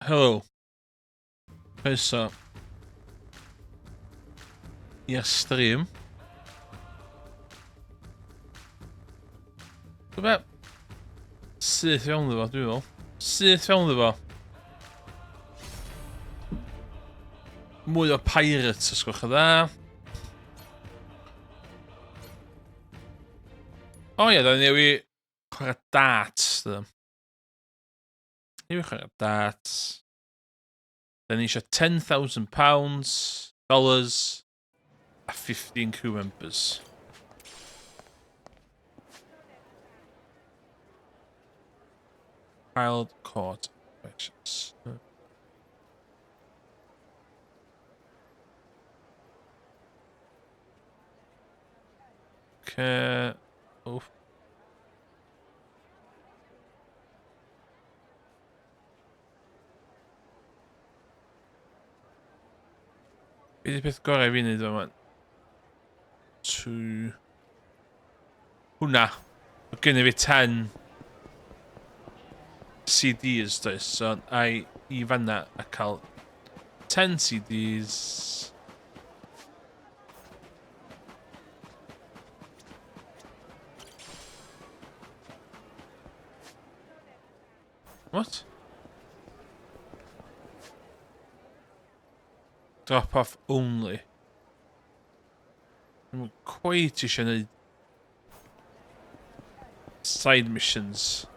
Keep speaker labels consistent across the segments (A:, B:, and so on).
A: Helo. Croeso i'r stream. Dwi'n be? Syth iawn ddo fo, dwi'n meddwl. Syth iawn ddo fo. Mwy o pirates, os gwelwch yn dda. O ie, da ni newid chwarae darts, dyn. Ni chwarae darts. Da ni eisiau £10,000, dollars, a 15 crew members. Child court questions. Okay. Oof. Be di peth gorau i fi wneud yma? Two. Hwna. Mae gen i fi 10 CDs, does? So, ai i fanna a cael 10 CDs. What? Drop off only. Dwi'n quite eisiau gwneud side missions.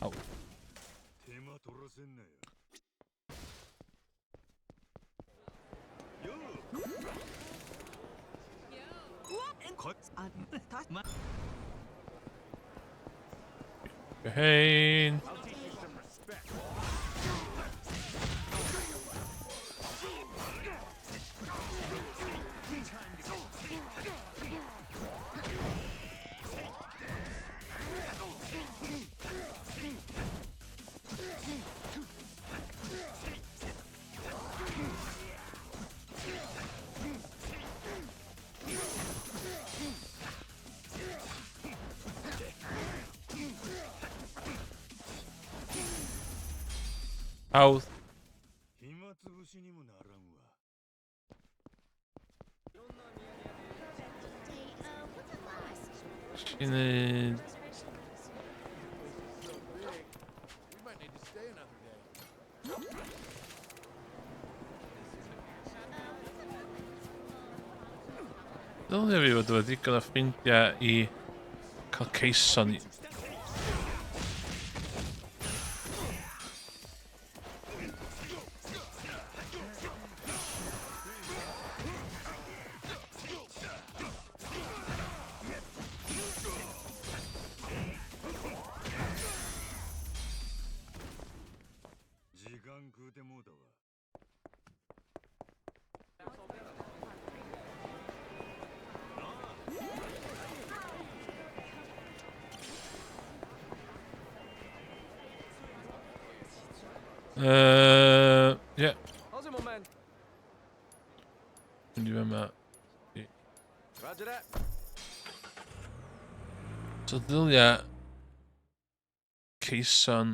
A: Aw. Hein. Hawdd. Ti'n neud... Dylai fi fod efo digon o ffrindiau i cael ceison i... Yeah. Mynd i fyma.
B: Roger that.
A: So ddylia Ceison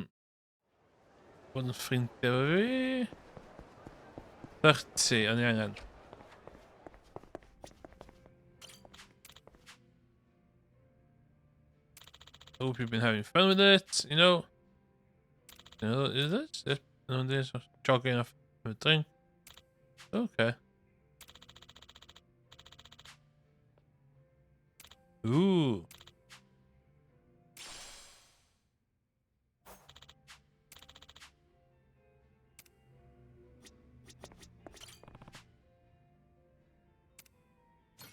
A: bod yn ffrindiau efo fi. 30, o'n i angen. Hope you've been having fun with it, you know. You know, is it? Is no, this jogging off a drink. Okay. Ooh.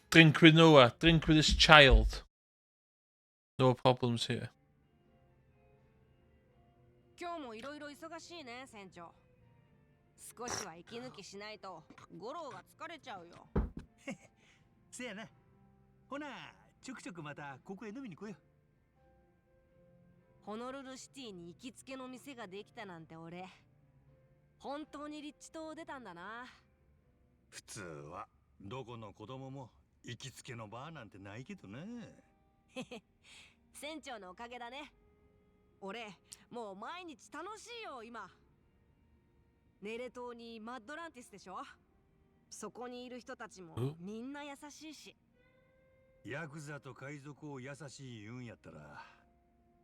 A: Drink with Noah. Drink with this child. No problems here.
C: 今日もいろいろ忙しいね、船長。少しは息抜きしないと五郎が疲れちゃうよ。
D: せやな。ほな、ちょくちょくまたここへ飲みに来よ。
C: ホノルルシティに行きつけの店ができたなんて、俺本当にリッチ島を出たんだな。
D: 普通はどこの子供も行きつけのバーなんてないけどね。
C: 船長のおかげだね。俺もう毎日楽しいよ。今ネレ島にマッドランティスでしょ。そこにいる人たちもみんな優しいし。
D: ヤクザと海賊を優しい言うんやったら、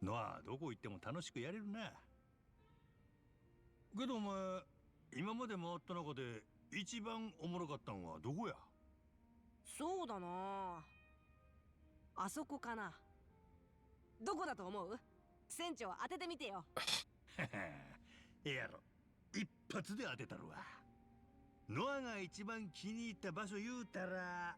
D: ノアどこ行っても楽しくやれるな。けどお前、今まで回った中で一番おもろかったんはどこや？
C: そうだな、あそこかな。どこだと思う？船長、当ててみてよ。
D: ええやろ。一発で当てたるわ。ノアが一番気に入った場所言うたら、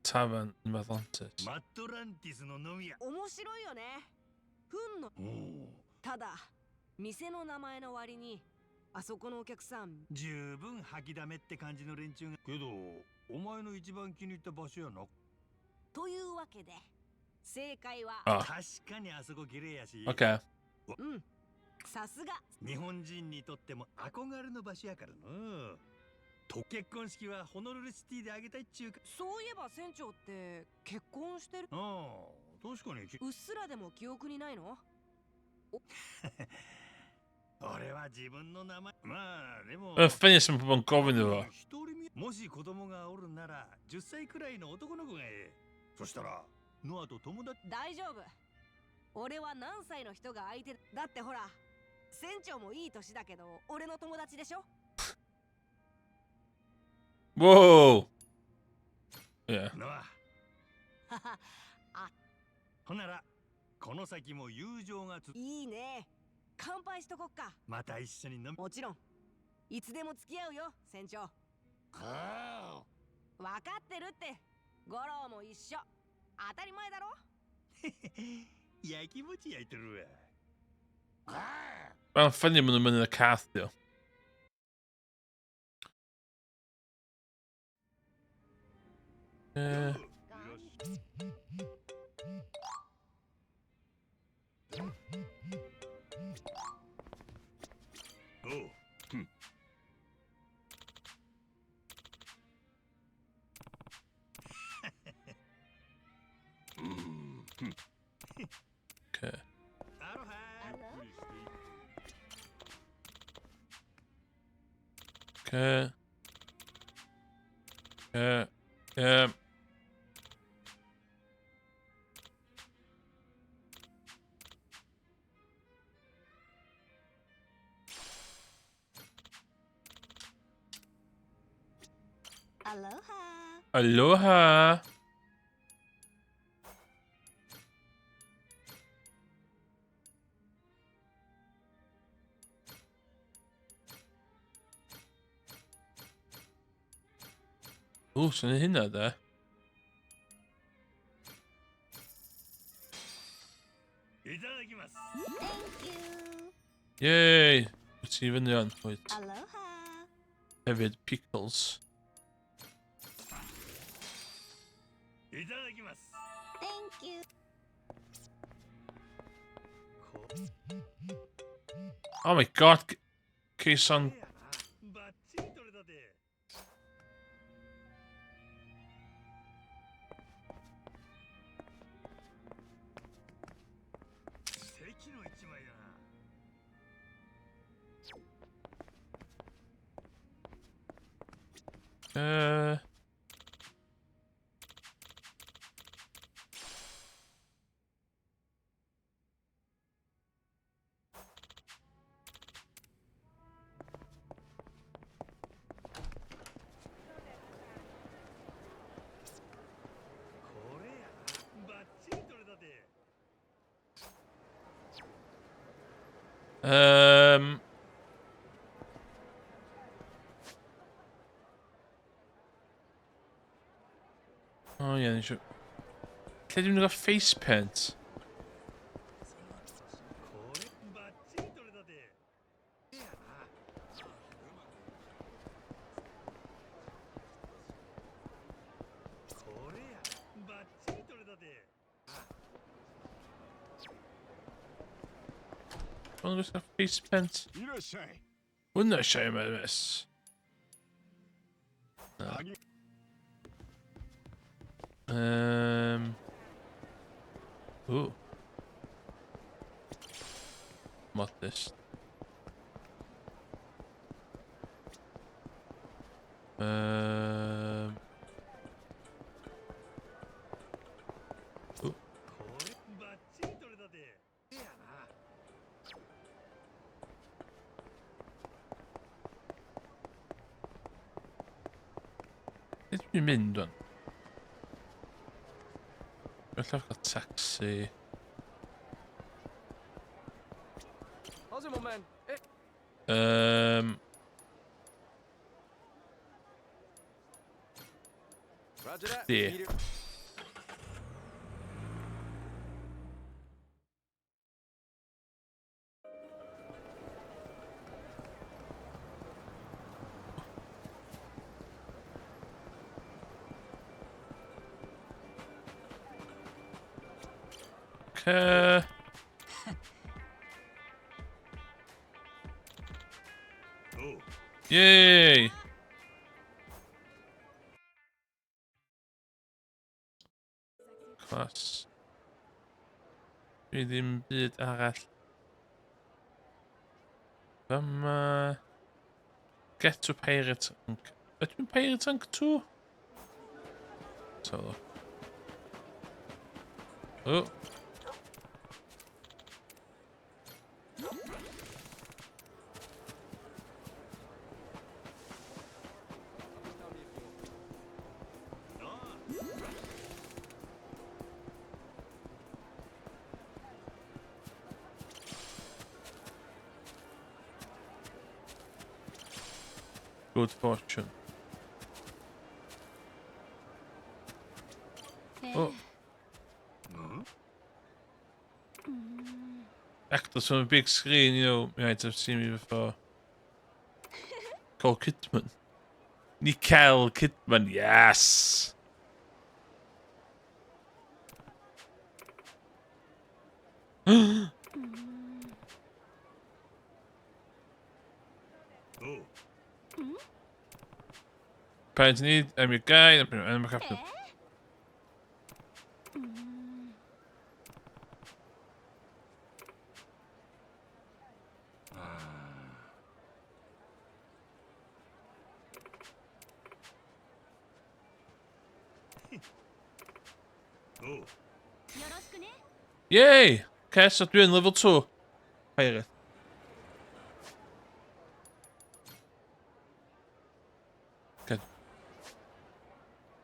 A: Tavern in Atlantis.
D: マットランティスの飲み屋。
C: 面白いよね。糞の
D: おお。
C: ただ、店の名前の割にあそこのお客さん
D: 十分吐きだめって感じの連中が。けど、お前の一番気に入った場所やな。
C: というわけで、正解は、
A: あ、
D: 確かにあそこ綺麗やし、
A: okay.
C: うん、さすが。
D: 日本人にとっても憧れの場所やからな。と、結婚式はホノルルシティであげたいっちゅうか。
C: そういえば、船長って結婚してる？
D: ああ、確かに。
C: うっすらでも記憶にないの？
D: 俺は自分の名前、まあでも、
A: Mae'n funny sy'n pobl yn gofyn iddo fo.
D: 一人目、もし子供がおるんなら、10歳くらいの男の子がええ。そしたらノアと友達。
C: 大丈夫。俺は何歳の人が相手だって、ほら、船長もいい年だけど、俺の友達でしょ。
A: Whoa! Yeah.
D: ノア、
C: はは。
D: ほんならこの先も友情がつ
C: いいね。乾杯しとこっか。
D: また一緒に飲み
C: もちろん、いつでも付き合うよ、船長。分かってるって。五郎も一緒。当たり前だろ。
D: 焼きもち焼いてるわ。
A: Mae'n funny maen nhw'n mynd yn y cath, dio. Yeah.
D: おう。
A: Okay.
D: アロハ。
A: Okay. Yeah.
C: Aloha.
A: Aloha. O, sy'n hynna de.
D: いただきます。
C: Thank you.
A: Yay! Wyt ti fyny o'n? Wyt.
C: Aloha.
A: Hefyd, pickles.
D: いただきます。
C: Thank you.
D: こ
A: Oh my god! Ceison.
D: れやな。バッチリ取れたて。奇跡の一枚だな。 これやな。バッチリ取れたて。
A: Oh ie, yeah, eisiau. Lle dwi'n gael face paint?
D: これ
A: Hwn gwisgo face paint. Hwnna eisiau yma miss. Na. Ooh. Modest. Ooh. Sut dwi'n mynd wan? Felly cael taxi.
B: How's it, my man? Hey. Roger that.
A: Chdi. Okay. Yay! Class. Dwi ddim byd arall. Fama. Get to Pirate Rank. Ydw i'n Pirate Rank 2? So. Oh. Good fortune. Oh. Actors from a big screen, you know, you might have seen me before. Nicole Kidman. Nicole Kidman, yes!
D: Oh.
A: Parents need, I'm your guide, I'm your captain.
D: Oh.
A: Yay! Okay, so dwi'n level 2. Pirate. Okay.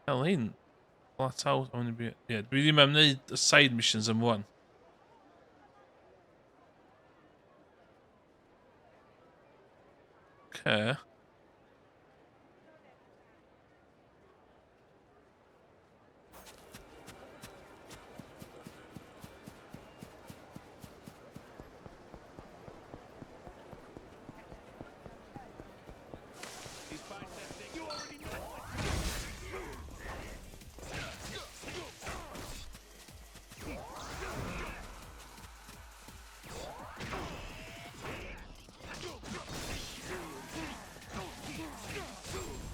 A: Hell, hyn. Flat out, I'm gonna be... Yeah, dwi ddim am wneud y side missions am one. Okay.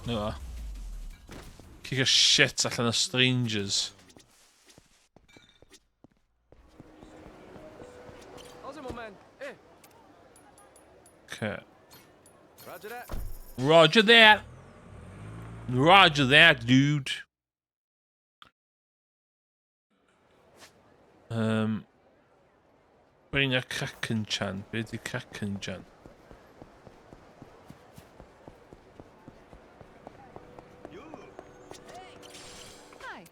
A: No. Kick a shit allan o strangers.
B: How's it, my man? Hey.
A: Okay.
B: Roger that.
A: Roger that. Roger that, dude. Bring a Kraken Chan. Be di Kraken Chan?
E: Hi.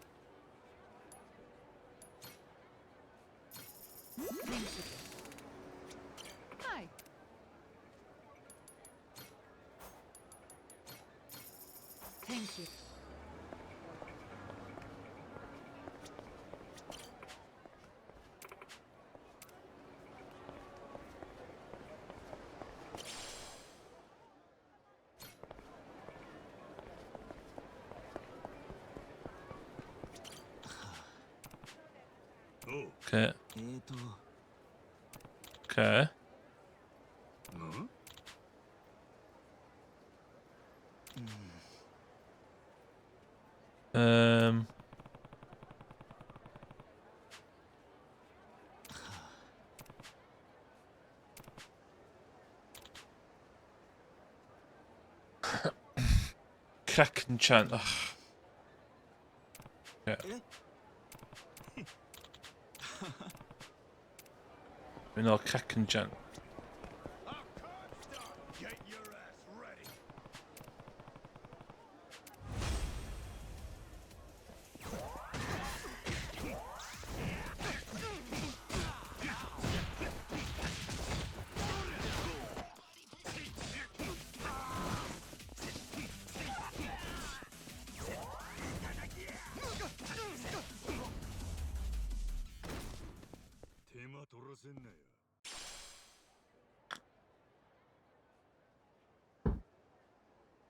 E: Thank you. Hi. Thank you.
A: Okay. Okay. Kraken chant. Ugh. Yeah. Mynd o'r Kraken chant.
D: Get your ass ready.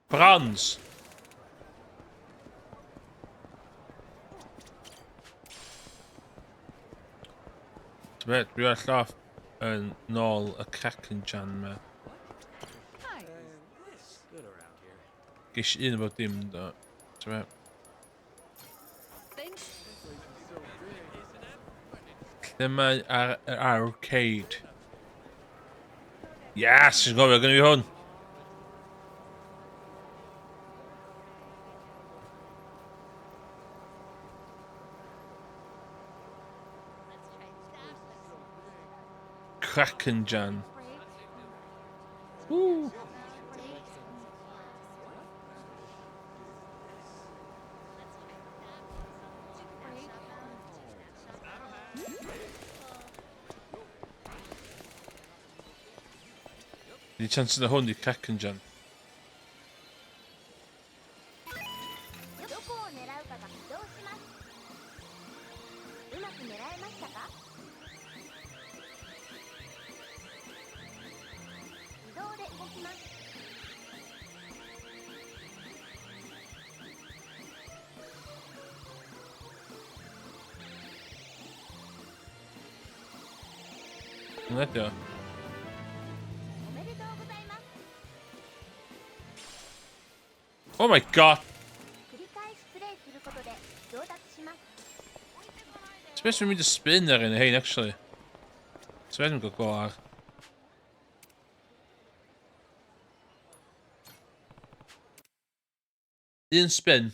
A: Bronze. Dwi dwi ar llaff yn nôl y Kraken Jan ma.
E: Hi.
B: Good around here.
A: Ges i un efo dim do. Ti'n
E: Thanks.
A: Lle mae ar yr arcade? Yes, dwi'n gofio gynnu fi hwn. Kraken Jan. Woo. Di chance na hwn di Kraken Jan.
F: どこを狙うかが起動します。うまく狙えましたか？自動で動きます。
A: Hwnna ydi o.
F: おめでとうございます。
A: Oh my god!
F: 繰り返しプレイすることで上達します。
A: Ti'n beth sy'n mynd i spin ar un o hein, actually. Ti'n beth yn gael go ar. Un spin.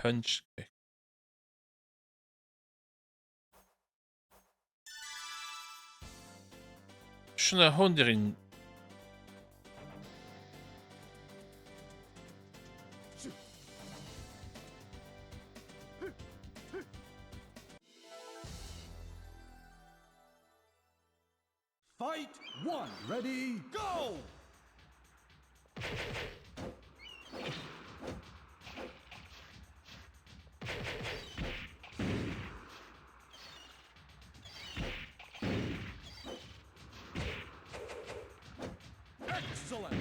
A: Punch kick. Siwna hwn di'r un.
D: Fight one. Ready, go! Excellent.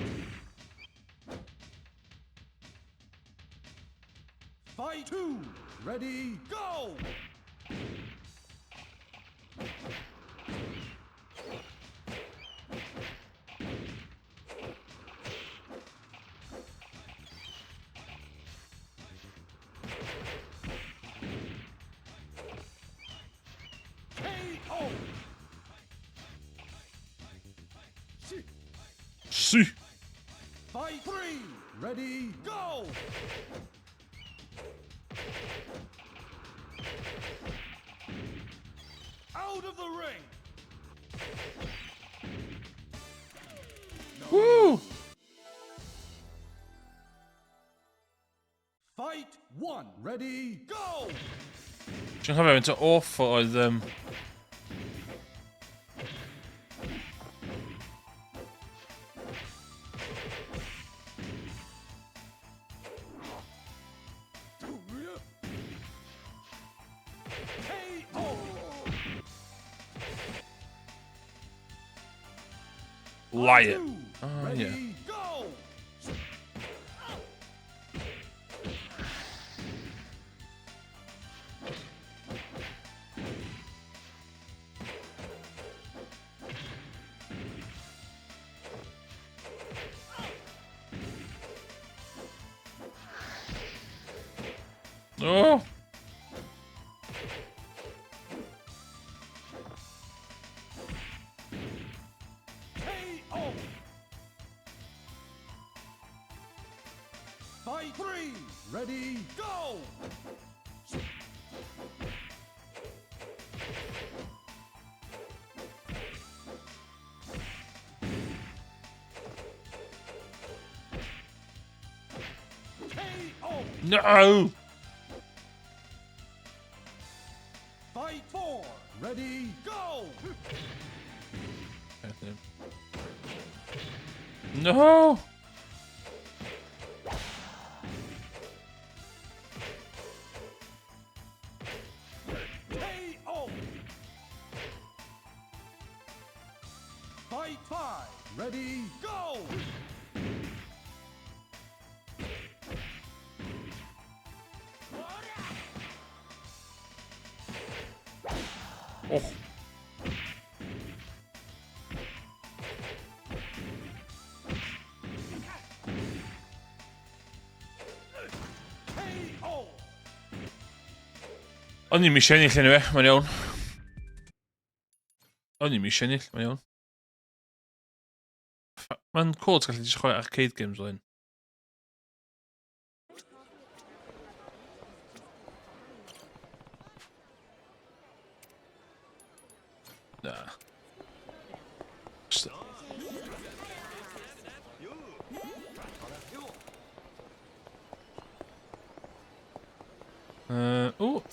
D: Fight two. Ready, go! KO.
A: Si!
D: Fight three. Ready, go! Out of the ring.
A: Woo!
D: Fight one. Ready, go!
A: Dwi'n cofio faint o awful oedd.
D: KO.
A: Lion. Oh, yeah.
D: Go!
A: Oh!
D: KO! Fight three! Ready, go! KO!
A: No!
D: Fight four! Ready, go!
A: No!
D: KO! Fight five! Ready, go!
A: Oh.
D: KO!
A: O'n i'm eisiau ennill anyway, mae'n iawn. O'n i'm eisiau ennill, mae'n iawn. Mae'n cool ti'n gallu just chwarae arcade games fel hyn. Na. Just... O!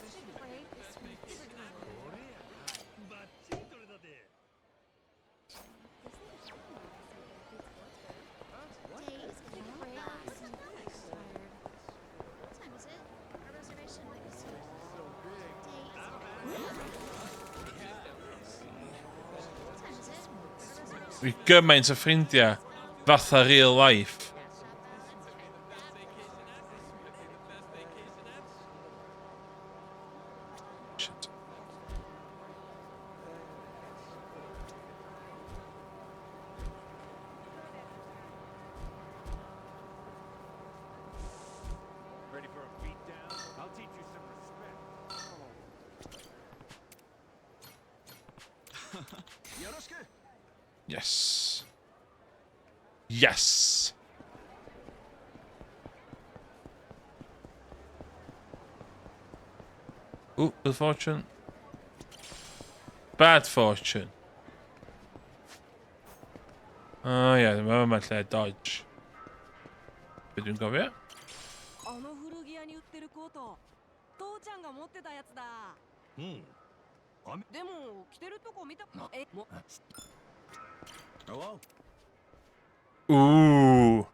A: Fi gymaint o ffrindiau fatha real life. Shit.
B: Ready for a beatdown? I'll teach you some respect.
A: Yes. Yes. Ooh, good fortune. Bad fortune. Oh yeah, mae yma lle dodge. Be dwi'n gofio?
C: あの古着屋に売ってるコート、父ちゃんが持ってたやつだ。
D: うん。
C: でも着てるとこ見たえも
D: Hello?
A: Ooh.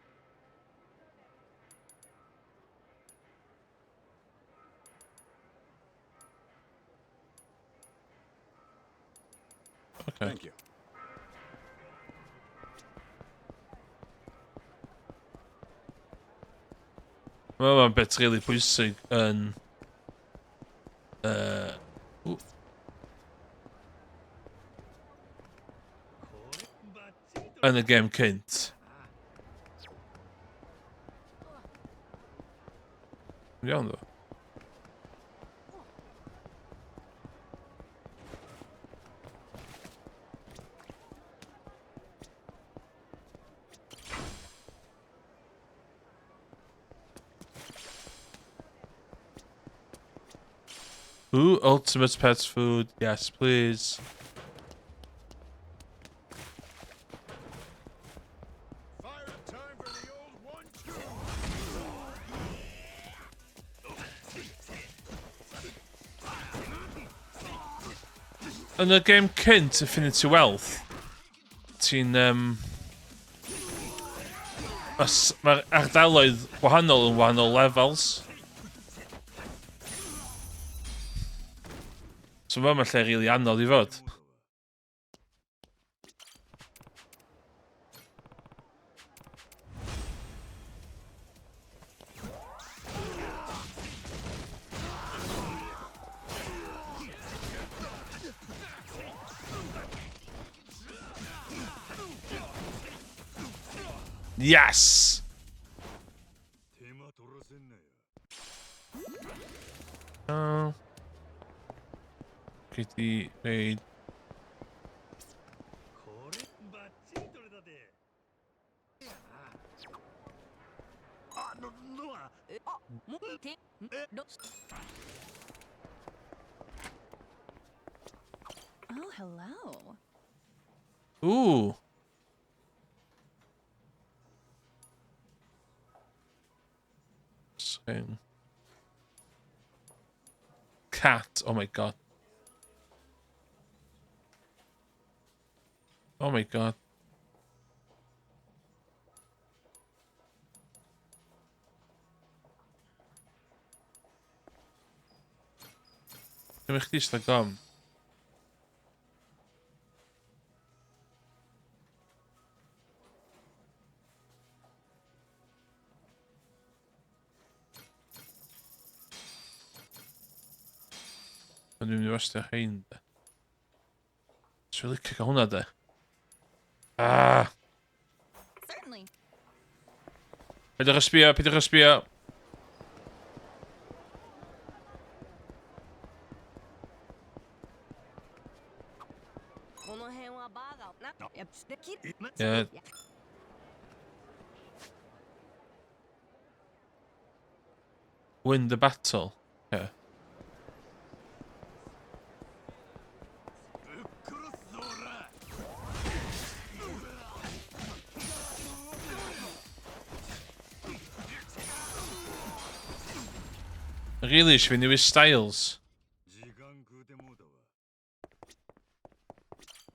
A: Okay.
B: Thank you.
A: Mae yma'n bit really pwysig yn... Ww. Yn y gêm cynt. Iawn ddo. Ooh, ultimate pet food. Yes, please.
D: Fire up time for the old 1-2.
A: Yn y gêm cynt, Infinity Wealth, ti'n... Mae'r ardaloedd wahanol yn wahanol levels. So mae yma lle rili anodd i fod. Yes! Oh. Gei di reid...
E: Oh, hello.
A: Ooh. Same. Cat. Oh my god. Oh my god. Dwi'n chdi eisiau gom. Ond dwi'n mynd i wastio rhain, de. Dwi'n licio cael hwnna, de. Ah!
E: Certainly.
A: Peidiwch â sbio, peidiwch â sbio. Yeah. Win the battle. Yeah. Really, eisiau fi newid styles.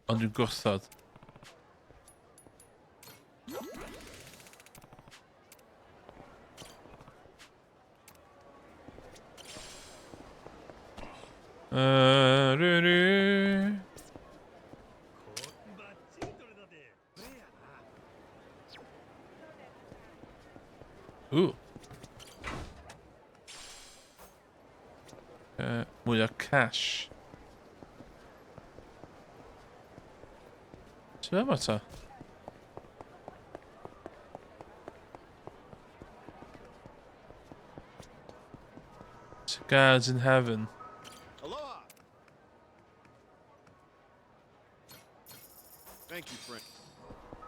A: Ond dwi'n gwrthod. Ooh. Mwy o cash. Ti'n meddwl ta? Cigars in heaven.
G: Aloha. Thank you, friend.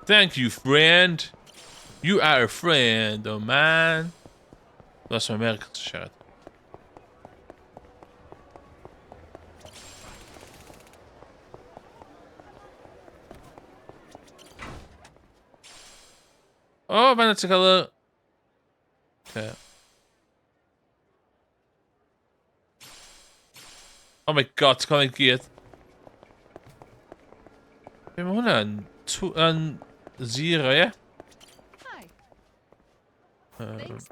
A: Thank you, friend. You are a friend of mine. That's my Americans siarad. O, oh, mae'n ti'n cael y... Okay. Oh my god, ti'n cael ei gyd. Be mae hwnna'n... Yn zero, ie?
E: Hi. Thanks.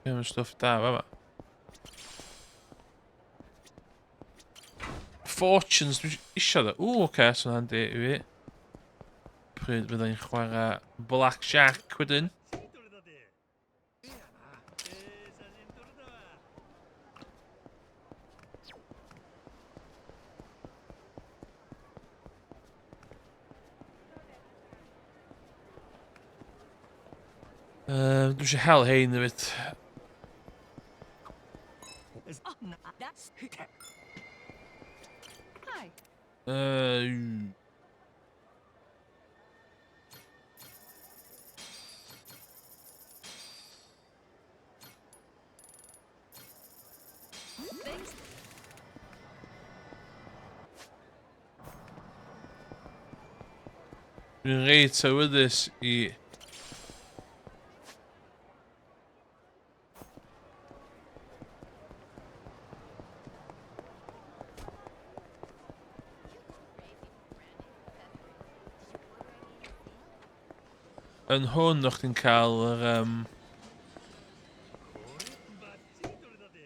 A: Ie, mae'n stwff da, fama. Fortunes, dwi isio dda. Ww, oce, okay, so'n handi i fi. Pryd fydda i'n chwarae Blackjack wedyn. Dwi eisiau hel hein hefyd.
E: Hi. Thanks.
A: Dwi'n reit awyddus i... Yn hwn, o'ch chi'n cael yr...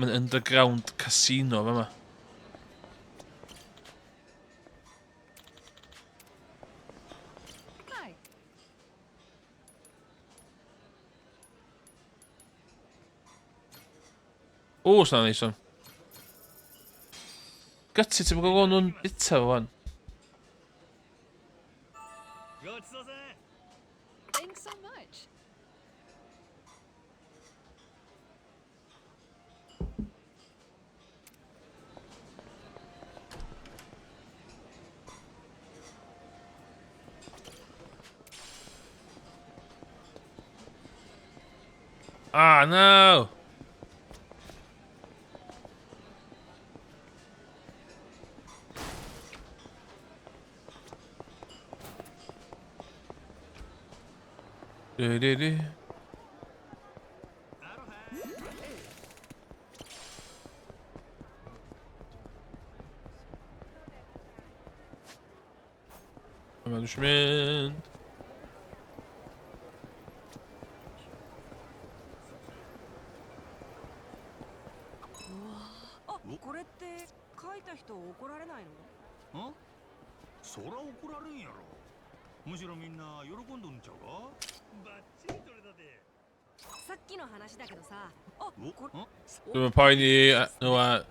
A: Mae'n underground casino fama.
E: Hi.
A: O, sna neis o'n. Gutted ti'n gwybod nhw'n bita fo wan.
D: ごちそうさん。
E: Thanks so much.
A: Ah, no! Du, du, du. Yma dwi eisiau mynd.
C: あ、これって書いた人怒られないの？
D: ん？そら怒られんやろ。むしろみんな喜んどんちゃうか？バッチリ取れたで。
C: さっきの話だけどさ。あ、
D: お、
C: これ
D: ん？
A: Dwi'n poeni nhw a...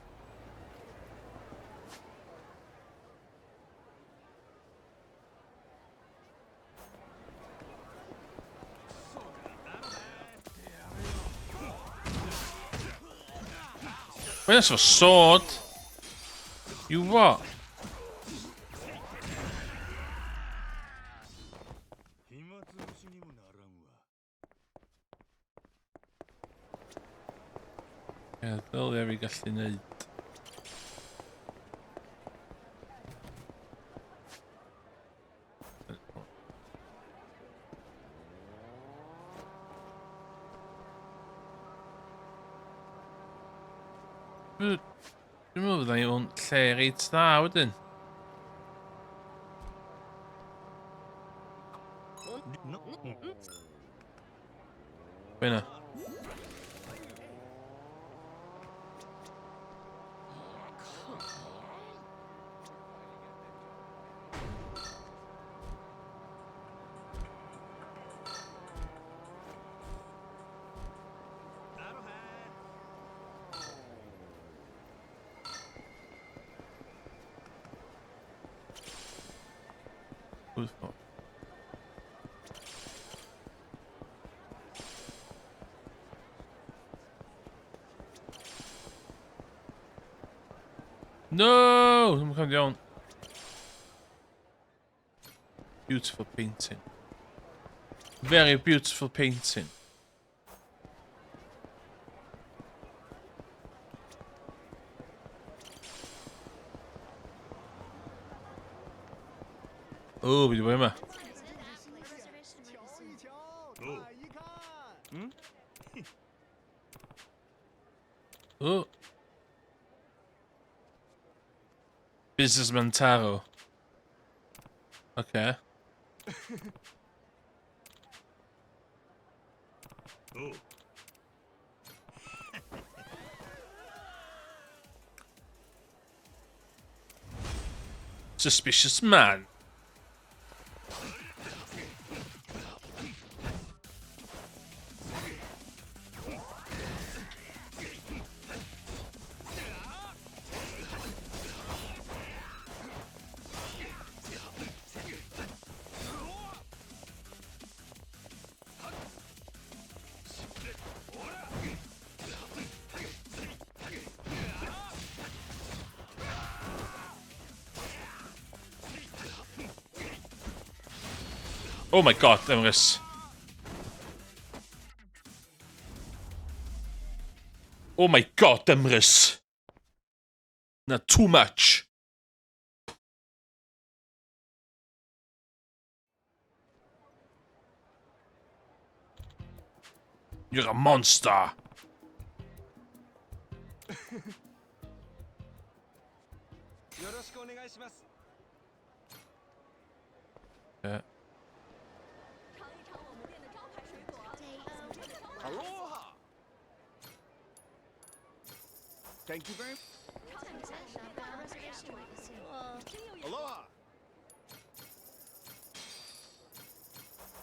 A: Where's the sword? You what?
D: 暇つぶしにもならんわ。
A: Ie, ddylia fi gallu neud. Dwi'n meddwl fydda i mewn lle reit dda wedyn.
D: な、うん。
A: Be na?
D: アロハ。
A: Who the fuck? No! Dwi'n come down. Beautiful painting. Very beautiful painting. O, fi wedi bod yma.
D: おう。
A: O. Businessman Taro. Okay.
D: おう。
A: Suspicious man. Oh my god, Emrys. Oh my god, Emrys. Na, too much. You're a monster.
B: よろしくお願いします。
A: Yeah.
B: Aloha. Thank you very Aloha.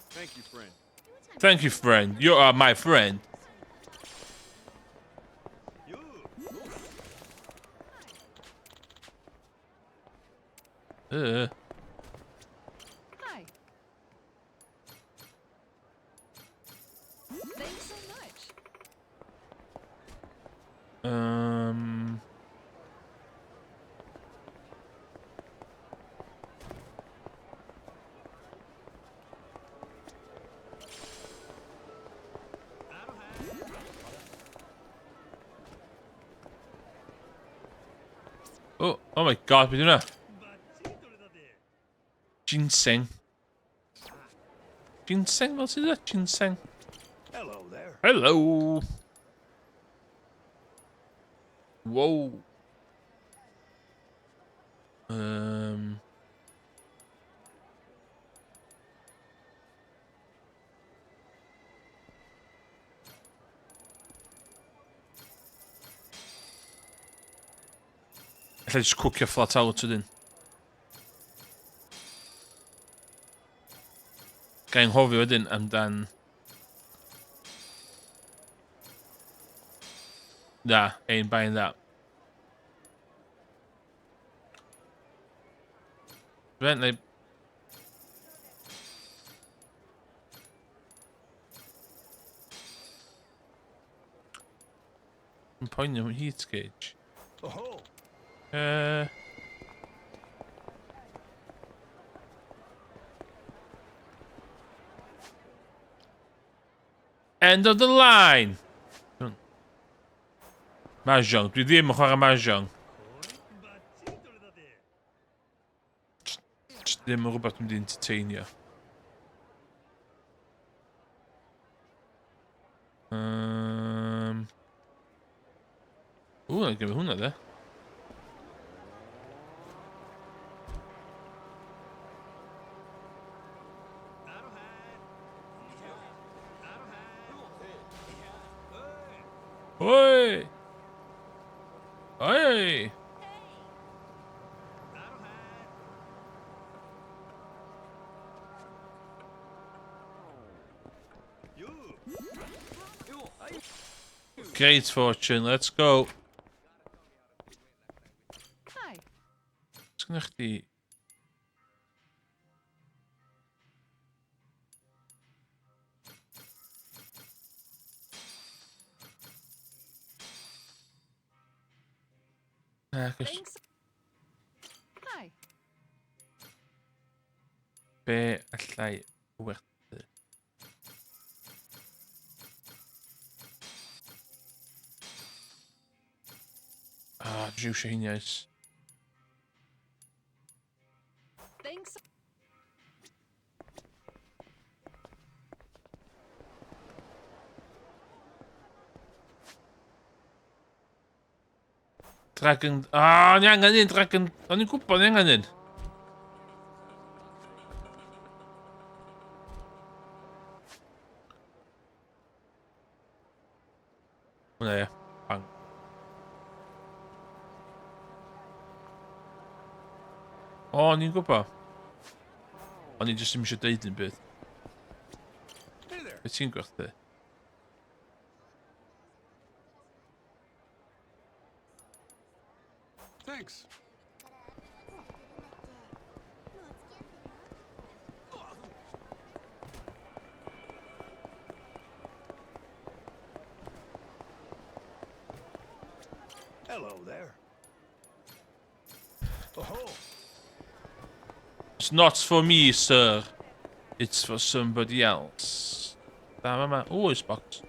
B: Thank you, friend.
A: Thank you, friend. You are my friend.
D: よう。
E: Hi. Thanks so much.
A: Oh, oh my god, beth hwnna? Ginseng. Ginseng fel sydd e? Ginseng.
D: Hello there.
A: Hello. Whoa. Alla just cwcio flat out wedyn. Ga i'n nghofio wedyn amdan... Na, ain't buying that. Bentley. Yn poeni am heat gauge.
D: Oh,
A: End of the line! Mahjong. Dwi ddim yn chwarae Mahjong. Just ddim yn rhywbeth dwi'n mynd i entertainio. Ww, na gymryd hwnna de. Oi! Oi! Great fortune, let's go.
E: Hi.
A: Sgynna chdi... Na, cos
E: Thanks. Hi.
A: Be allai werthu? Ah, dwi eisiau hynny oes.
E: Thanks.
A: Dragon... Ah, o'n i angen un Dragon... O'n i'n gwybod o'n i angen un. Hwna ie. Bang. O, o'n i'n gwybod. O'n i jyst ddim eisiau deud un byd.
D: Hey there.
A: Be ti'n gwerthu?
B: Thanks.
D: Hello there. Oh,
A: It's not for me, sir. It's for somebody else. Da, mama. O, oes box.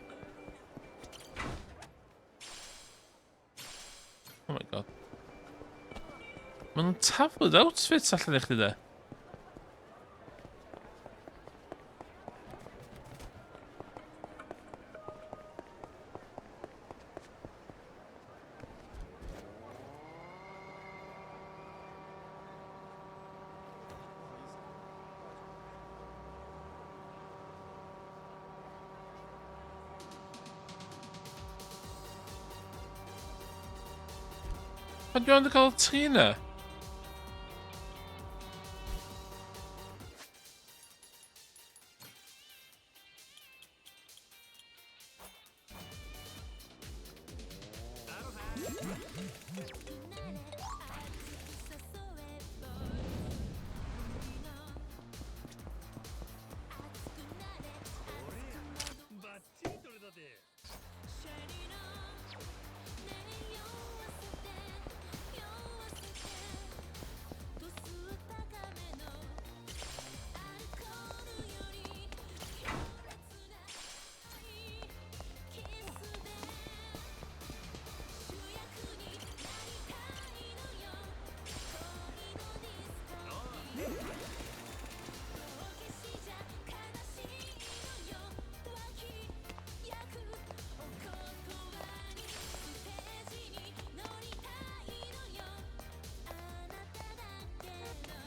A: Oh my god. Maen nhw'n taflud outfits allan i chdi de. Pan dwi ond yn cael tri yna?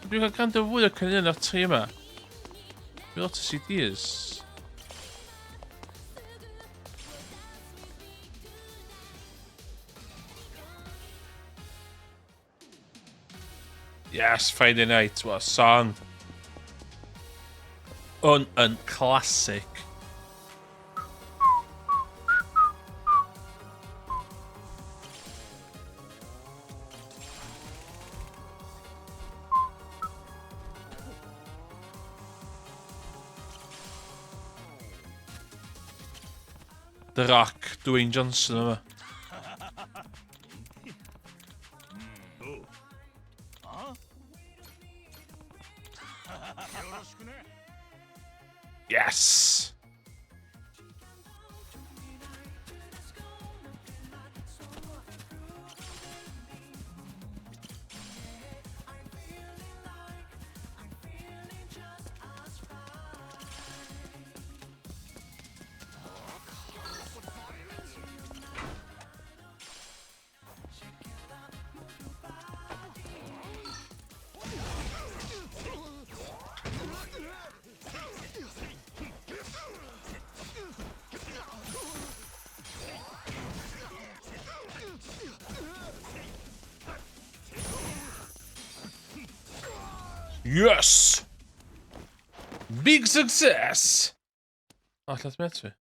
A: Dwi'n cael gwrando fwy o caneuon o'r tri yma. Dwi'n lot o CDs. Yes, Friday Night, what a song. Hwn yn classic. The Rock, Dwayne Johnson yma. Yes! Yes! Big success! O, oh, lladd met fi.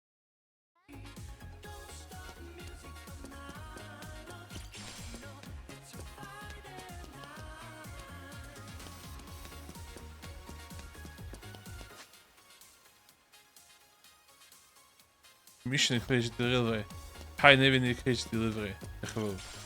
A: Mission Crazy Delivery. Paid neu fynd i Crazy Delivery. Diolch yn fawr.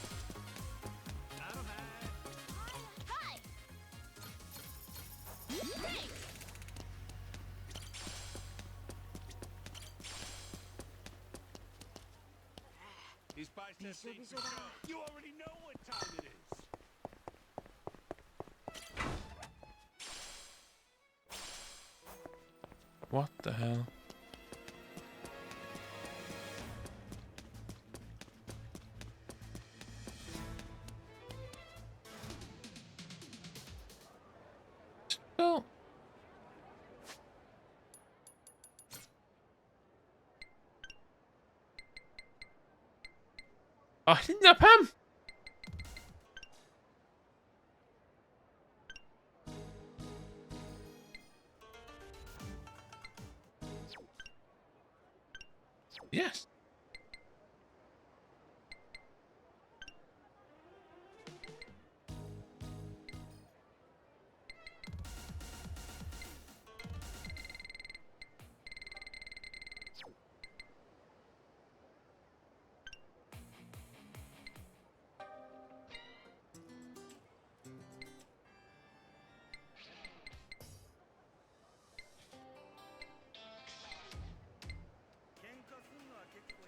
B: These biceps ain't for show. You already know what time it is.
A: What the hell? Oh. O, hynna pam? Yes.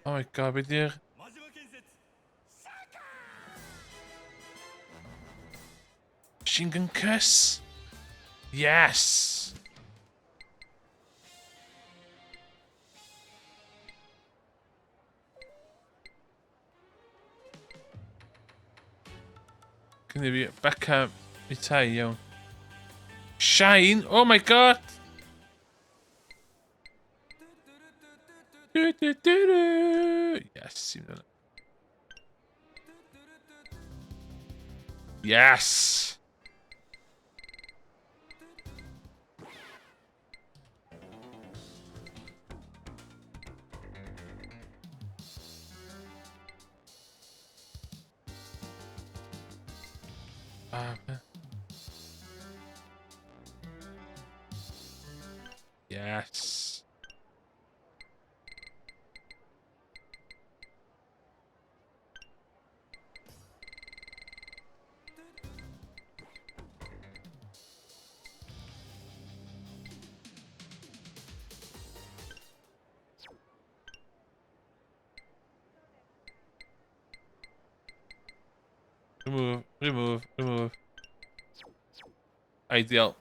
A: Oh my god, be di'r... Machine Gun Curse? Yes! Gynnu fi Becca Mitai, iawn. Shine! Oh my god! Du, du, du, du. Yes, you've done it. Yes! Yes. Remove, remove. Ideal.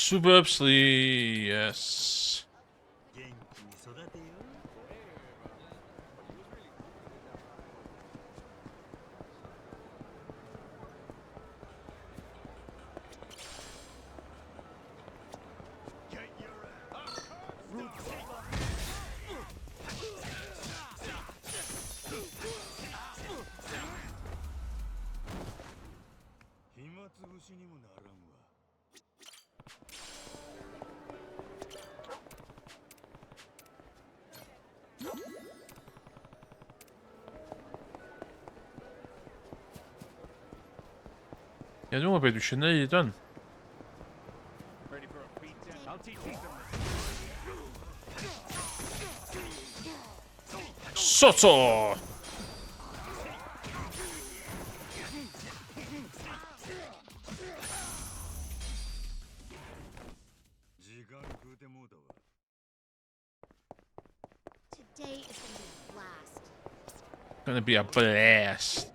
A: Superbly, yes. Ie, dwi'n gwybod beth dwi eisiau neud o'n. Soto! Gonna be a blast.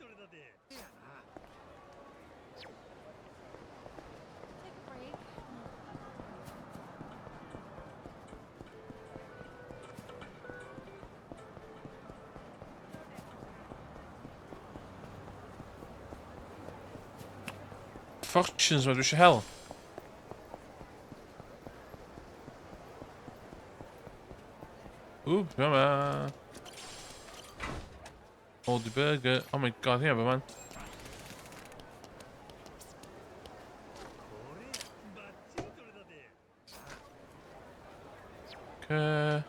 A: Fortunes ma dwi eisiau hel. Ww, yma. Hold the burger. Oh my god, yeah, man. Okay.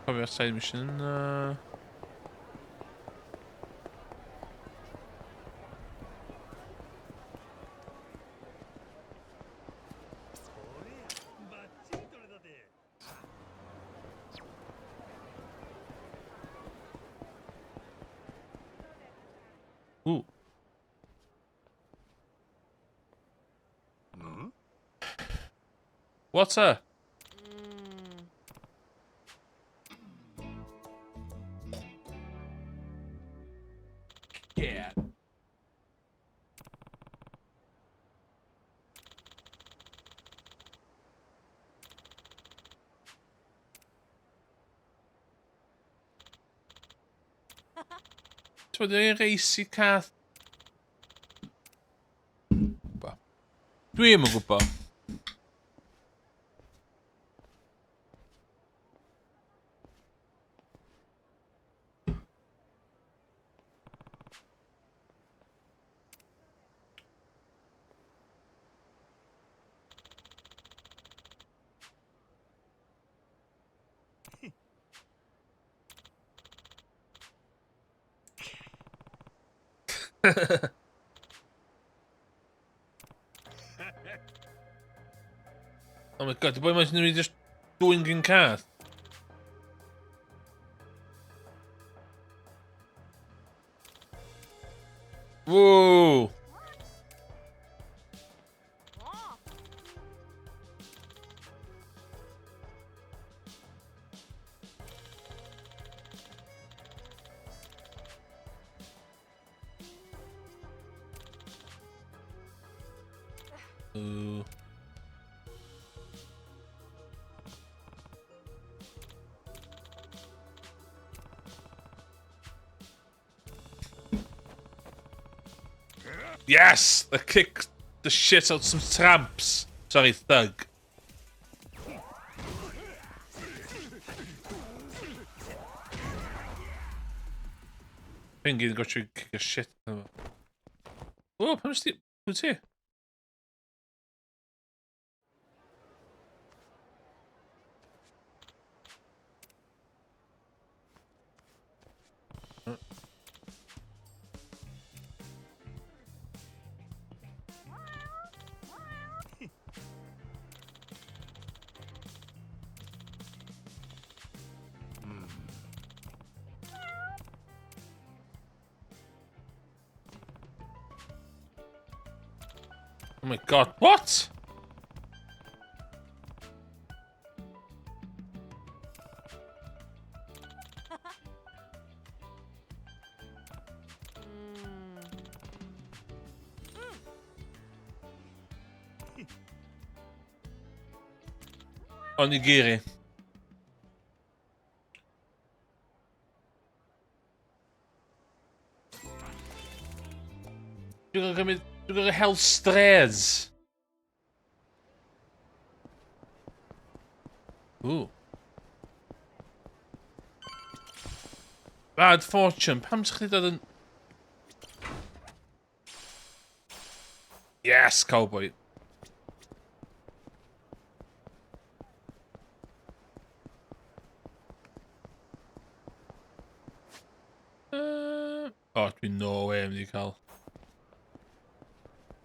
A: Probably side mission. Ooh. What's up? Yeah. Ti'n bod yn reisi cath? Dwi'm yn gwybod. Oh my god, di boi ma'n mynd just dwyn gyn cath. Whoa! Ooh. Yes! I kicked the shit out some tramps. Sorry, thug. Fi'n gyd yn gotio kick the shit out of. O, pam ysdi... Pwy ti? Oh my God, what? Onigiri. Dwi'n gymryd... Dwi'n gorfod hel stres. Ooh. Bad fortune. Pam sa'ch chi dod yn... Yes, cowboy. O, oh, dwi'n no way mynd i cael.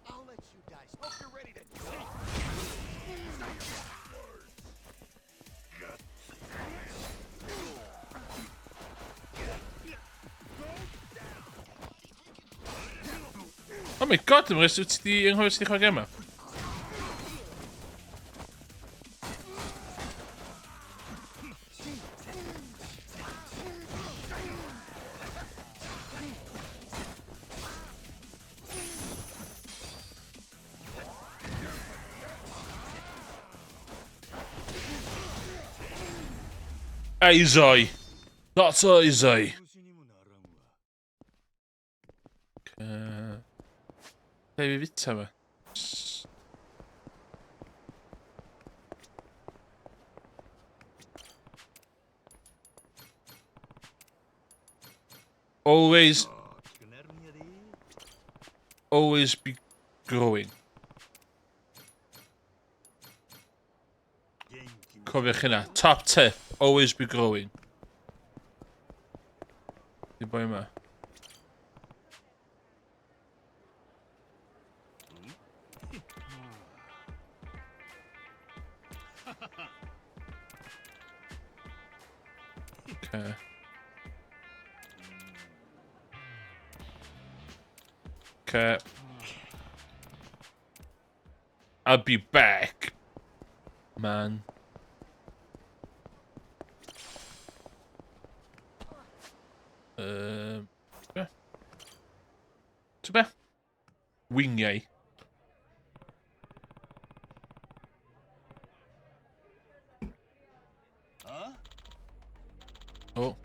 B: I'll let you guys. Hope you're ready to take.
A: Oh my God, dwi'n meddwl ti di anghofio sut i chwarae gema. Easy. That's easy.
D: 虫にもならんわ。
A: Be fi fita fe? Always,
D: 大きくなるんやで。
A: always be growing.
D: 元気に。
A: Cofiwch hynna. Top tip. Always be growing. Di boi yma. Okay. Okay. I'll be back, man. Be? Ti'n be? Wingiau.
D: Huh?
A: Oh.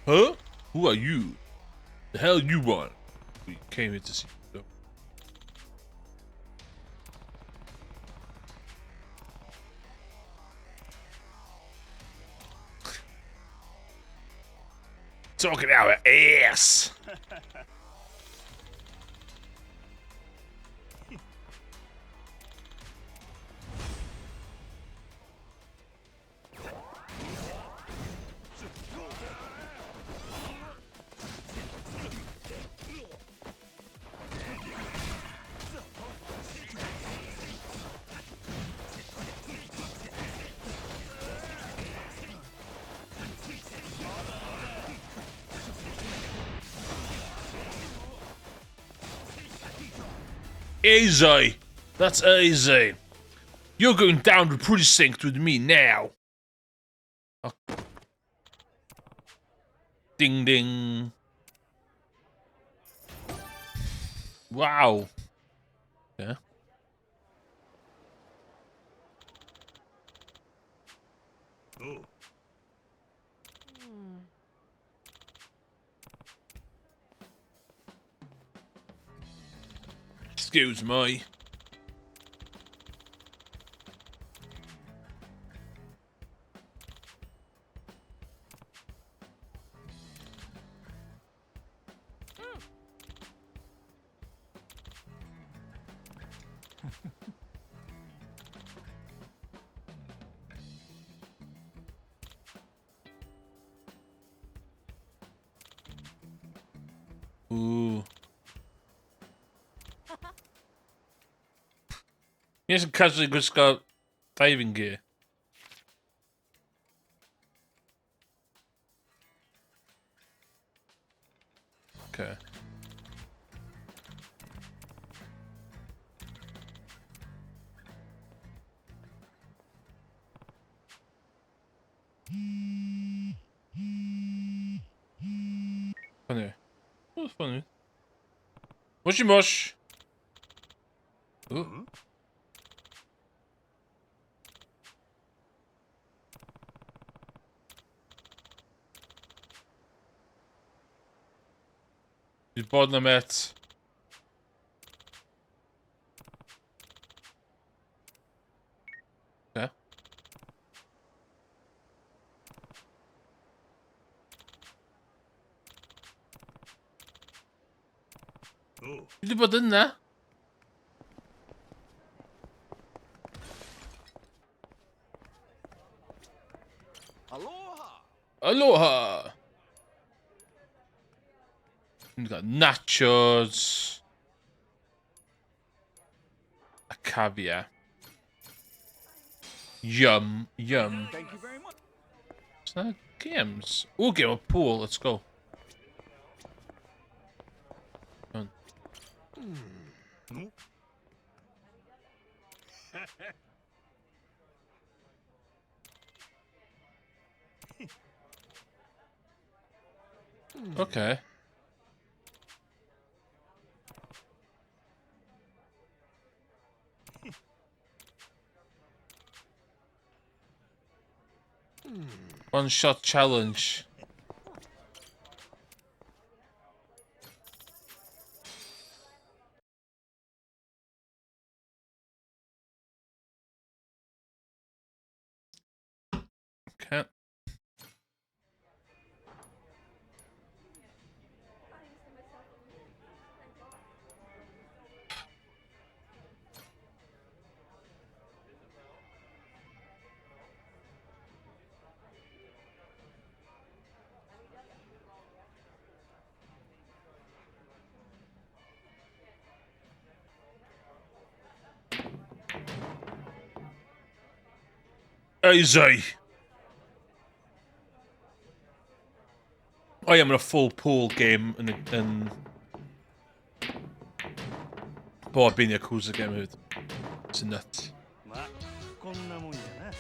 A: Huh? Who are you? The hell you want? We came here to see you. Talking our ass. Easy. That's easy. You're going down to precinct with me now. Oh. Ding ding. Wow. Yeah.
D: Oh.
A: Excuse me. Ooh. Ni jyst yn casually gwisgo diving gear. Okay. Funny. Oh, funny. もしもし。お Dwi bod na met. Be? Dwi wedi bod yna.
B: Aloha!
A: Aloha! We've got nachos. A caviar. Yum, yum.
B: Thank you very much.
A: It's not games. Ooh, game of pool. Let's go. Done.
D: No?
A: Okay. One shot challenge. Okay. Easy. I am in a full pool game yn... yn... Bob un Yakuza game hefyd. It's nuts.
D: まあこんなもんやな。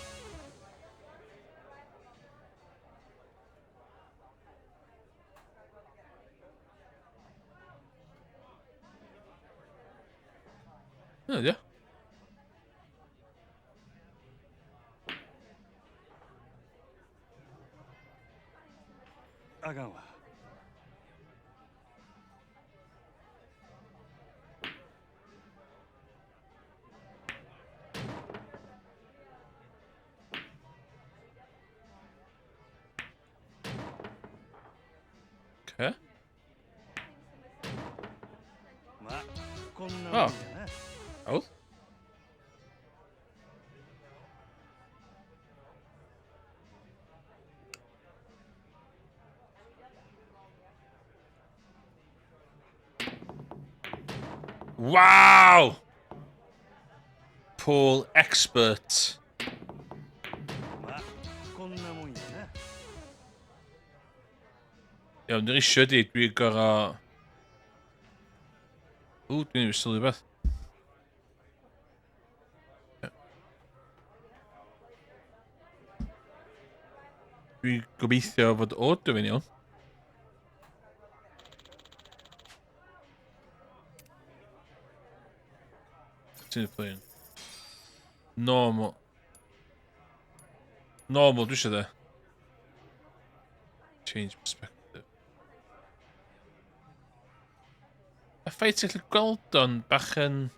A: Oh, yeah.
D: あかんわ。
A: Okay.
D: まあこんなもんやな。
A: Oh. Wow! Pool expert.
D: まあこんなもんやな。
A: Iawn, dwi'n eisiau di, dwi'n gorau... Ww, dwi'n eisiau sylwi beth. Dwi'n gobeithio fod o dwi'n iawn. Ti'n playing. Normal. Normal, dwi eisiau de. Change perspective. Y ffaith ti'n gallu gweld o'n bach yn...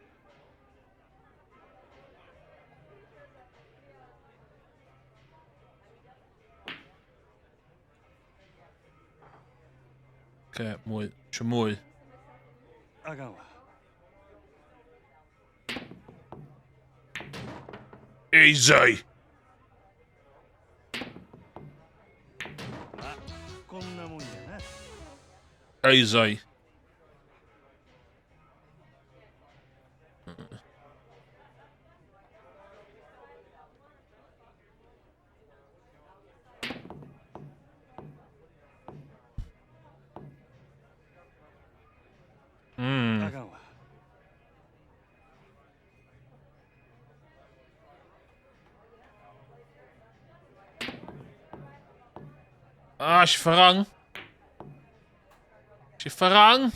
A: Oce, mwy. Isio mwy.
D: あかんわ。
A: Easy!
D: まあこんなもんやな。
A: Easy. Ah, is verrang. Is verrang.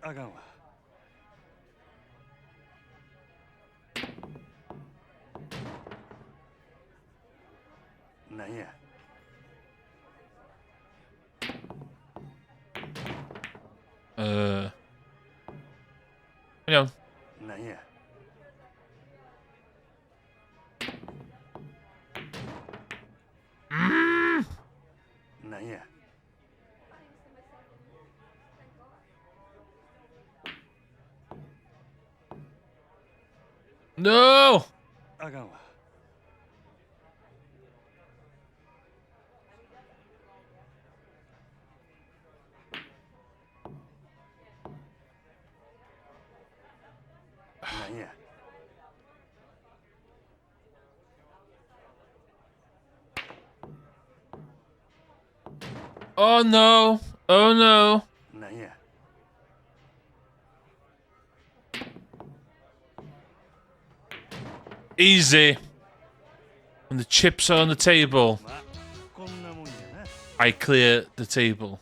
D: あかんわ。なんや。
A: Iawn.
D: なんや。 なんや。
A: No!
D: あかんわ。なんや。
A: Oh no! Oh no!
D: なんや。
A: Easy. When the chips are on the table,
D: まあ、こんなもんやな。
A: I clear the table.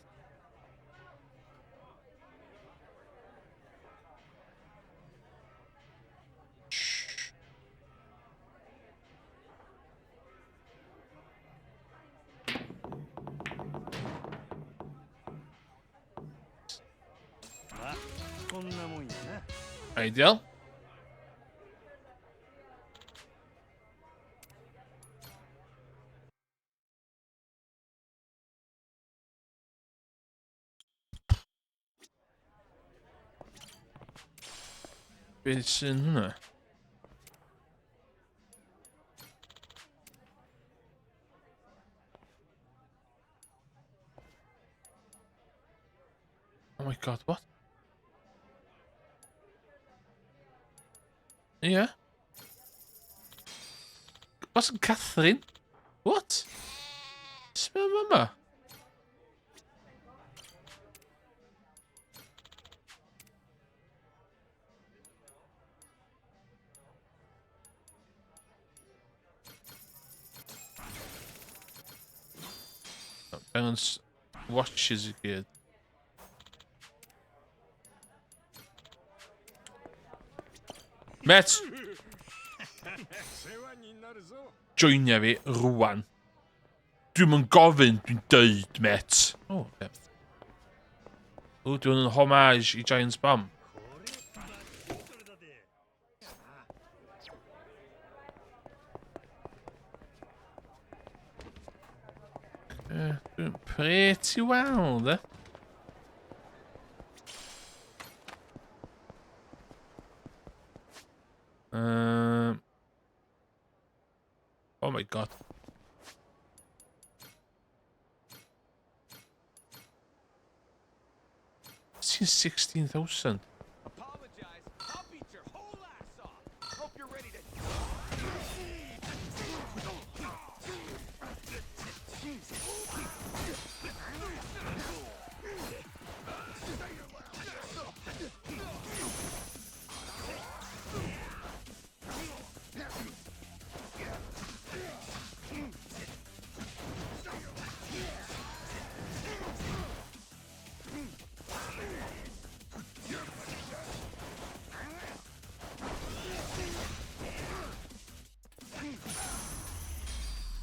D: まあ、こんなもんやな。
A: Ideal. Beth sy'n hwnna? Oh my God, what? Yeah. What's Catherine? What? Smell mama? Angen watches i gyd. Met! Joinia fi rwan. Dwi'm yn gofyn, dwi'n deud, met. O, oh, okay. O, dwi'n yn homage i Giant's Bomb. Doing pretty well there. Oh my God. 16,000.
B: Apologize. I'll beat your whole ass off. Hope you're ready to.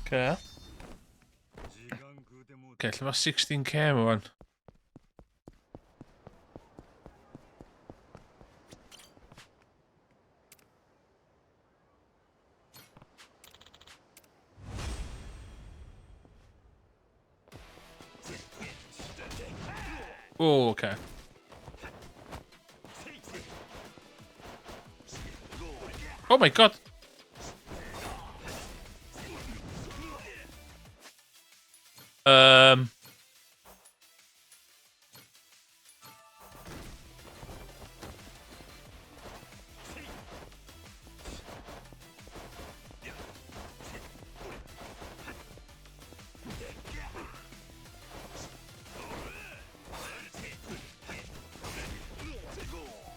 A: Okay.
D: 時間食うてもう
A: Okay, lle mae 16K yma wan? Oh, okay. Oh my God!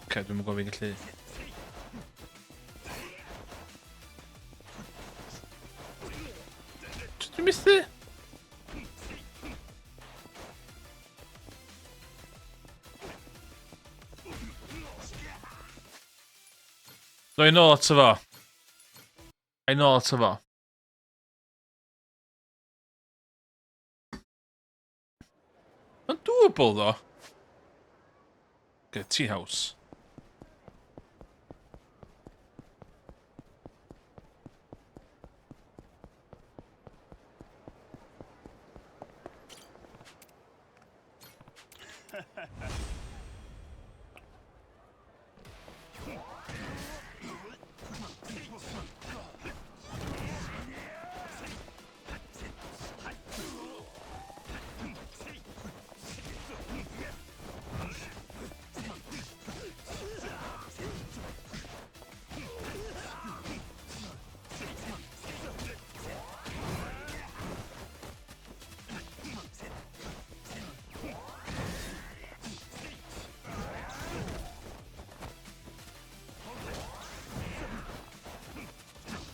A: Okay, dwi'm yn gwybod fi'n gallu. Dwi'n methu. Dwi nôl ato fo. Ai nôl ato fo. Mae'n doable, ddo. Okay, tea house.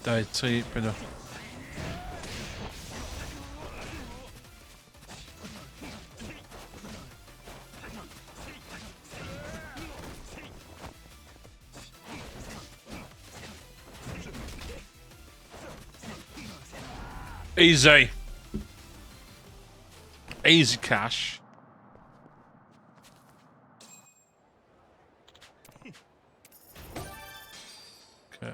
A: Dau, tri, pedwar. Easy. Easy cash. Okay.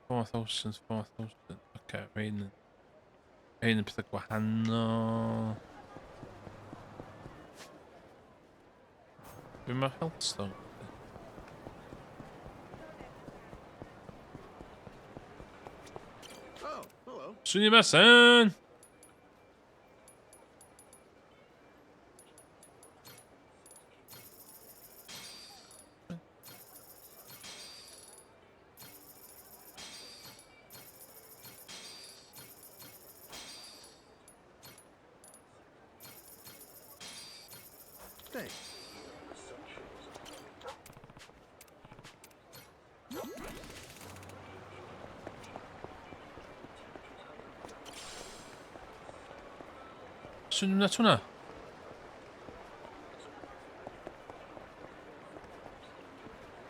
A: 4,000, 4,000. Okay, rhain... Rhain yn pethau gwahanol. Be mae Healthstone?
B: Oh, hello.
A: Sumimasen!
B: Thanks.
A: Swn i'n hwnna?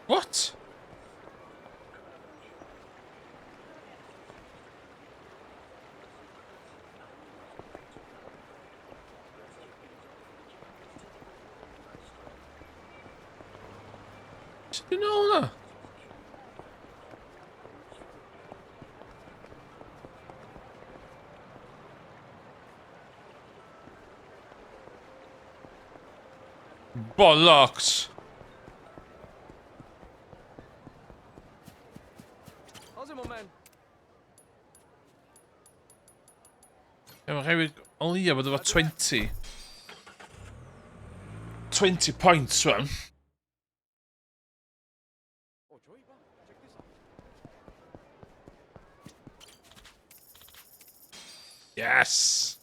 A: What? Sut dwi'n ôl hwnna? Bollocks!
B: How's it, my man?
A: Ie, mae rhaid o leia bod efo 20. 20 points, rwan.
B: Oh, Joey, check this out.
A: Yes!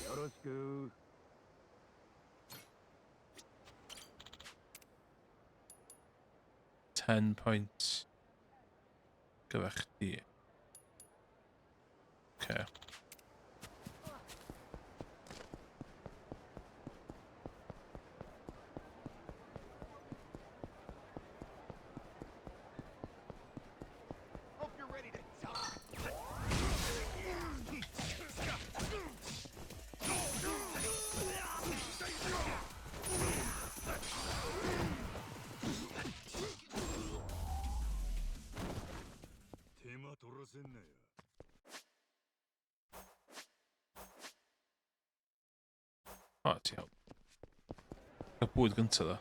D: よろしく。
A: 10 points. Gyfer chdi. Okay.
B: Hope you're ready to die.
D: 手間取らせんなよ。
A: O, ti iawn. Cael bwyd gyntaf, ddo.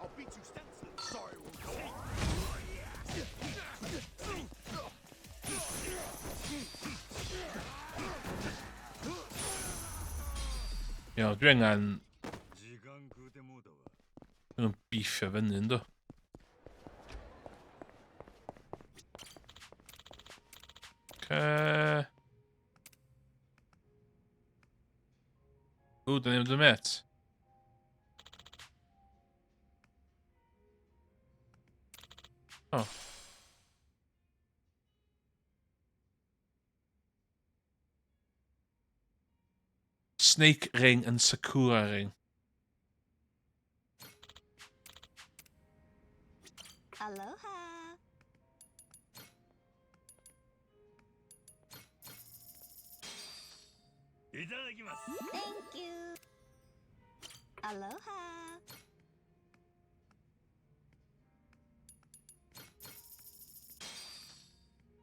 B: I'll beat you senseless. Sorry, won't go.
A: Iawn, dwi angen...
D: 時間食うてもうたわ。
A: Dwi angen beefio fyny, ynddo? Okay. Ww, da ni'n mynd yn met. Oh. Snake Ring and Sakura Ring.
F: Aloha. Thank you. Aloha.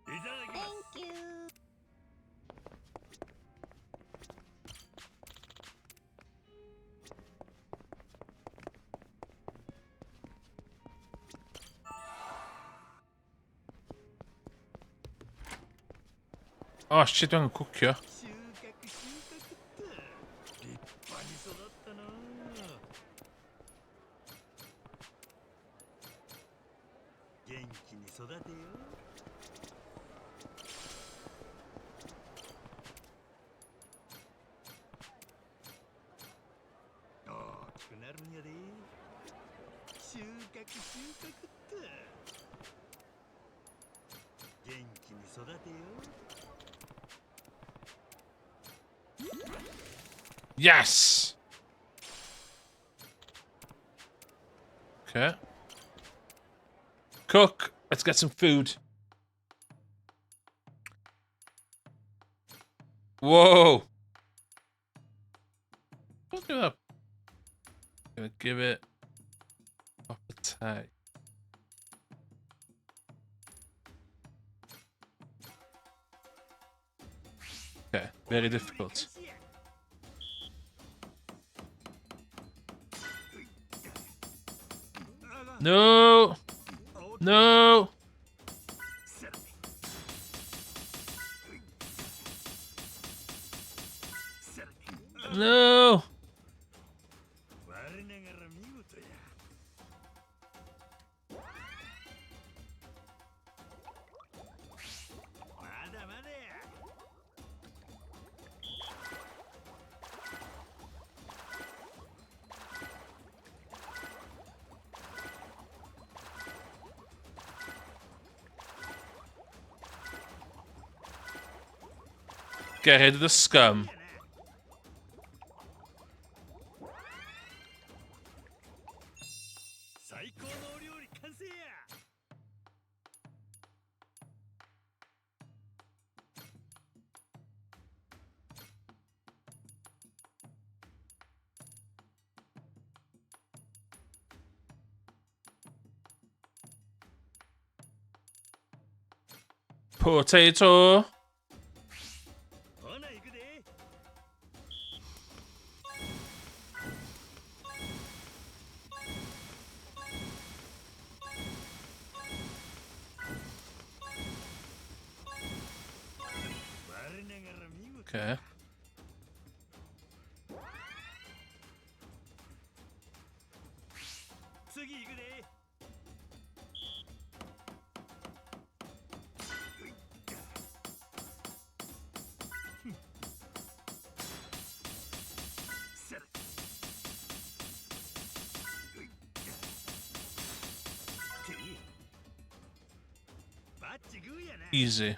F: Thank you.
A: Oh shit, dwi'n angen cwcio.
D: 収穫収穫っと立派に育ったな元気に育てよ。大きくなるんやで。収穫収穫っと元気に育てよ。
A: Yes! Okay. Cook! Let's get some food. Whoa! Look at that. Gonna give it a attack. Okay, very difficult. No! No! No!
D: 我ながら見事や。まだまだや。
A: Get rid of the scum.
D: 最高のお料理完成や。
A: Potato!
D: ほな行くで。我ながら見事。
A: Okay.
D: 次行くで。さらういてバッチグーやな。
A: Easy.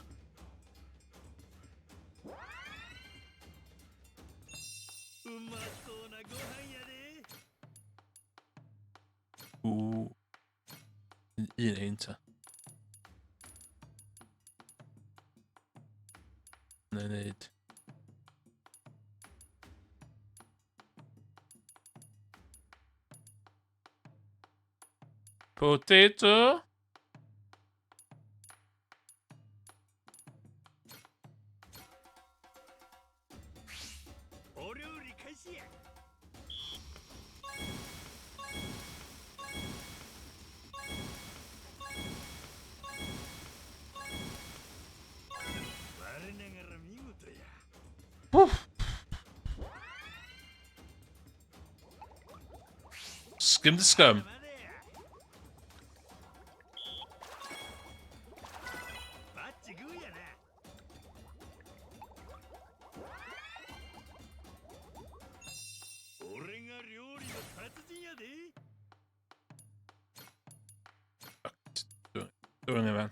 D: うまそうなご飯やで。
A: Ooh. Un ein ta. Na i wneud. Potato.
D: お料理開始や。我ながら見事や。
A: Woof. Skim the scum.
D: まだや。バッチグーやな。俺が料理の達人やで。
A: Doing it, man.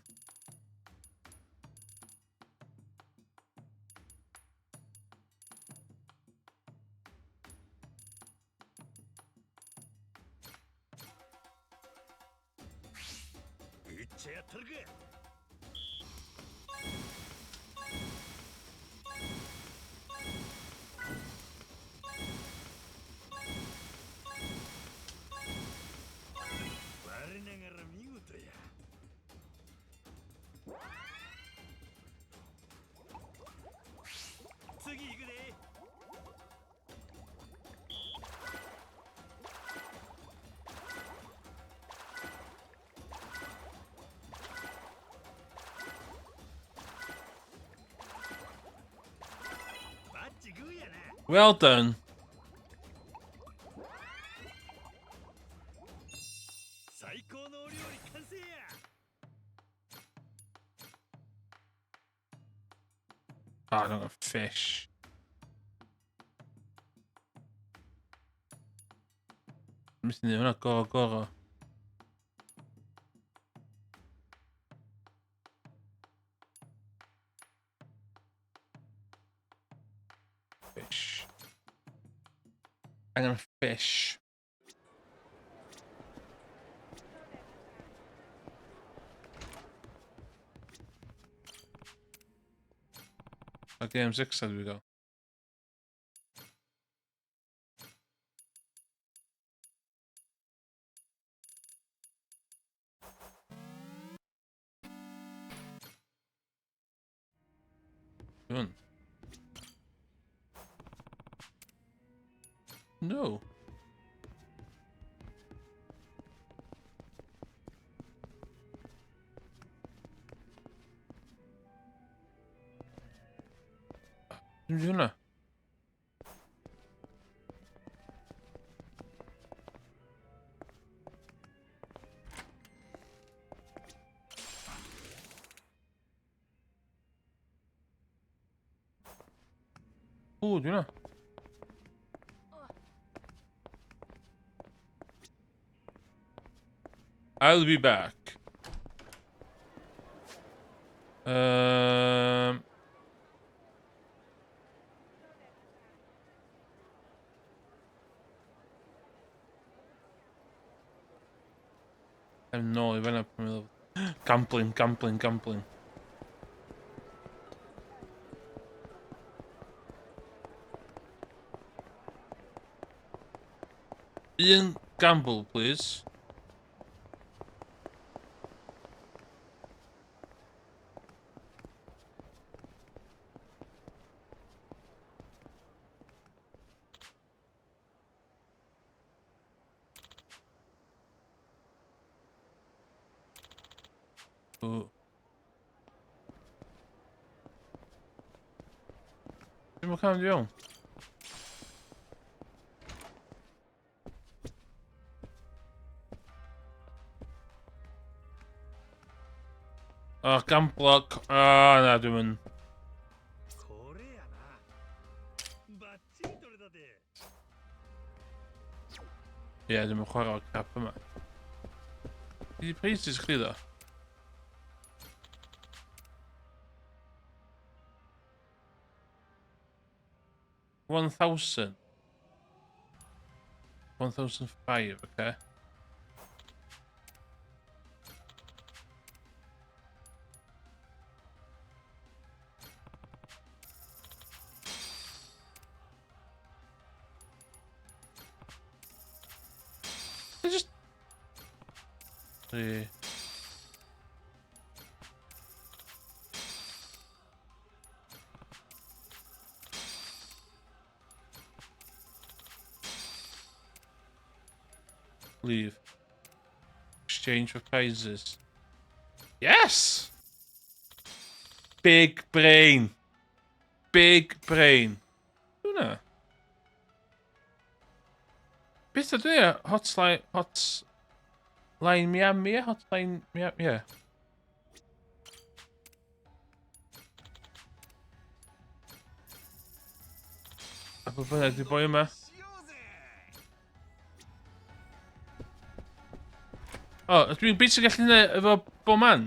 A: Well done. Oh, I don't have fish. Missing hwnna, goro, goro. Fish. Angen fish. A game 6 dwi gael. Hwn. No. Dwi'n mynd i hwnna. O, dwi hwnna. I'll be back. I'm nôl i fan'na pan meddwl. Gambling, gambling, gambling. Un gamble, please. Ooh. Dwi'm yn cael iawn. Oh, gamblo. Oh, na, dwi'n mynd. Ie, yeah, dwi'n mynd chwarae o'r crap yma. Di preises chdi ddo? £1,000. 1,005, okay. They just... 3. Leave. Exchange for prizes. Yes! Big brain. Big brain. Hwna. Beth ydw i? Hotline... Hotline Miami? Hotline Miami? Yeah. A beth bynnag di boi yma. O, oh, dwi'n beth sy'n gallu gwneud efo bo man?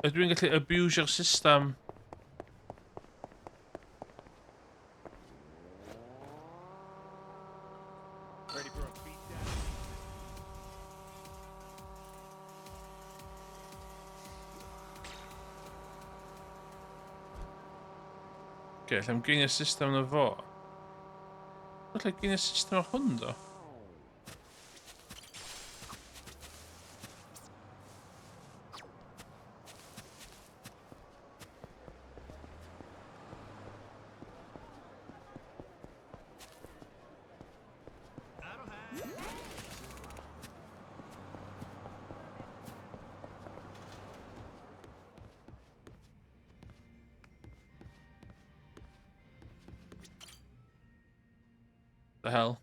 A: Ydw i'n gallu abusio'r system?
B: Ready for a beatdown?
A: Oce, lle am geinio'r system na fo. Alla geinio'r system ar hwn, do? The hell?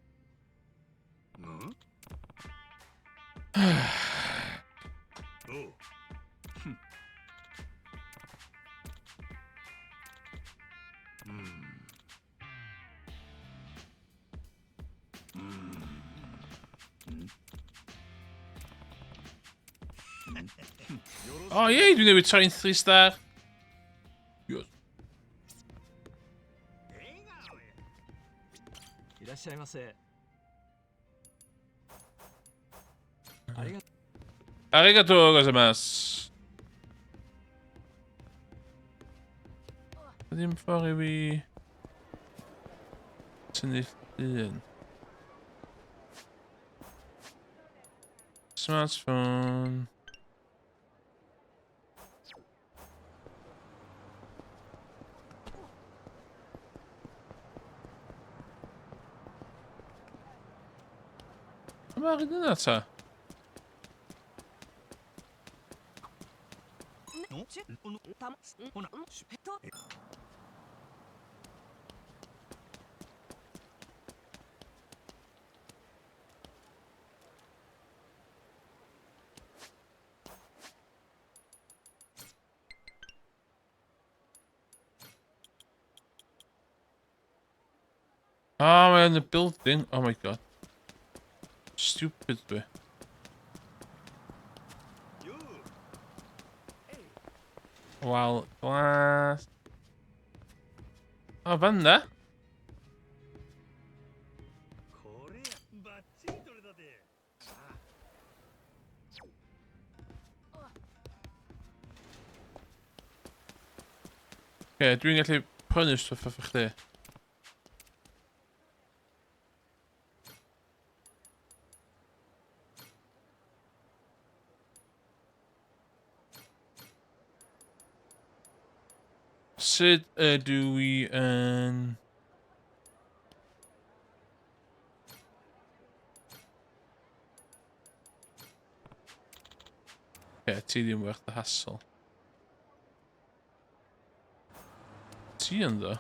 D: んおう
A: O ie, dwi newydd troi'n 3 star. Yes.
D: 笑顔や
G: いらっしゃいませ。ありが
A: ありがとうございます。 Ddim ffordd i fi tynnu llun. Smartphone. Mae'r un yna ta?
D: お
C: ちゅ
D: おの
C: たまん
D: ほな
C: んと
A: Ah, mae yn y building. Oh my god. Stupid dwi.
D: よう
A: Wal glas. O, fan na.
D: これやバッチリ取れたで
A: Oce, dwi'n gallu prynu stwff efo chdi. Sut ydw i yn... Oce, ti ddim werth y hassle. Ti yn ddo?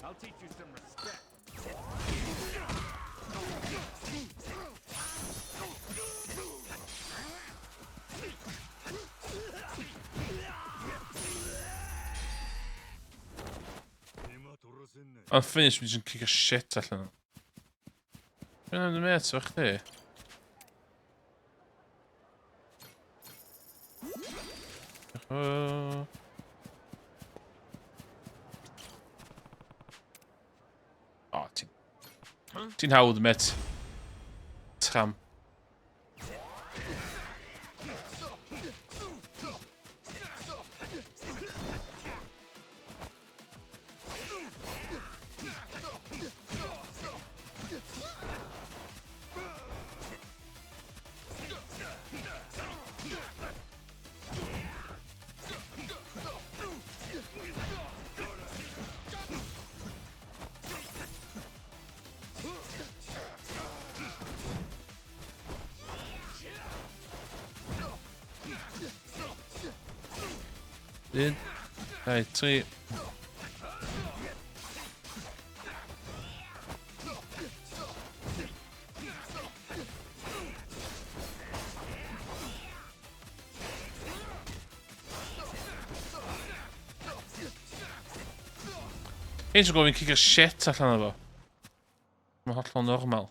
B: I'll teach you some respect.
D: 手間取らせんな
A: Ond finish, mi jyst yn cicio shit allan. Dwi'n mynd mêt efo chdi. O. O, ti'n... Ti'n hawdd, mêt. Tram. Un, dau, tri. Hyn sy'n gofyn cicio shit allan o fo. Mae'n hollol normal.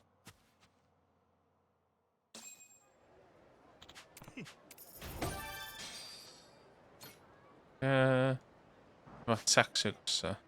A: Mae taxi agosaf.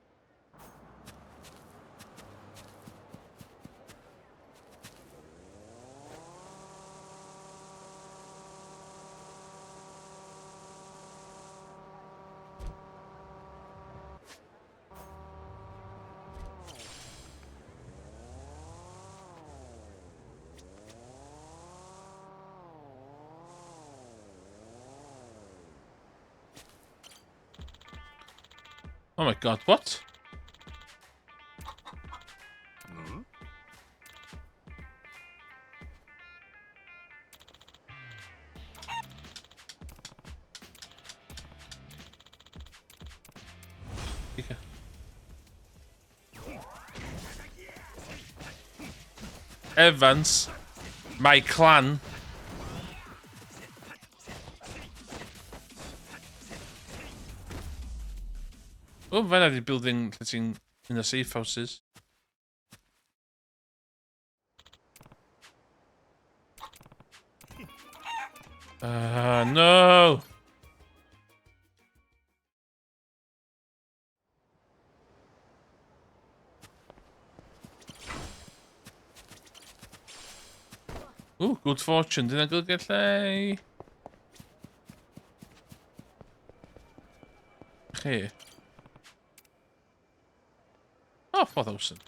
A: Oh my god, what?
D: Hmm?
A: Okay. Evans, my clan. Oh, fan'na di building lle ti'n un o safe houses. No! Ooh, good fortune. Dyna golygu lle? Chi. Oh, 4,000.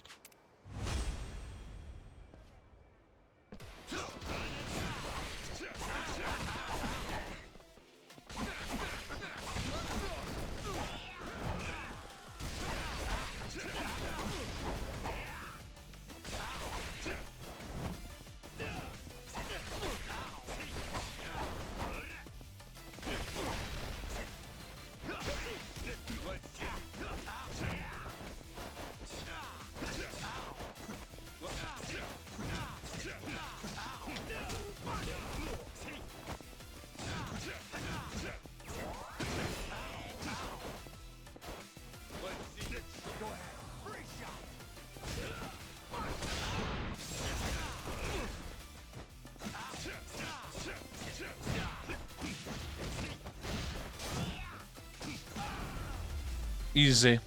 A: Easy.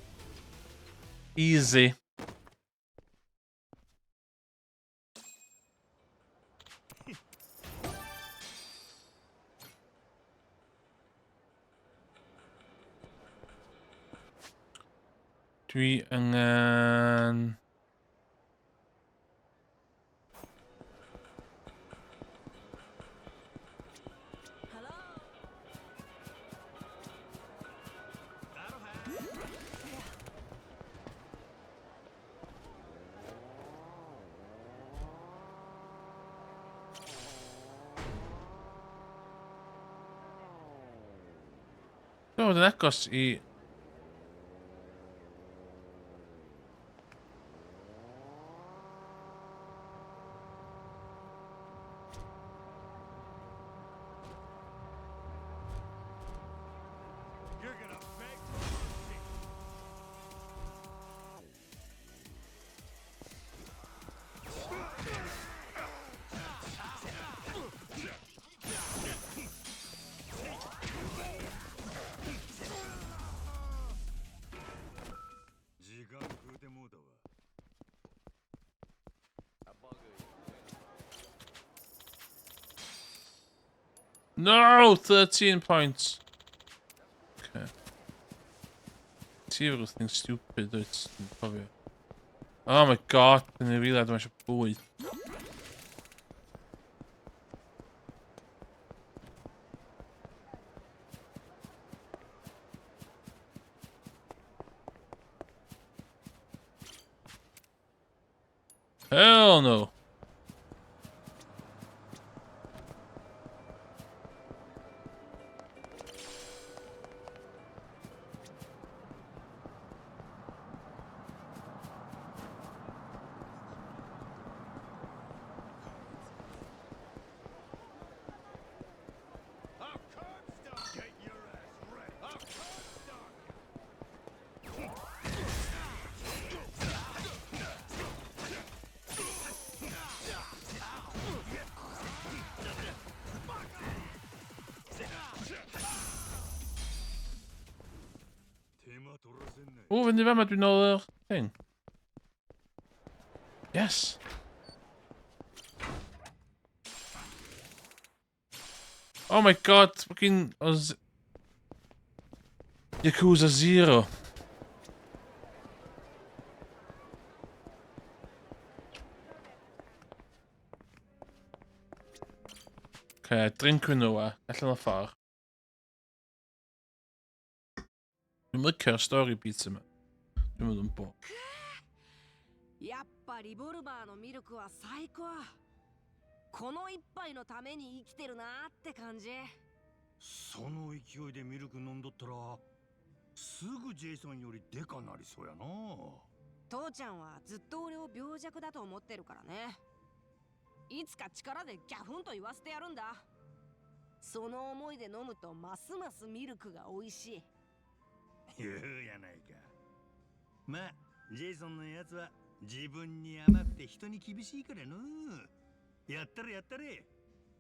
A: Easy. Dwi angen... Dwi'n yn agos i...
B: You're gonna beg for mercy.
A: No! 13 points. Okay. Ti efo thing stupid, wyt ti'n cofio. Oh my god, dyn ni rili dwi'n eisiau bwyd. Hell no.
B: I'll curb stomp. Get your ass ready. I'll curb stomp you.
A: O, fyny fama, dwi'n nôl yr thing. Yes! Oh my God, fucking... Os... Yakuza Zero. Okay, drink quinoa, allan o'r ffordd. Dwi'n licio'r story beats yma. Dwi'n mynd yn bo.
C: やっぱリボルバーのミルクは最高。この一杯のために生きてるなって感じ。
D: その勢いでミルク飲んどったら、すぐジェイソンよりデカなりそうやな。
C: 父ちゃんはずっと俺を病弱だと思ってるからね。いつか力でギャフンと言わせてやるんだ。その思いで飲むと、ますますミルクが美味しい。
D: 言うやないか。まあ、ジェイソンのやつは自分に甘くて人に厳しいからの。やったれやったれ。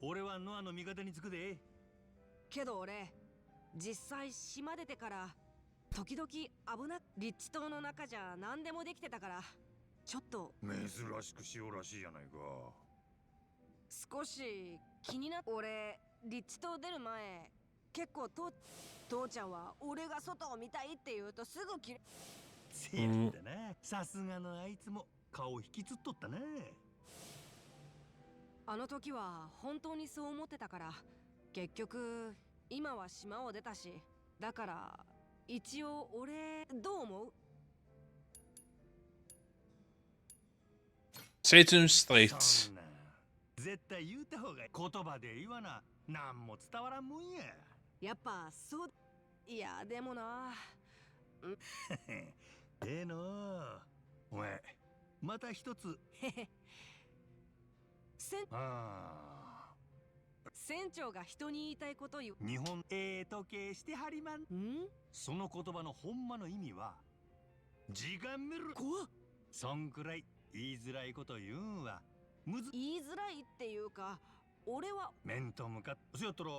D: 俺はノアの味方につくで。
C: けど俺、実際島出てから時々危な。リッチ島の中じゃ何でもできてたから、ちょっと。
D: 珍しくしおらしいやないか。
C: 少し気になっ。俺、リッチ島出る前、結構父ちゃんは、俺が外を見たいって言うとすぐ切れ。
D: せやったな。さすがのあいつも顔引きつっとったな。
C: あの時は本当にそう思ってたから。結局今は島を出たし、だから一応俺、どう思う？
A: Say to him straight.
D: そんなん絶対言うた方が。言葉で言わななんも伝わらんもんや。
C: やっぱそう。いや、でもな。
D: ええの。お前、また一つ。
C: へへ。
D: あ。
C: 船長が人に言いたいこと言う。
D: 日本ええ時計してはりまん。
C: ん。
D: その言葉のほんまの意味は、時間見る。
C: 怖っ。
D: そんくらい言いづらいこと言うんはむず。
C: 言いづらいっていうか、俺は。
D: 面と向かっそやったら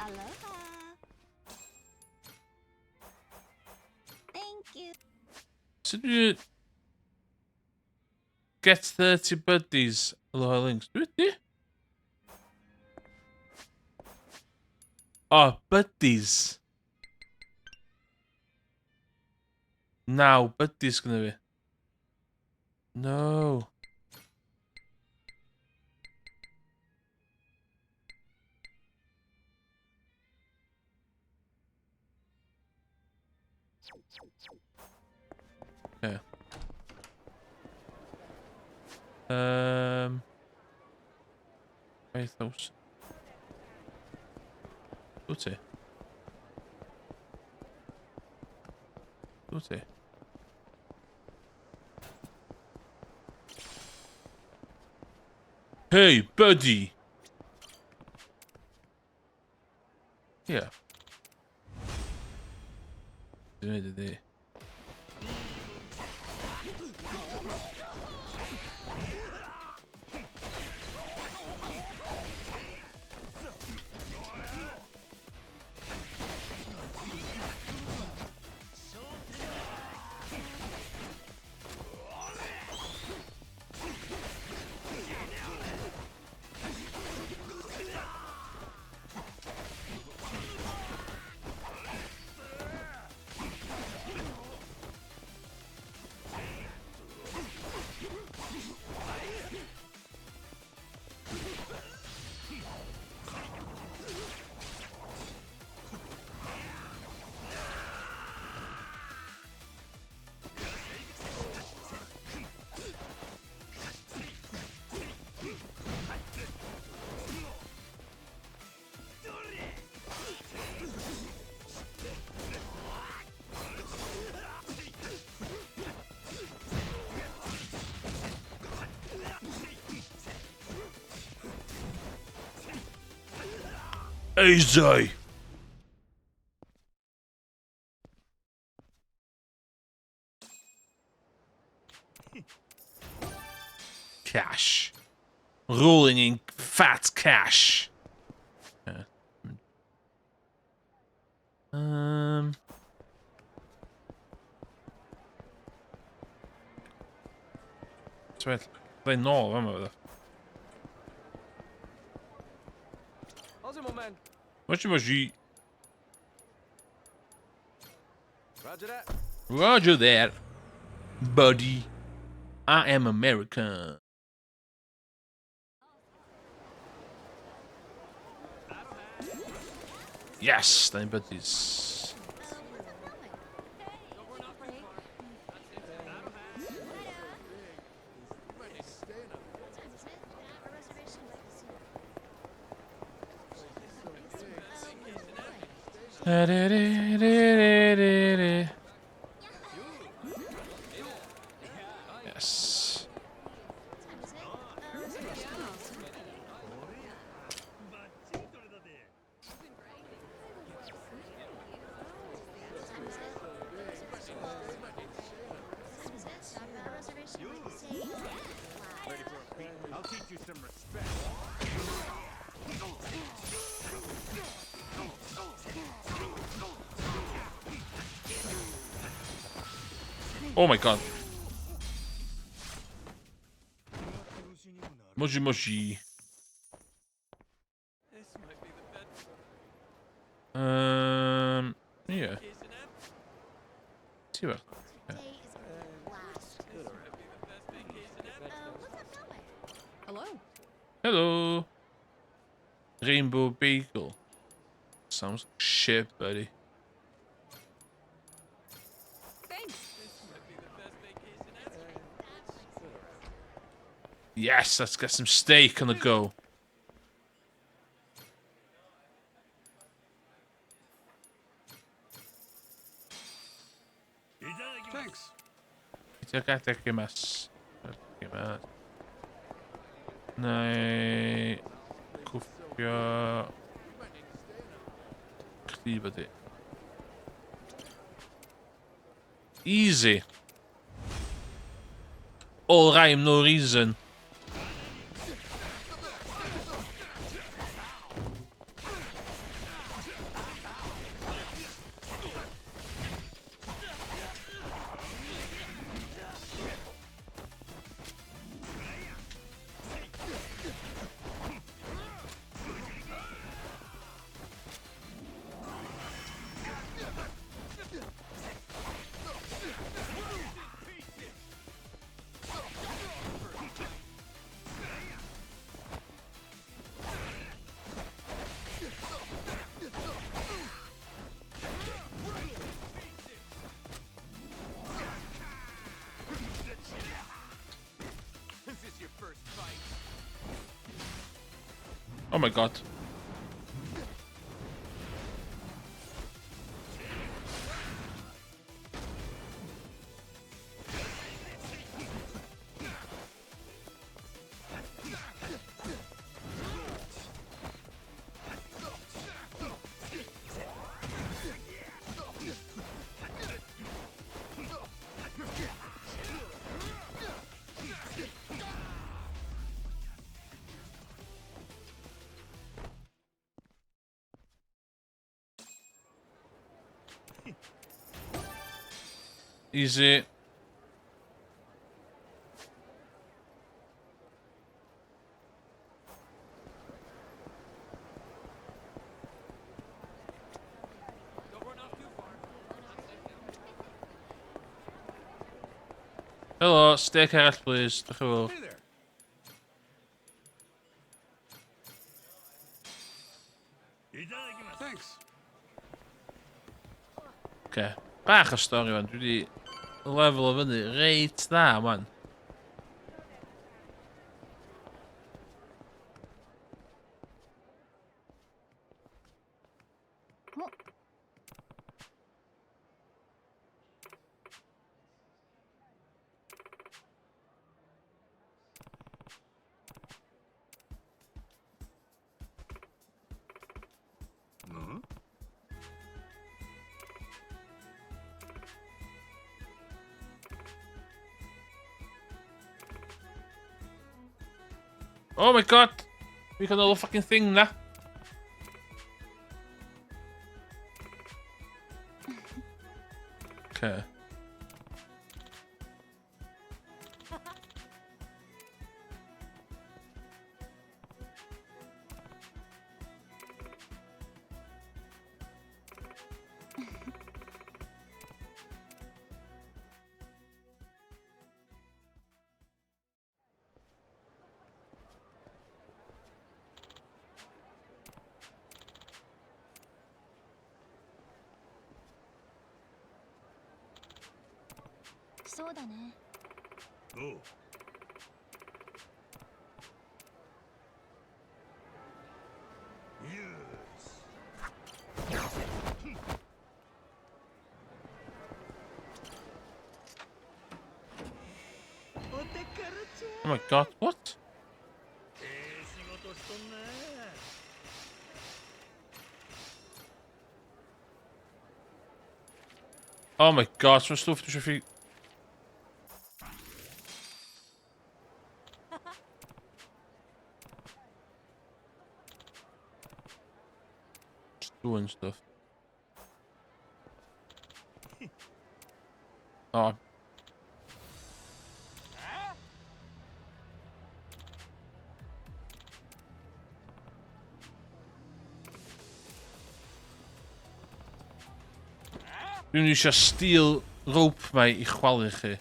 F: Aloha. Thank you.
A: Sut dwi... Get 30 buddies. Aloha links. Dwi wedi? Oh, buddies. Naw buddies gynna fi. No. Yeah. 5,000. Wyt ti? Wyt ti? Hey, buddy! Yeah. Dwi'n neud ydi. Easy! Cash. Rolling in fat cash. Yeah. So, they nôl fama fydda.
G: How's it, my man?
A: Moshi moshi.
G: Roger that.
A: Roger that, buddy. I am American. Yes, then buddies. Yes.
B: I'll teach you some respect.
A: Oh my god. Moshi moshi. Yeah. See what? Yeah.
E: Hello.
A: Hello. Rainbow Bagel. Sounds like shit, buddy.
E: Thanks.
A: Yes, let's get some steak on the go.
B: Thanks.
A: Itadakimasu. Neu cwffio chdi, buddy. Easy. All rhyme, no reason. Oh my god. Easy. Helo, steak arall please. Diolch yn fawr.
B: Hey there. Thanks.
A: Okay. Bach o stori wan. Dwi wedi lefel o fyny reit dda wan. Oh my god! We got another fucking thing na. Okay.
F: そうだね。
D: おう。よし。お宝ちゃん。
A: Oh my god, what?
D: ええ仕事しとんな。
A: Oh my god, so stwff dwi eisiau ffi... Just doing stuff. Oh. Dwi'n eisiau steel rope mae i chwalu chi.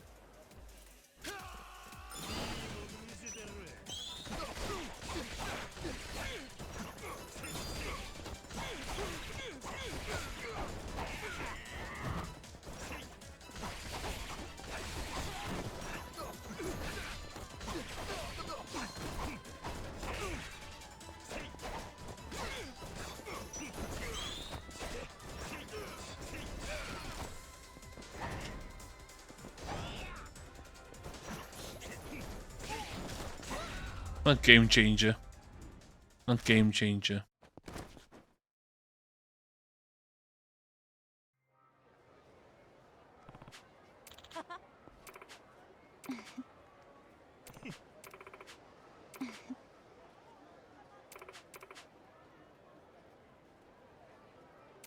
A: Not game changer. Not game changer.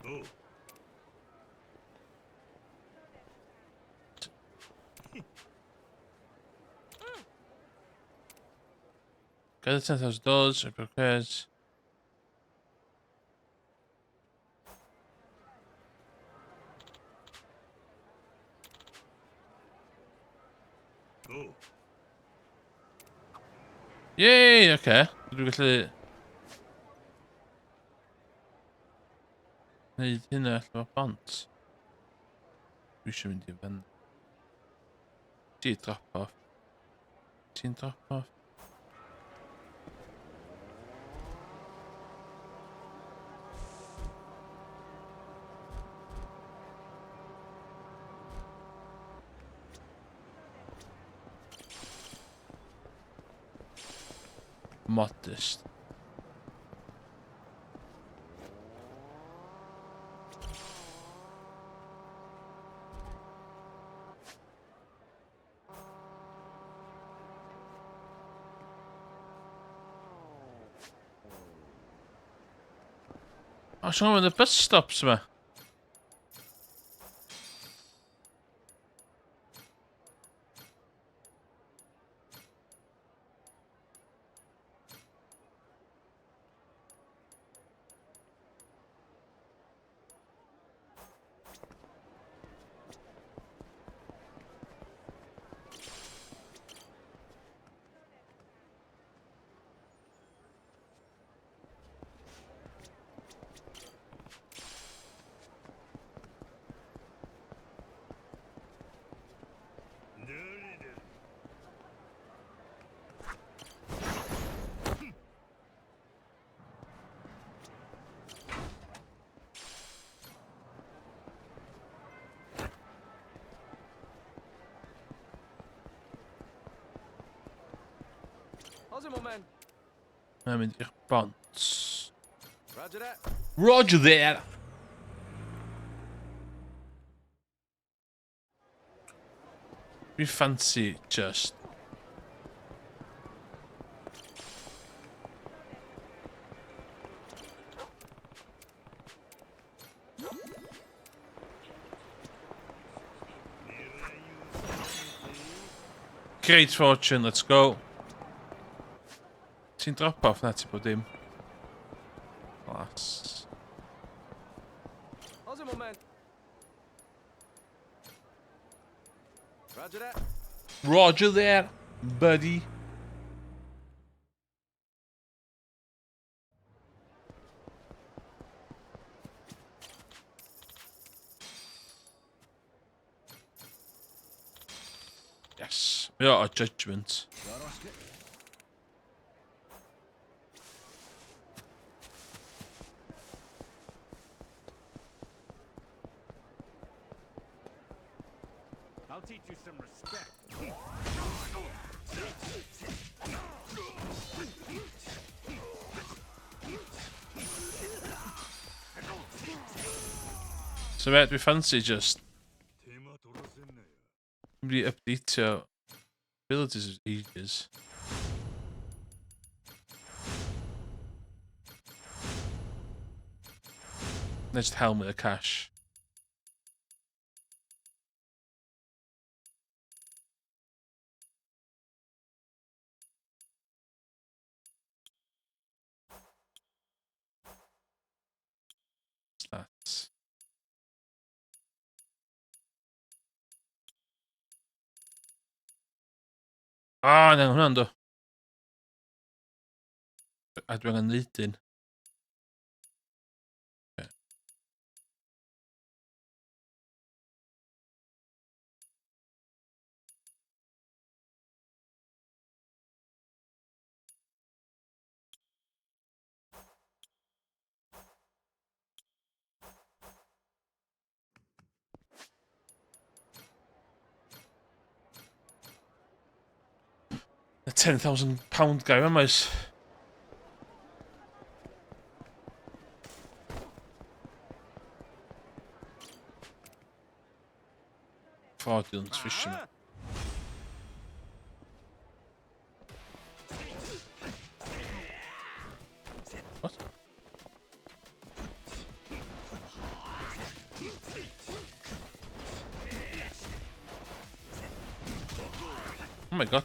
D: おう。
A: Gather $10,000, I prepared.
D: おう。
A: Yay, okay. Dwi'n gallu... Neud hynna allan o'r bont. Dwi eisiau mynd i fan. Ti drop off. Ti'n drop off. Modest. O, si'n mynd y bus stops yma.
G: How's it, my man?
A: Mae'n mynd i'r bont.
G: Roger that.
A: Roger that! Dwi'n fancy just... Great fortune, let's go. Ti'n drop off na ti bod dim. Las.
G: How's it, my man? Roger that.
A: Roger there, buddy. Yes, we got a judgment.
B: I'll teach you some respect.
A: So mate, dwi fancy just mynd i updateio abilities ages. Na just hel mwy o cash. Stats. Ah, na, hwnna'n do. A dwi angen neud un. Ocê. Y £10,000 guy yma oes. Fraudulent fisherman. What? Oh my god.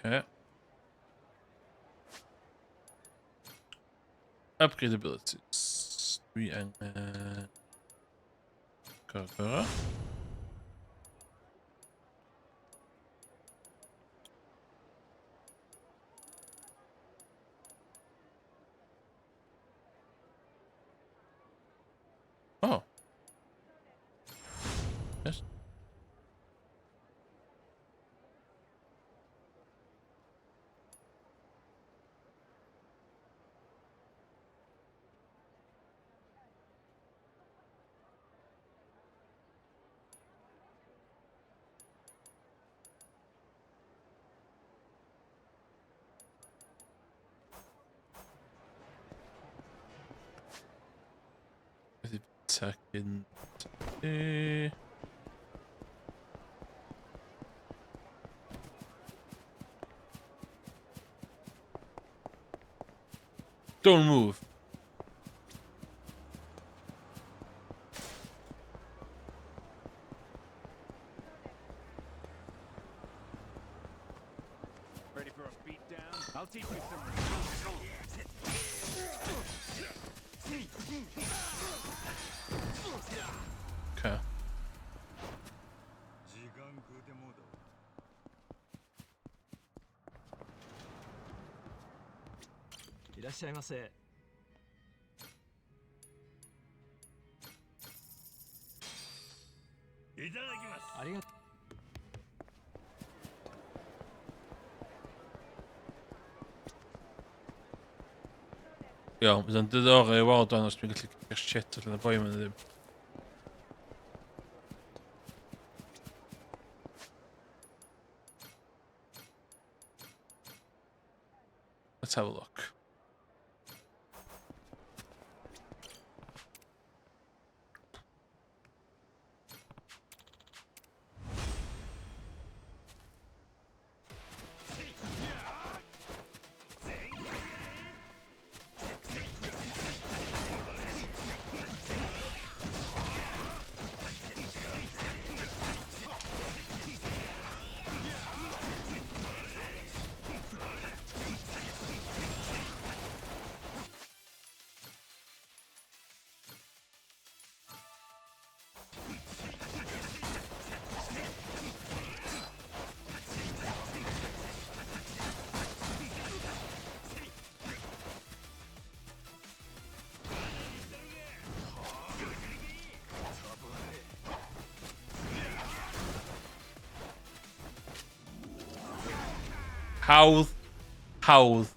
A: Okay. Upgrade abilities. Dwi angen... Gorgora. Oh. Yes. Second. Don't move.
B: Ready for a beat down? I'll teach you some.
A: Okay.
D: 時間食うてもうたわ。
G: いらっしゃいませ。
D: いただきます。
G: ありがと。
A: Iawn, bydd yn diddorol i weld o'n os dwi'n gallu cael shit allan y boi yma neu ddim. Let's have a look. Hawdd. Hawdd.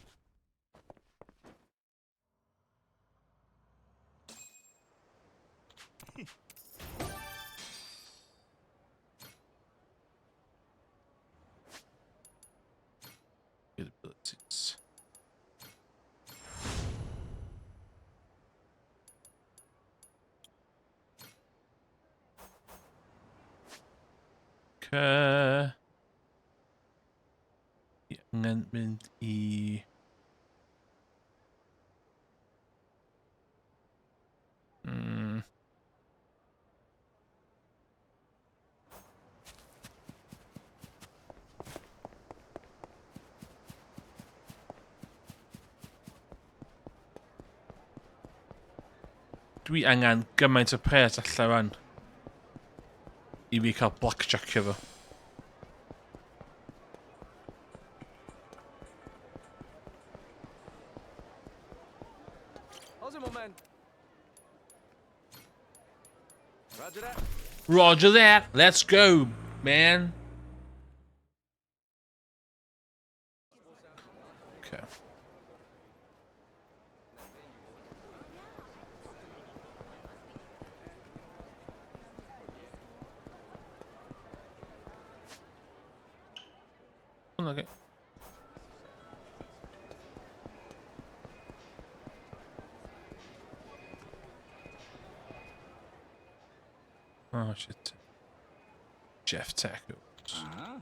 A: Abilities. Okay. Fi angen mynd i... Dwi angen gymaint o pres allan rwan i fi cael blackjack efo.
G: How's it, my man?
B: Roger that.
A: Roger that. Let's go, man. Okay. Okay. Oh shit. Jeff Tacos.
D: ああ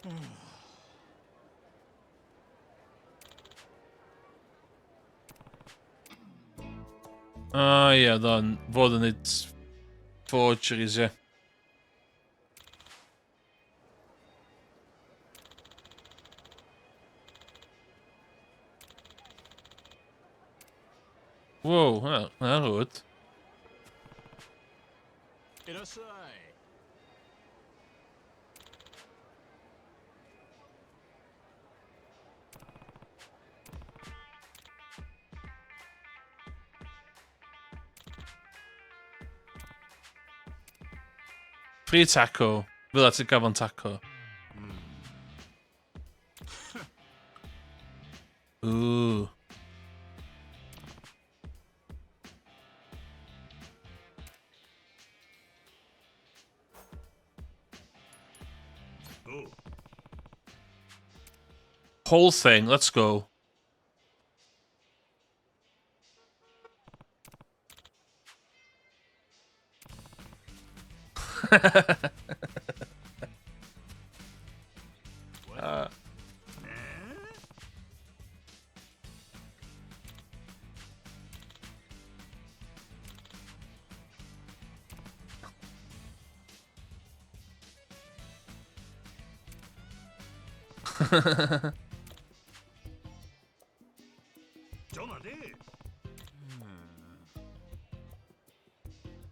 D: うん。
A: O ie, oedd o'n fod yn neud forgeries, ie. Wow, hwnna'n rude. Free taco. Fel ti'n gafon taco. Ooh. Whole thing, let's go.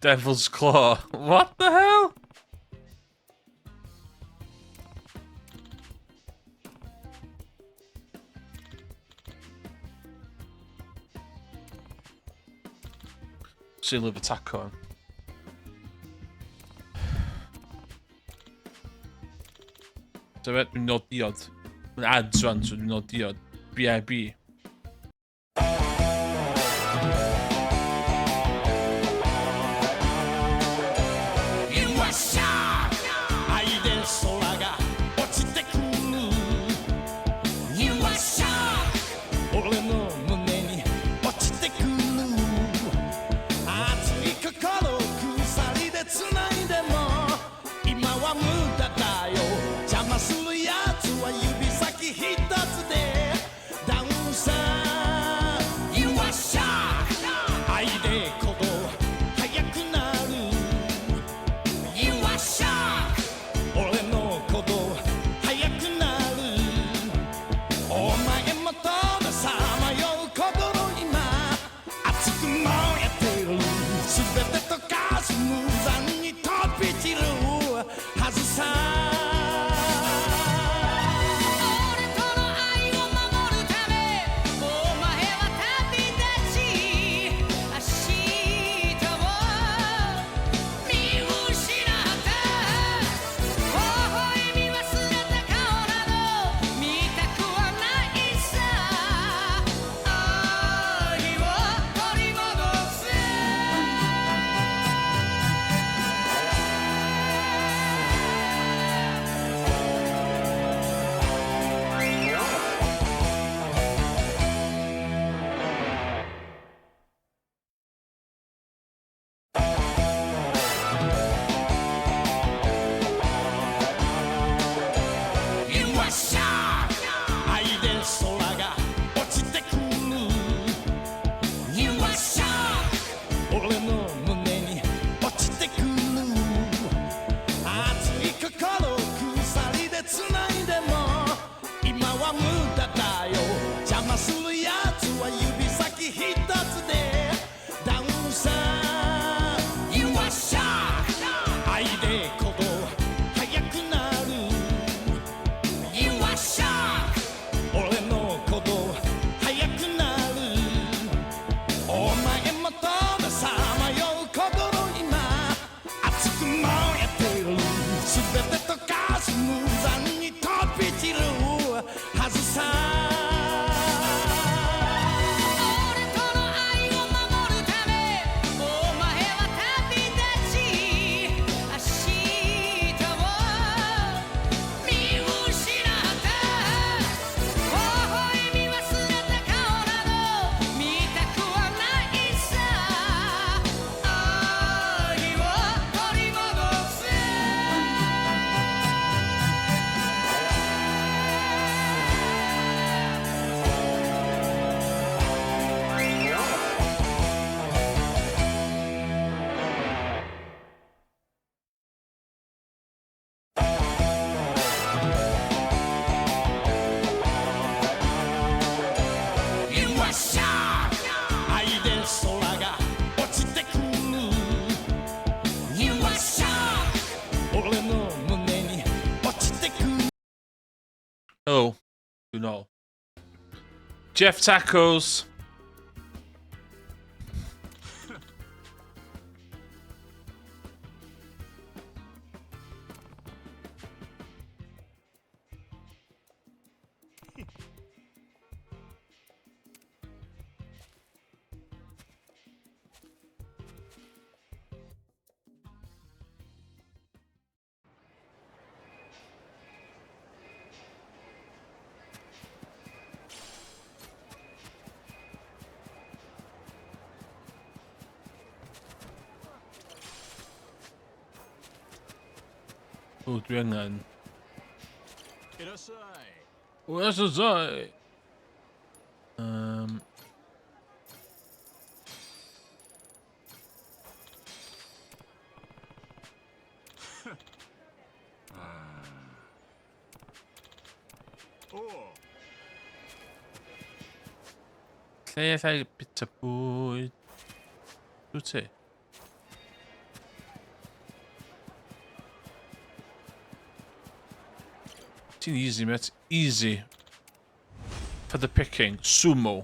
A: Devil's Claw. What the hell? Seal of taco. So fe, dwi'n nod diod. Mae'n ads rwan, so dwi'n nod diod. B.I.B.
B: 愛で鼓動速くなる。You are
A: Jeff Tacos. O, dwi angen. Irasai. Lle allai bita bwyd? Dwi ti? Ti'n easy, mate. Easy. For the picking. Sumo.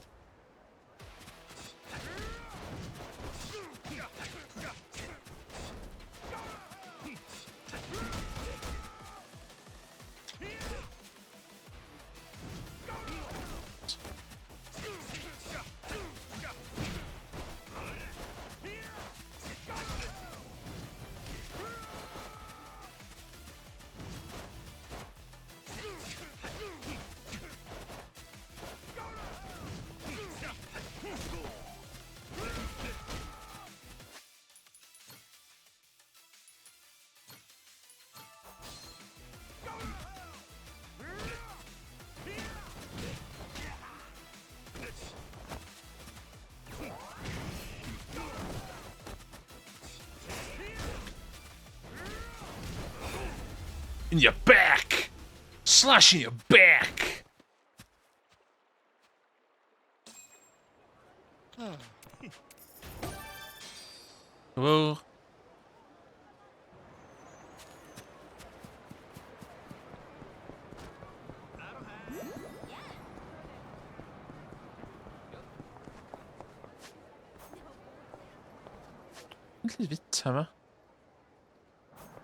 A: In your back! Slash in your back! Hello? Yn lle fita yma?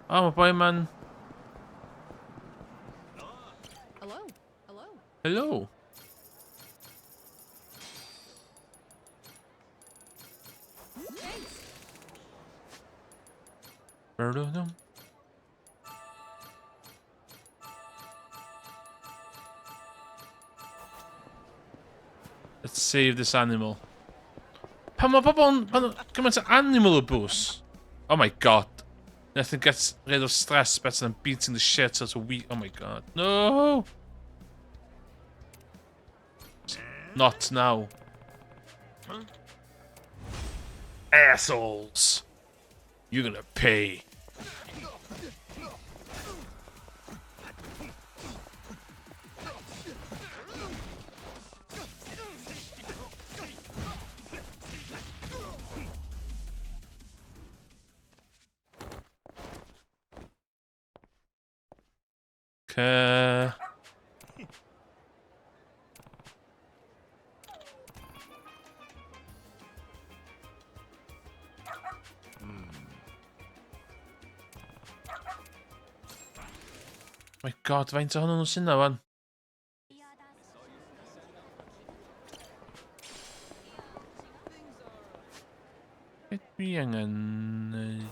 A: O, mae boi yma'n...
E: Hello. Hello.
A: Hello.
E: Thanks.
A: Ba-dum-dum. Let's save this animal. Pan mae pobl yn... Pan gymaint o animal abuse? Oh my god. Nothing gets rid of stress better than beating the shit out of we... Oh my god. No! Not now. Assholes! You're gonna pay. Okay. My god, faint ohonyn nhw sy'n na wan? Be dwi angen neud?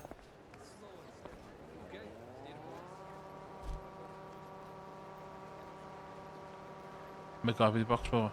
A: My god, fi di box fo.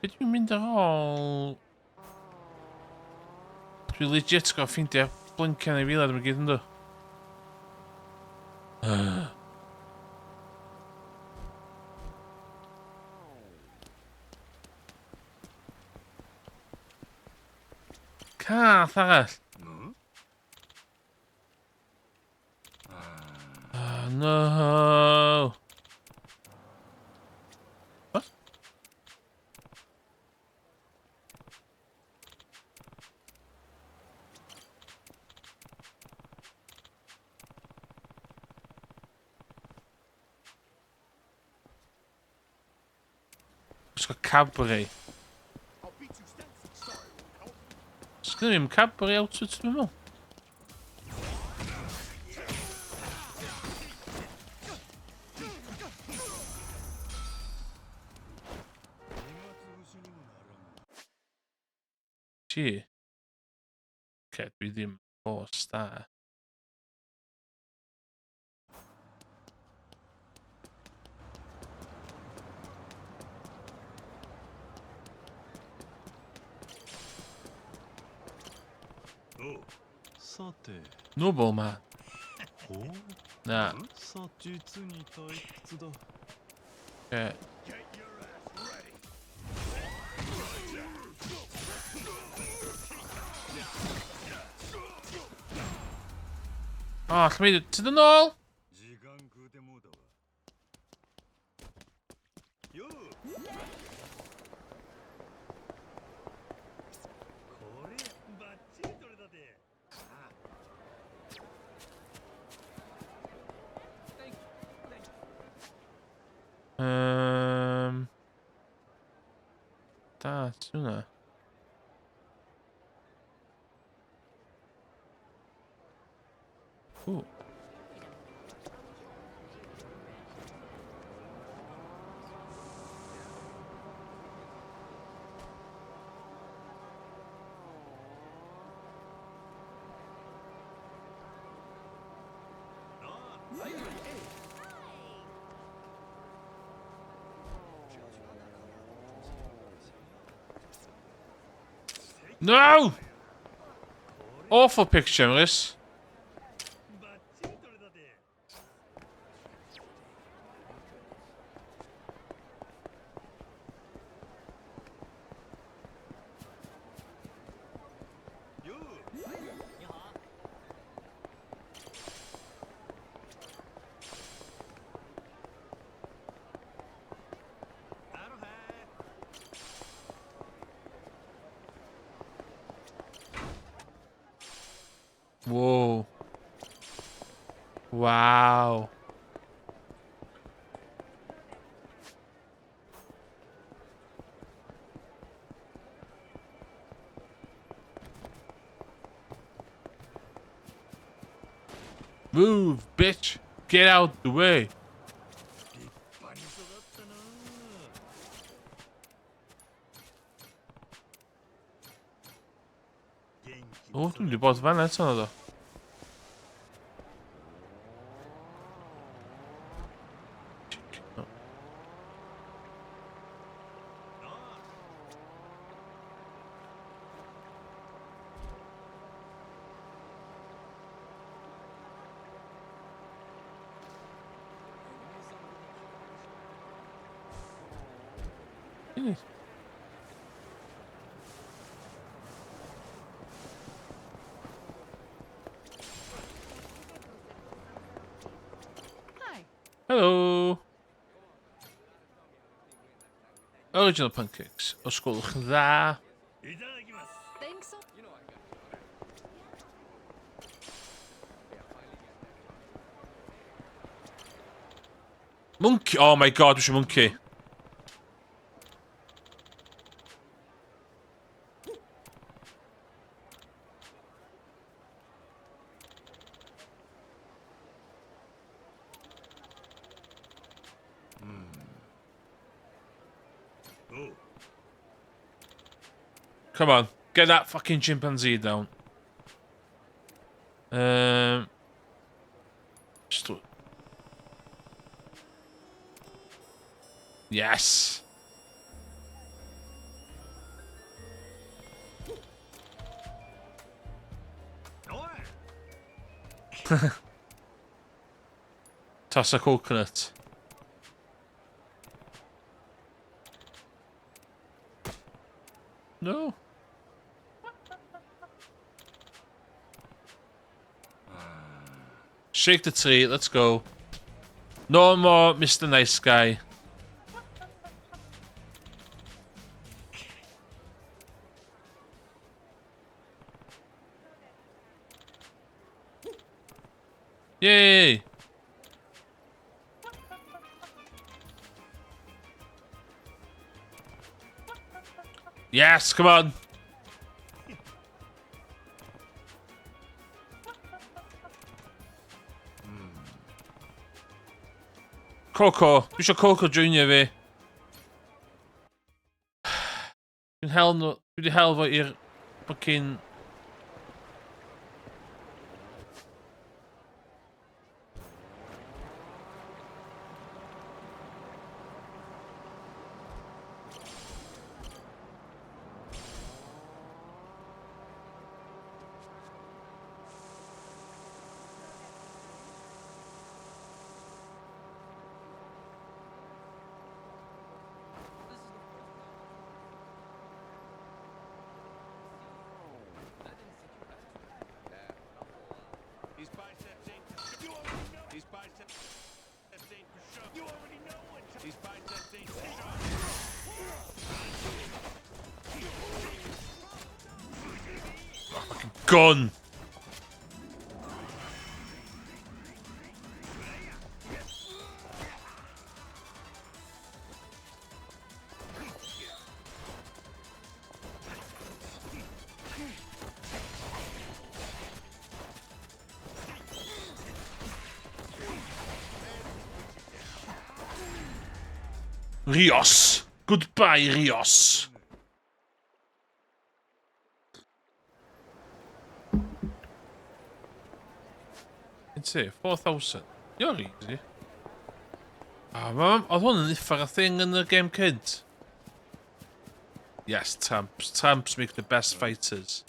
A: Be dwi'n mynd ar ôl? Dwi legit gorfod ffeindio blincen ei filad yma gyd ynddo. Cath arall. Oh, no. What? Gwisgo cabaret. Sgynna fi'm cabaret outfit dwi'n meddwl. Ti? Oce, dwi ddim four star. Noble man. Na. Okay. O, oh, allwn i... Ti'n dod nôl? Da, ti'n hwnna. Ooh. No! Awful picture, Emrys. Whoa. Wow. Move, bitch. Get out the way. O, dwi'n wedi bod fan eto na do.
E: Hi.
A: Hello. Original pancakes. Os gwelwch yn dda.
E: Thanks.
A: Monkey. Oh my god, dwi eisiau monkey. Come on, get that fucking chimpanzee down. Just... Yes. Toss a coconut. No. Shake the tree, let's go. No more Mr Nice Guy. Yay! Yes, come on! Coco, dwi eisiau Coco joinio fi. Dwi'n hel nhw, dwi wedi hel fo i'r fucking... Gun! Rios! Goodbye, Rios! It's 4,000. You're easy. Ah, ma, oedd hwn yn uffar a thing yn y game cynt. Yes, tramps. Tramps make the best fighters.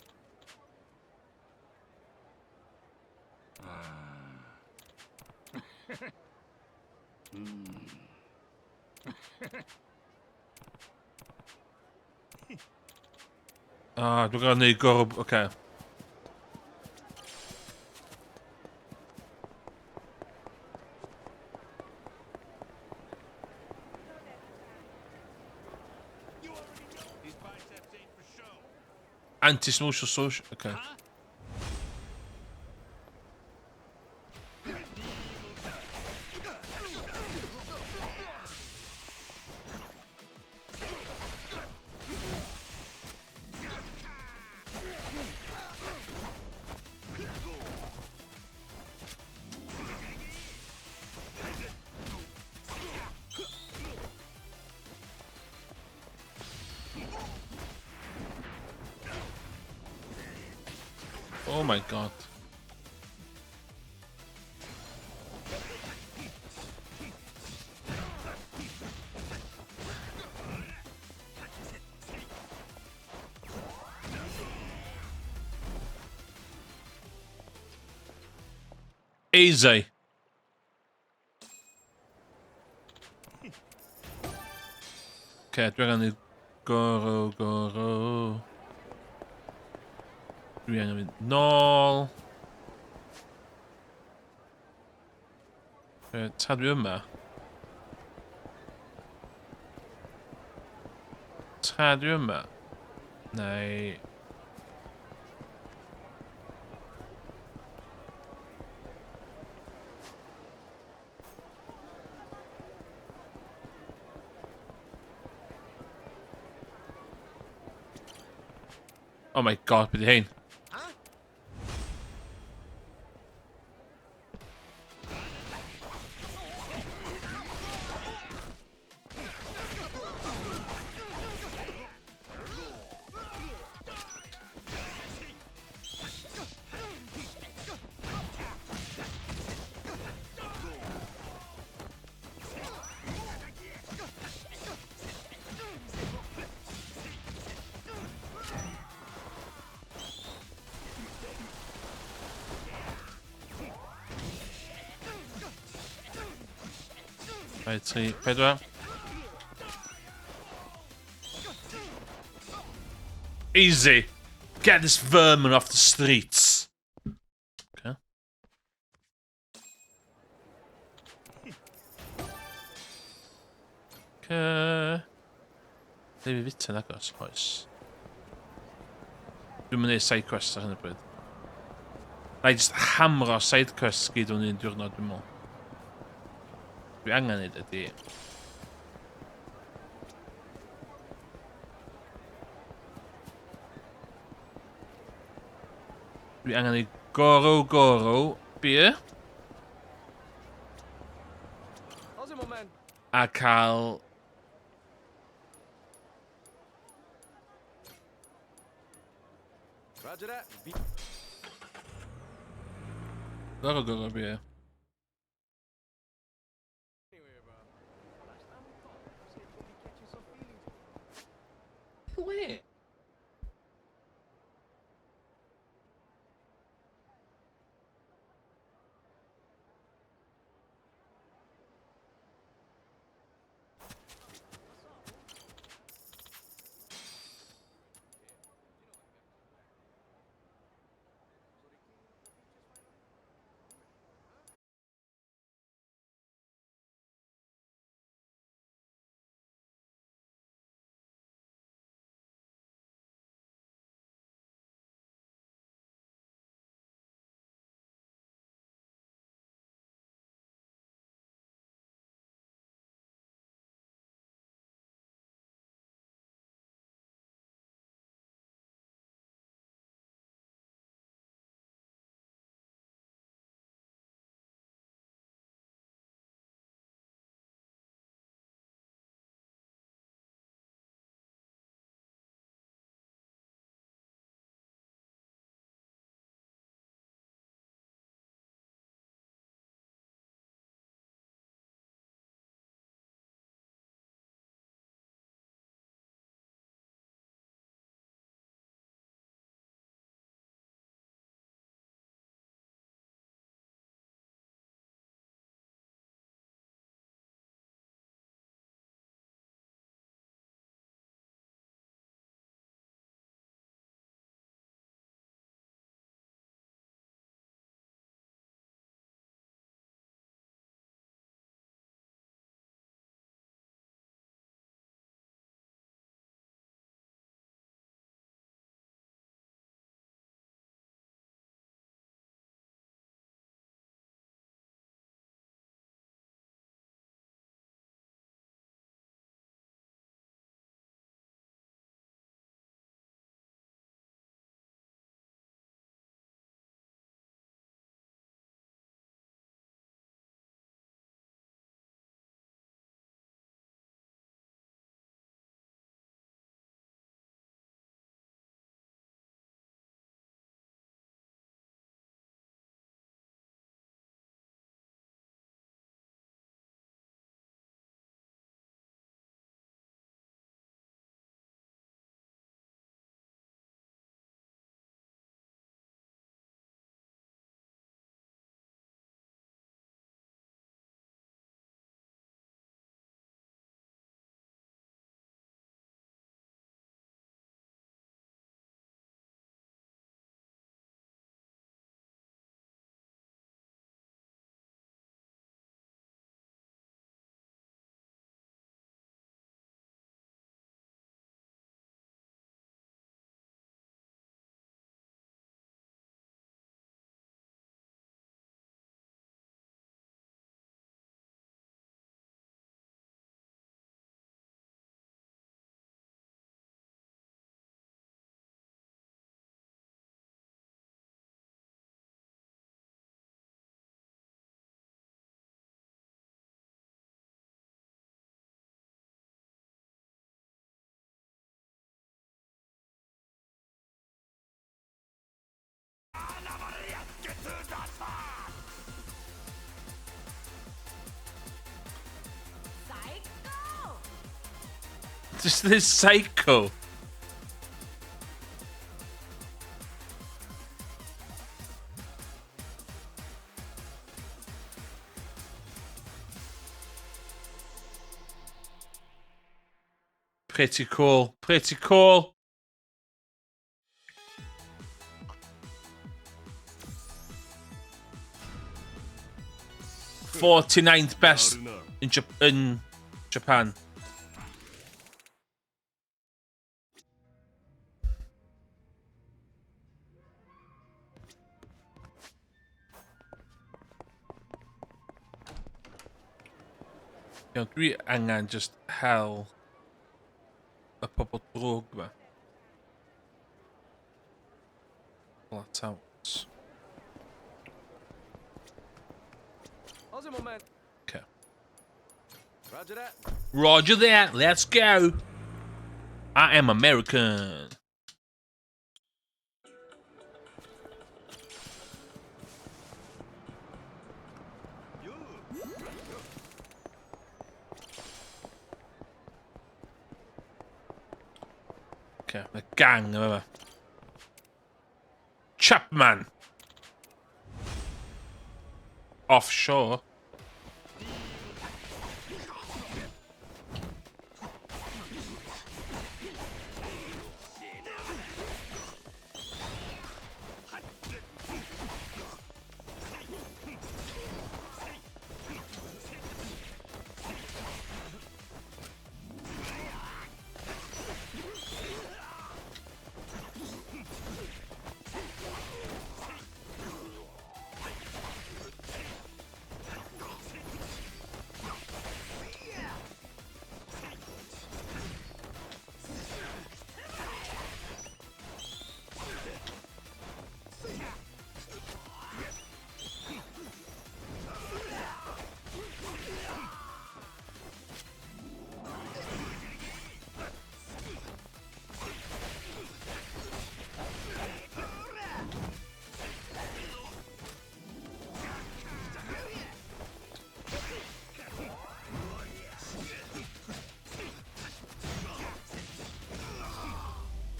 A: Ah, dwi'n gael neud gorw... Oce. Okay. Anti-social social... Okay. Oh my god. Easy. Okay, dwi angen i goro, goro. Dwi angen mynd nôl. Ta dwi yma? Ta dwi yma? Neu... Oh my god, beth di hein? Dau, tri, pedwar. Easy. Get this vermin off the streets. Okay. Okay. Ddim i fita nagos, oes. Dwi'n mynd i side quests ar hyn o bryd. Na i just hamro side quests gyd o'n un diwrnod, dwi'n meddwl. Dwi angen neud ydy... Dwi angen i Goro Goro beer. A cael... Goro Goro beer. Ble? Just this psycho. Pretty cool. Pretty cool. 49th best in Japan. Iawn, dwi angen just hel y pobl drwg yma. Flat out. Okay.
G: Roger that.
A: Roger that. Let's go. I am American. Okay, the gang yma. Chapman. Offshore.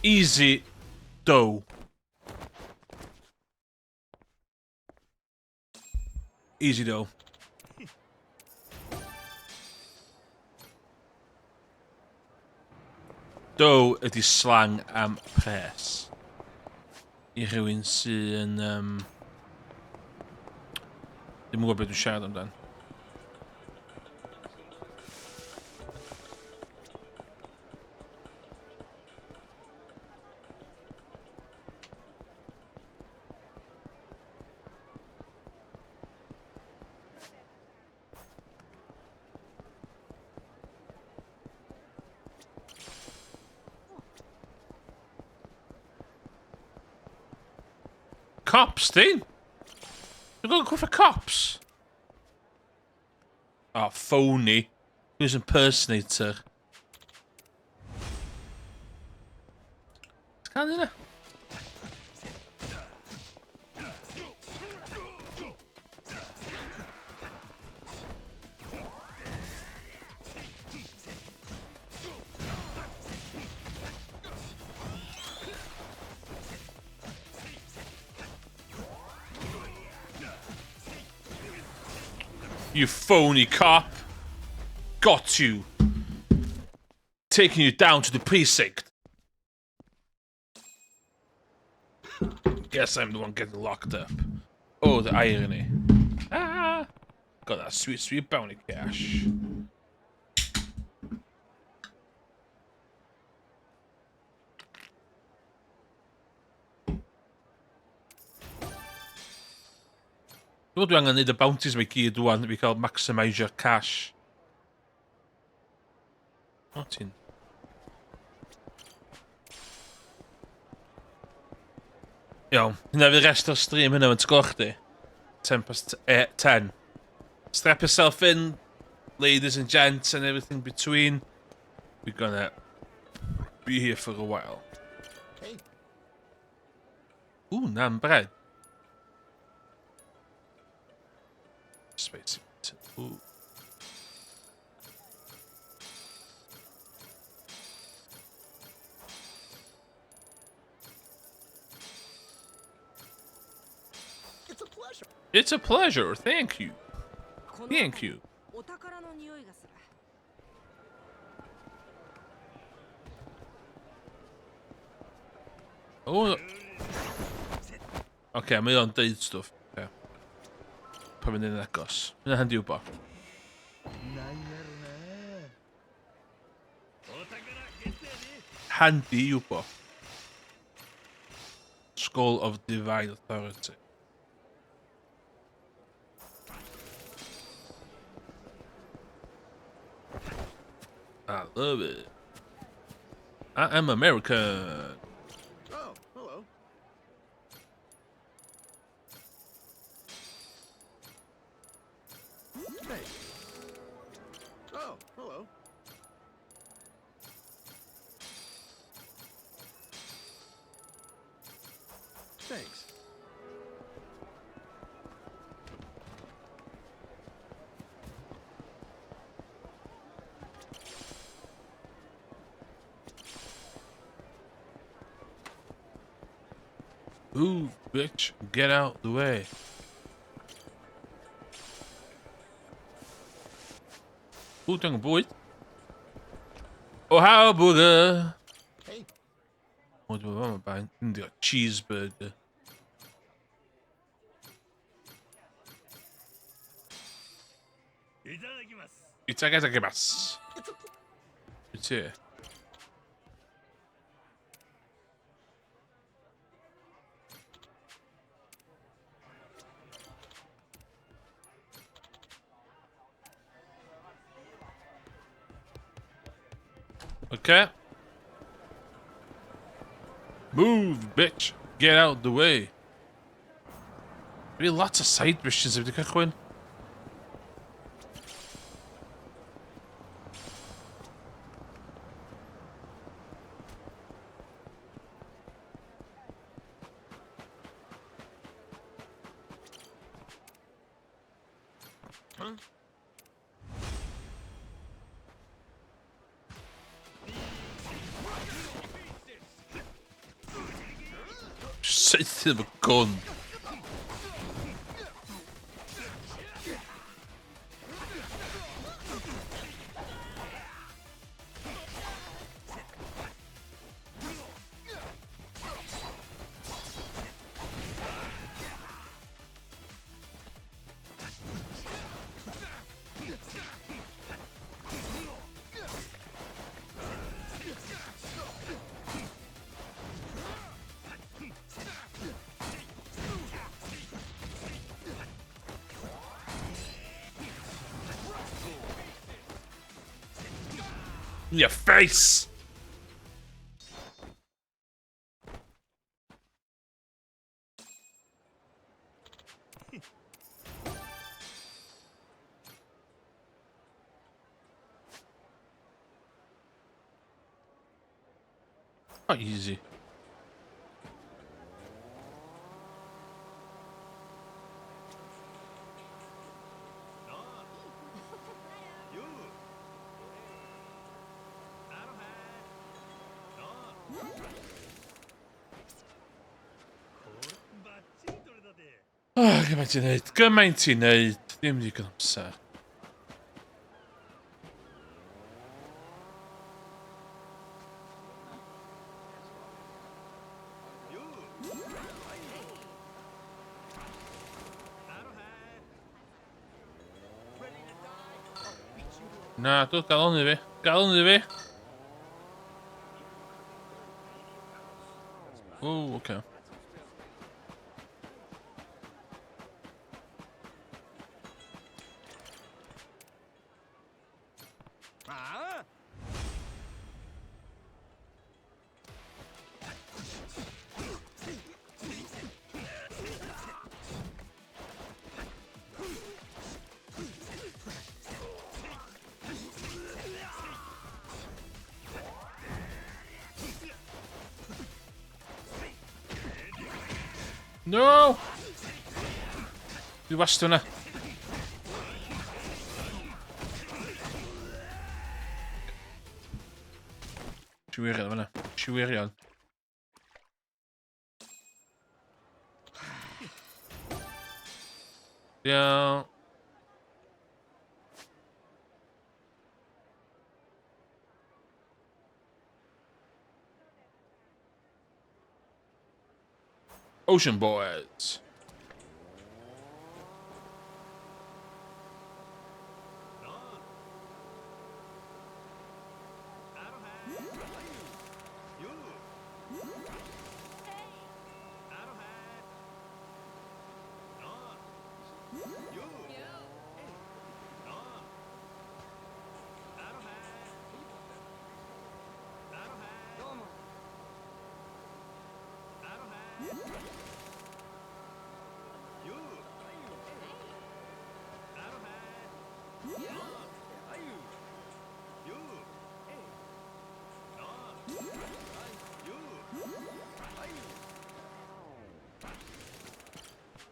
A: Easy dough. Easy dough. Dough ydy slang am pres. I rhywun sy'n... Ddim yn gwybod beth dwi'n siarad amdan. Cops, dyn? You're going to go for cops? Oh, phony. Who's impersonator? Ti'n cael hynna? You phony cop. Got you. Taking you down to the precinct. Guess I'm the one getting locked up. Oh, the irony. Ah! Got that sweet, sweet bounty cash. Dwi'n dwi angen neud y bounties mae gyd wan i cael maximise your cash. O, ti'n... Iawn, hynna fydd rest o'r stream hynna yn sgor chdi. 10 past 10. Strap yourself in, ladies and gents and everything between. We're gonna be here for a while.
H: Hey.
A: Ooh, naan bread. Space. Ooh.
H: It's a pleasure.
A: It's a pleasure. Thank you. Thank you. Oh. Okay, mae o'n deud stwff. Okay. Pan mynd yn agos. Mae'n handi wybod. Handi wybod. Skull of Divine Authority. I love it. I am American.
H: Oh, hello. Hey. Oh, hello. Thanks.
A: Ooh, bitch, get out the way. Ooh, dwi'n bwyd. Oh, burger.
H: Hey.
A: O, dwi'n meddwl mae'n bain. Cheeseburger. Itadakimasu. It's here. Okay. Move, bitch. Get out the way. Really lots of side missions wedi cychwyn.
H: Huh?
A: Saethu efo gun. In your face! Not easy. Oh, gymaint i wneud. Gymaint i wneud. Ddim digon amser. Na, dwi, gael hwn i fi. Gael hwn i fi. O, oce. No! Dwi wastad hwnna. Si wirion fan'na. Si wirion. Iawn. Ocean Boys.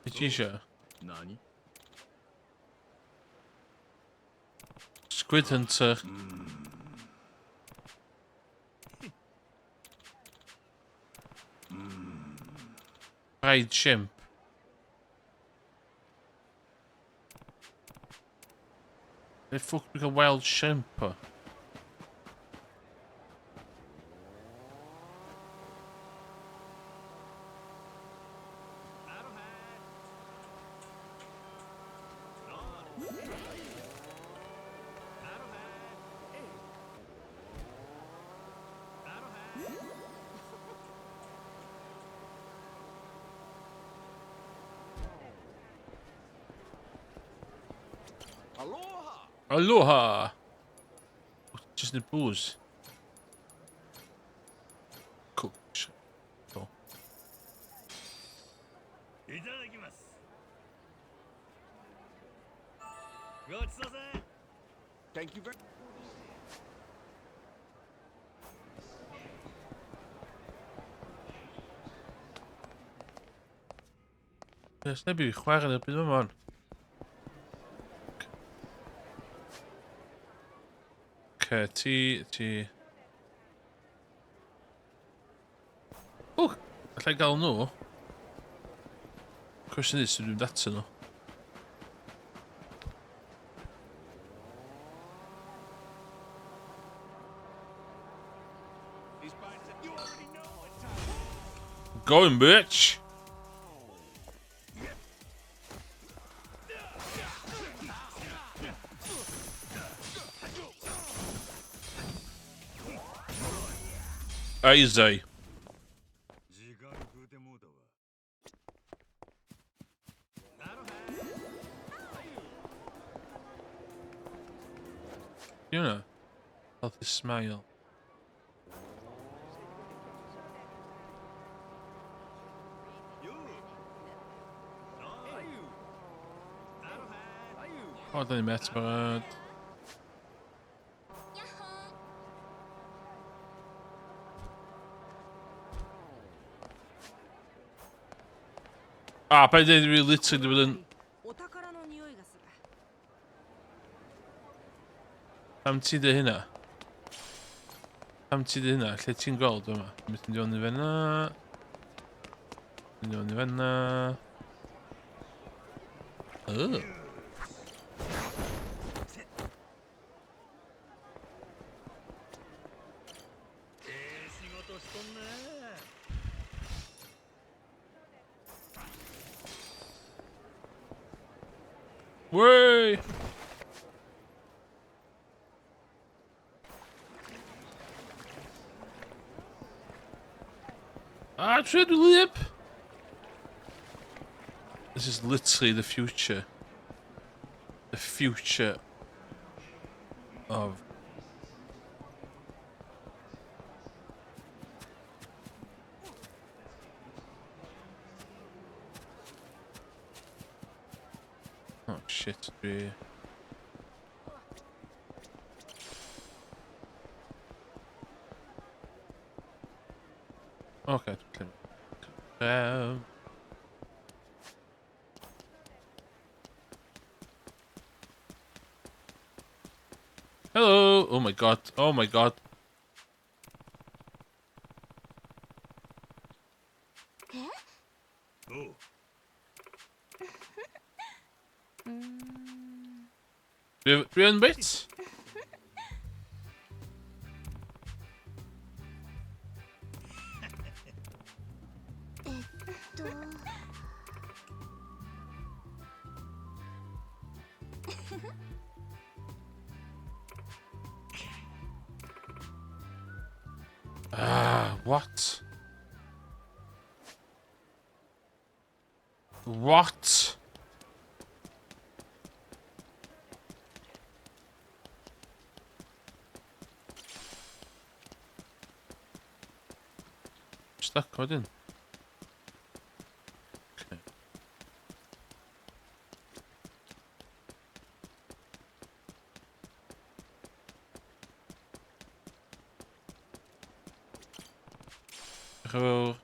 A: Be ti eisiau?
H: Nani?
A: Squid Hunter. Fried shrimp. The fuck we got wild shrimp o?
H: Aloha!
A: Aloha! Just the booze. Cool. Cool.
D: いただきます。ごちそうさん。
H: Thank you very
A: Yes, neb i chwarae yn y byd yma. Okay, ti... O, allai gael nhw. Cwestiwn is, dwi'n data nhw.
B: These bites. You already know what time.
A: Going, bitch! Easy.
D: 時間食うてもうたわ。
A: You know, healthy smile. O, da ni met barod. Ah, paid dweud fi literally wedi bod yn...
C: お宝の匂いがする。
A: Pam ti dy hynna? Pam ti dy hynna? Lle ti'n gweld yma? Mynd i fyny fan'na. Mynd i fyny fan'na. Oh.
D: ええ仕事しとんな。
A: Way! Ah, trio lip! This is literally the future. The future of... Oh shit, dwi... Okay, dwi'n Hello! Oh my god, oh my god.
D: おう。
A: Dwi yn bit? Ah, what? What? Stuck wedyn. Diolch yn fawr.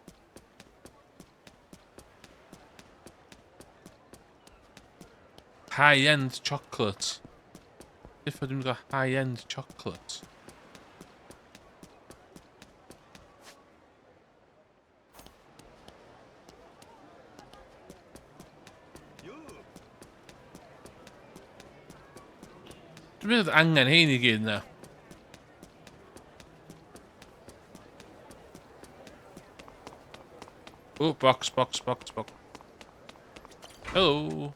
A: High-end chocolate. Diffo dwi'n gael high-end chocolate. Dwi'n mynd angen hein i gyd na. Oh, box, box, box, box. Hello.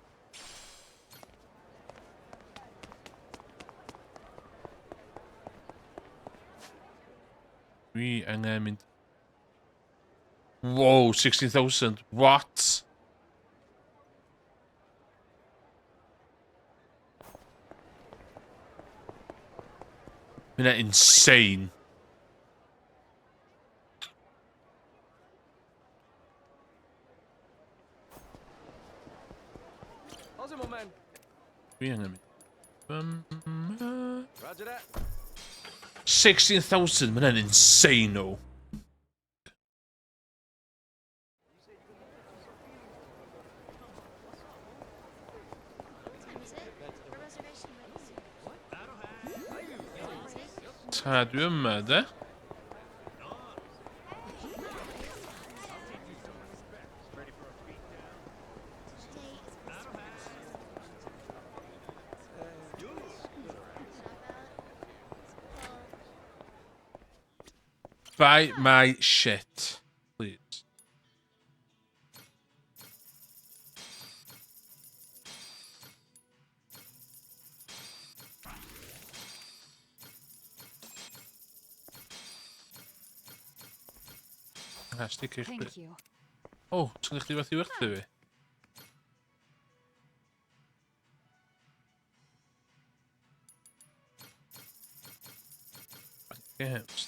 A: Dwi angen mynd... Wow, 16,000. What? Hynna insane. Dwi angen mynd. 16,000, mae hynna'n insane o. Ta, dwi yma, de? Buy my shit, please. Ah, sticker.
E: Thank you.
A: Oh, ti'n chdi fath i werthu fi? Games.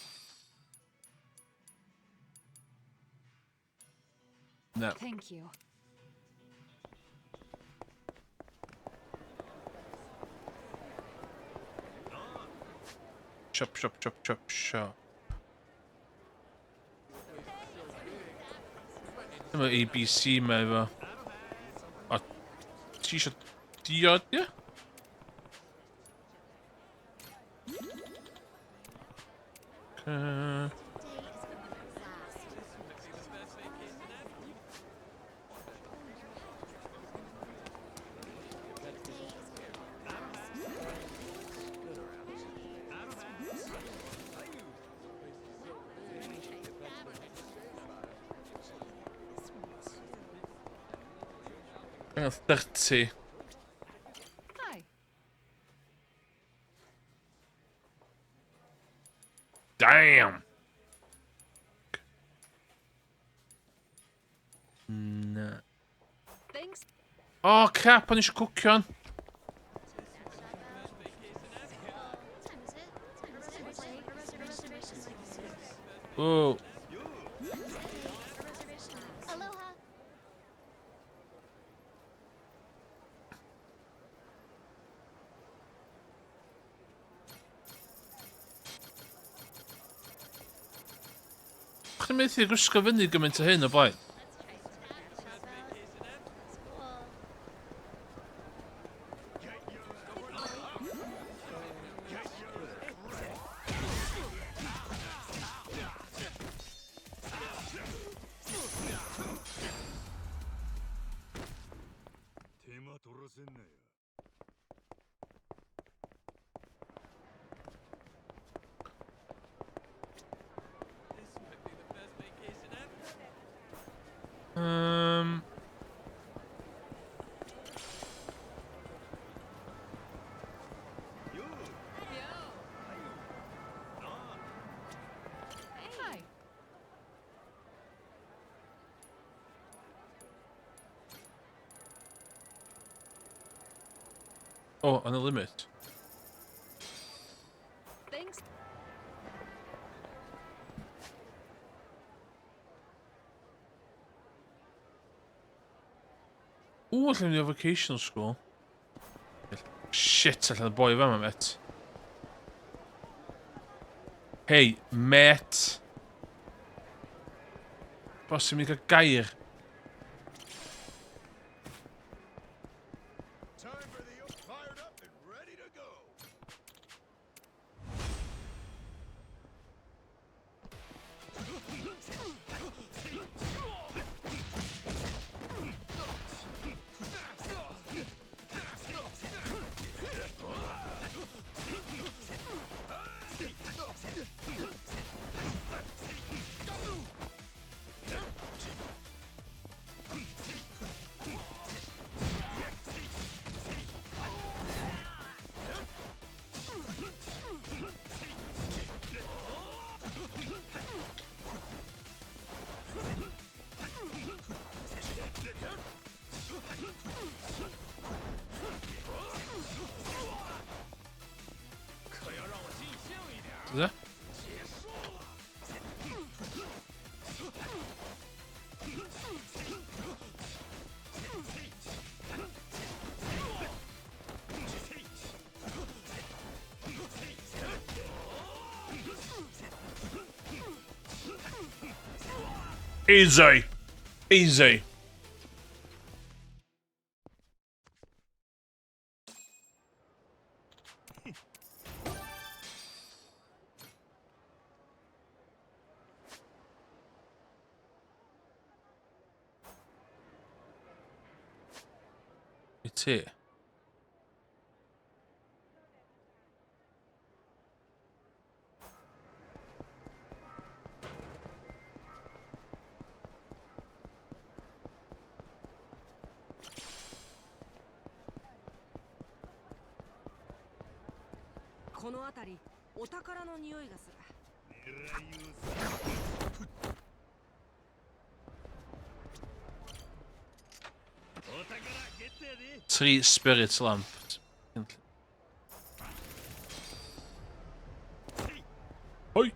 A: No.
E: Thank you.
A: Shop, shop, shop, shop, shop. Dyma ABC ma efo. O, ti isio diod, ie? Okay. Angen 30.
E: Hi.
A: Damn! Na.
E: Thanks.
A: Oh, crap, o'n eisiau cwcion. Whoa.
F: Aloha.
A: Chdi'n methu gwisgo fyny gymaint o hyn o blaen?
E: Hi.
A: Oh, on the limit.
E: Thanks.
A: Ww, allan ni o vocational school. Shit, allan y boi fama, met. Hey, mate. Bosib ni cael gair. Is it? Easy. Easy. It's here. Tree spirit lamp. Hoi!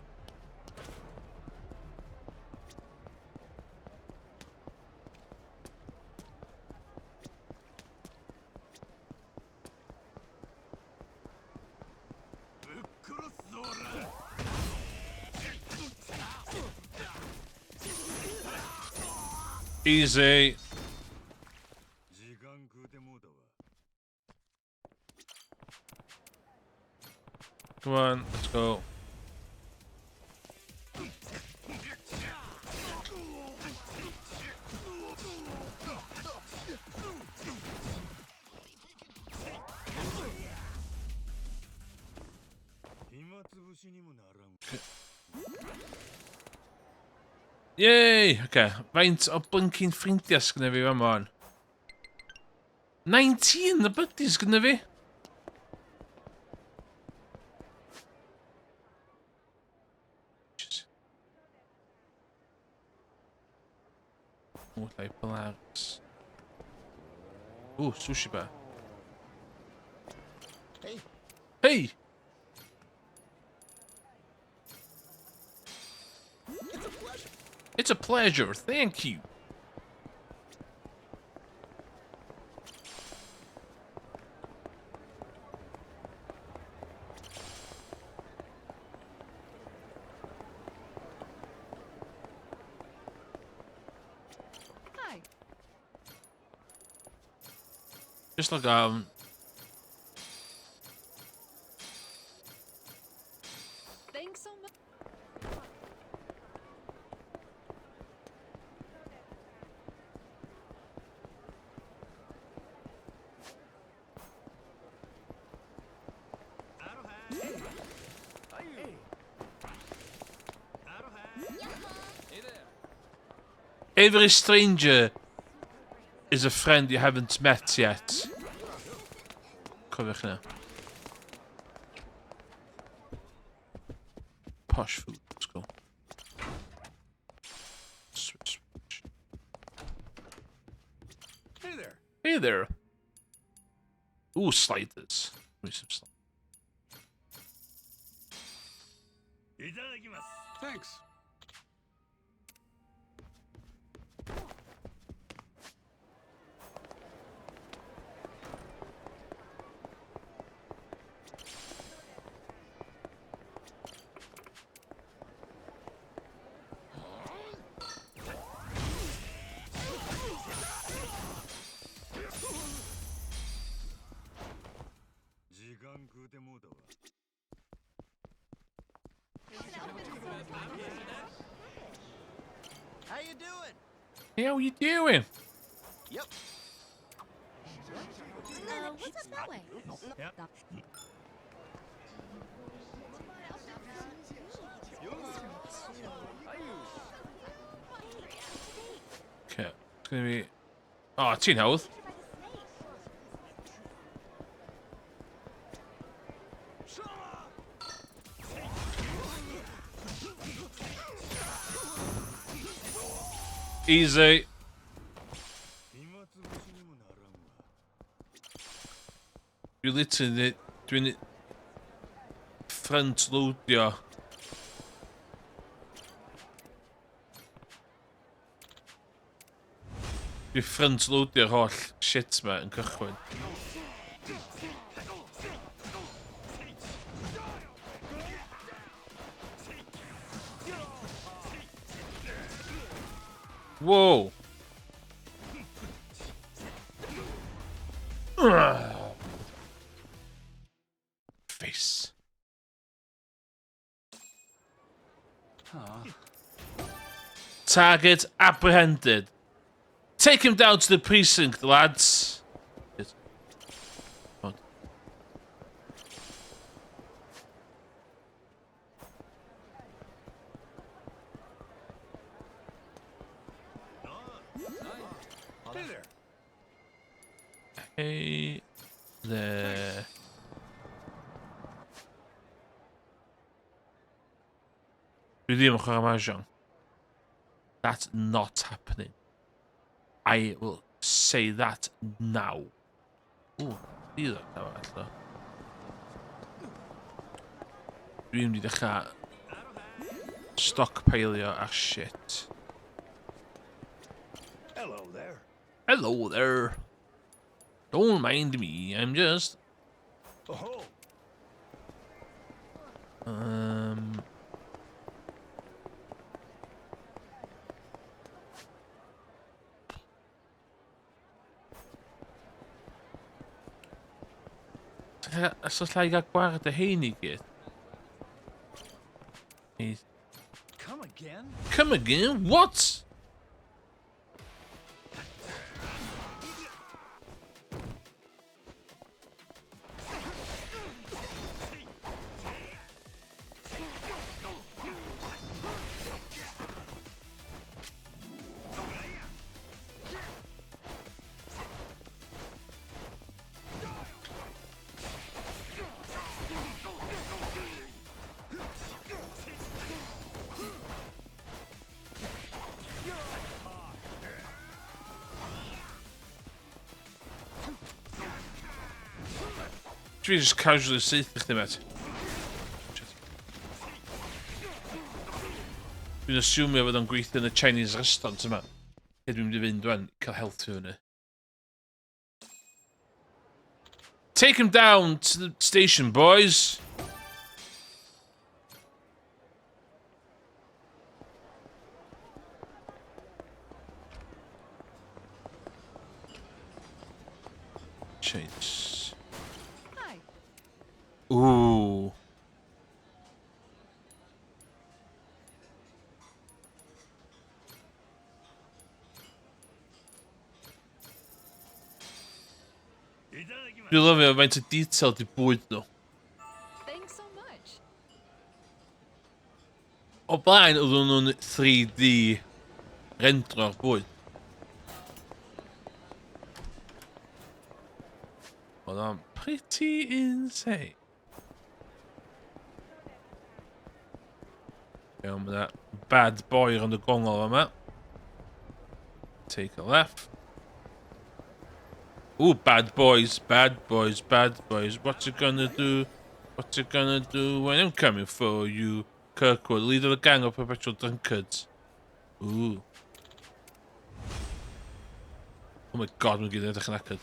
A: Easy. Come on, let's go. Yay! Okay, faint o blinking ffrindiau sgynna fi fan hwn? 19 o buddies sgynna fi! Ooh, like Polaris. Ooh, sushi bar.
H: Hey.
A: Hey!
H: It's a pleasure.
A: It's a pleasure, thank you.
E: Hi.
A: Just like
E: Thanks so much.
A: Every stranger is a friend you haven't met yet. Cofiwch hynna. Posh food, let's go. Switch, switch.
B: Hey there.
A: Hey there. Ooh, sliders. Give me some sliders.
H: Thanks.
G: How you doing?
A: How you doing?
G: Yep.
F: What's up that way?
D: Yep.
A: Okay, it's gonna be... Oh, ti'n hawdd. Easy. Dwi literally... Dwi'n front loadio. Dwi front loadio'r holl shit ma yn cychwyn. Whoa! Face. Target apprehended. Take him down to the precinct, lads. Come on.
D: Hey there.
A: Hey there. Dwi ddim yn chwarae Mahjong. That's not happening. I will say that now. Ooh, bydd o arall though. Dwi'n mynd i ddechrau stockpilio ar shit.
D: Hello there.
A: Hello there. Don't mind me, I'm just...
D: Oh.
A: Os alla i gael gwared y hein i gyd?
D: Come again?
A: Come again? What? Dwi just casually saethu chdi, mate. Dwi'n asumio fod o'n gweithio yn y Chinese restaurant yma. Lle dwi'n mynd i fynd wan, cael health i fyny. Take him down to the station, boys. Chase.
E: Hi.
A: Ooh. Dwi'n lyfio faint o detail di bwyd nhw.
E: Thanks so much.
A: O blaen, oedden nhw'n 3D rendro'r bwyd. Oedd o'n pretty insane. Iawn, mae 'na bad boy rownd y gongol yma. Take a left. Ooh, bad boys, bad boys, bad boys. What you gonna do? What you gonna do when I'm coming for you? Kirkwood, leader of the gang of perpetual drunkards. Ooh. Oh my god, mae'n gyd yn edrych yn acad.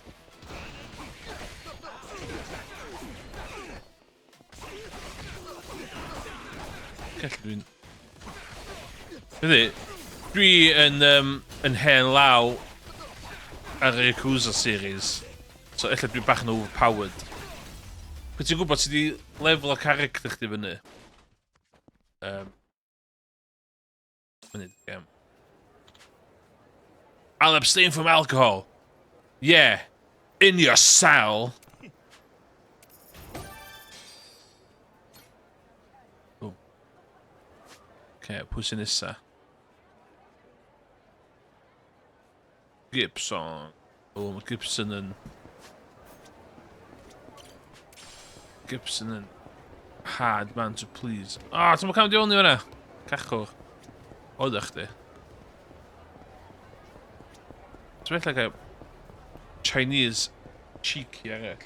A: Gall dwi'n... Ydy, dwi yn hen law ar y Yakuza series, so ella dwi bach yn overpowered. Pryd ti'n gwybod ti di lefel o character chdi fyny? Munud, gem. I'll abstain from alcohol. Yeah, in your cell. Oh. Okay, pwy sy'n nesa? Gibson. O, mae Gibson yn... Gibson yn hard man to please. Ah, oh, ti'n cael di ôl ni fan'na? Cachwr. Oeddech chdi. Ti'n like a Chinese cheeky arall.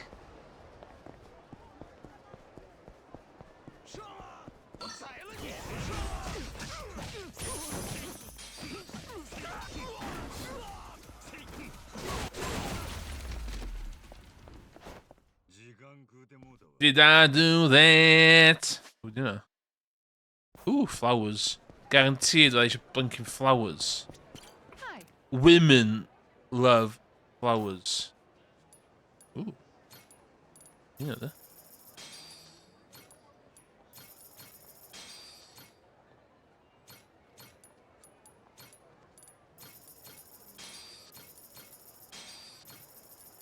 A: Did I do that? Pwy di hwnna? Ooh, flowers. Guaranteed I eisiau blinking flowers.
E: Hi.
A: Women love flowers. Ooh. You know that.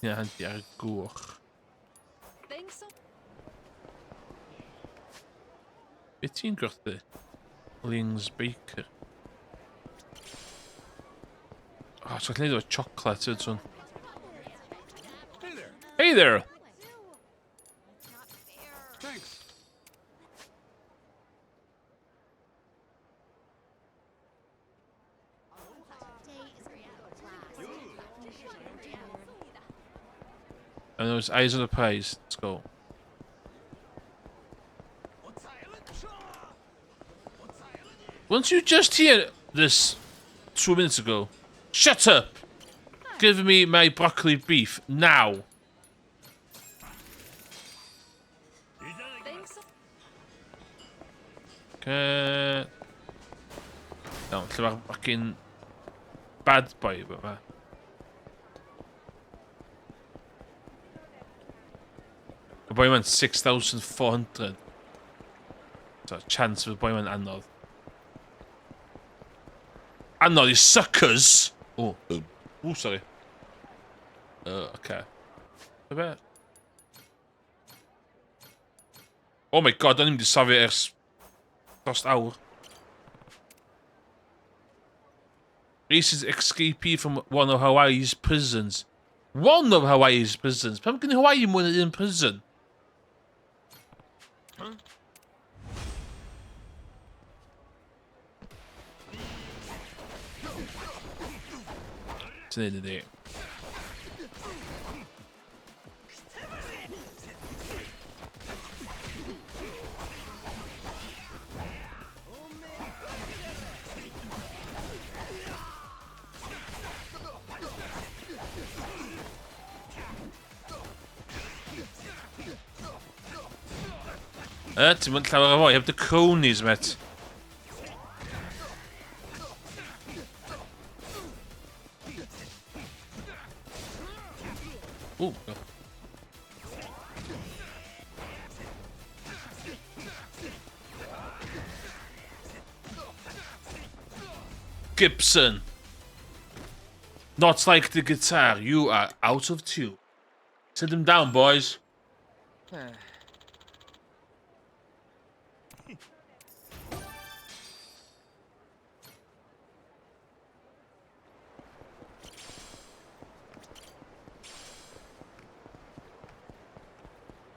A: Ie, handi ar y gwch.
E: Thanks so
A: Be ti'n gwerthu? Lings Baker. Oh, so gallu neud efo chocolate ydw hwn.
H: Hey there.
A: Hey there!
H: Thanks.
A: And those eyes on the prize. Let's go. Weren't you just here this 2 minutes ago? Shut up! Give me my broccoli beef now.
E: Thanks so
A: Okay. Iawn, lle mae'r fucking bad boy yma? Y boi yma'n 6,400. So, chance fydd y boi yma'n anodd. Anodd i suckers! O. O, sorry. Okay. Be? Oh my God, o'n i'n mynd i safio ers dros awr. Recent escapee from one of Hawaii's prisons. One of Hawaii's prisons? Pam gen Hawaii mwy na un prison? Huh? Ti'n neud ydi. Ti'n mynd llawer o fwy, heb dy cronies, mate. Ooh, go. Gibson. Not like the guitar, you are out of tune. Sit him down, boys.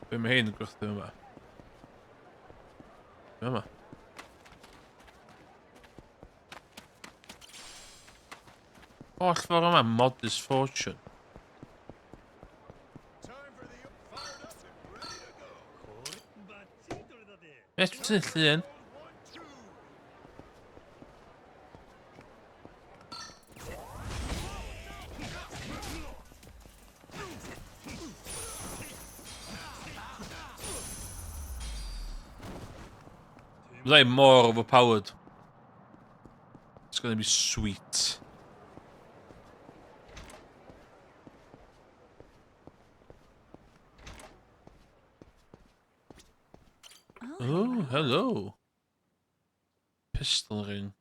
A: Be mae hyn yn gwerthu yma? Be yma? Holl ffordd yma, Modest Fortune. Beth ti'n llun? Byddai mor overpowered. It's gonna be sweet. Oh, hello. Pistol ring.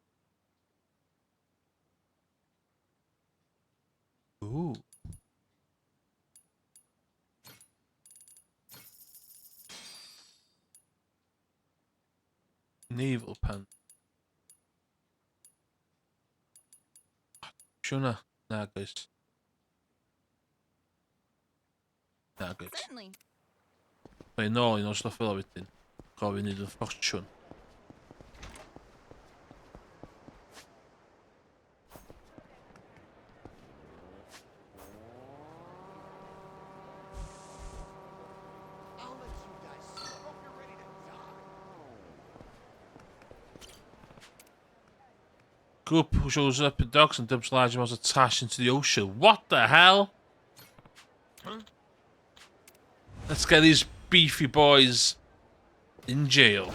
A: Ooh. Naval pan. Siwna? Na, guys. Na, guys.
E: Certainly.
A: Mae'n nôl i nôl stwff fel o wedyn. Gofyn neud yn ffortiwn.
B: I'll let you guys see. Hope you're ready to die.
A: Group who shows up in docks and dumps large amounts of trash into the ocean. What the hell? Let's get these beefy boys in jail.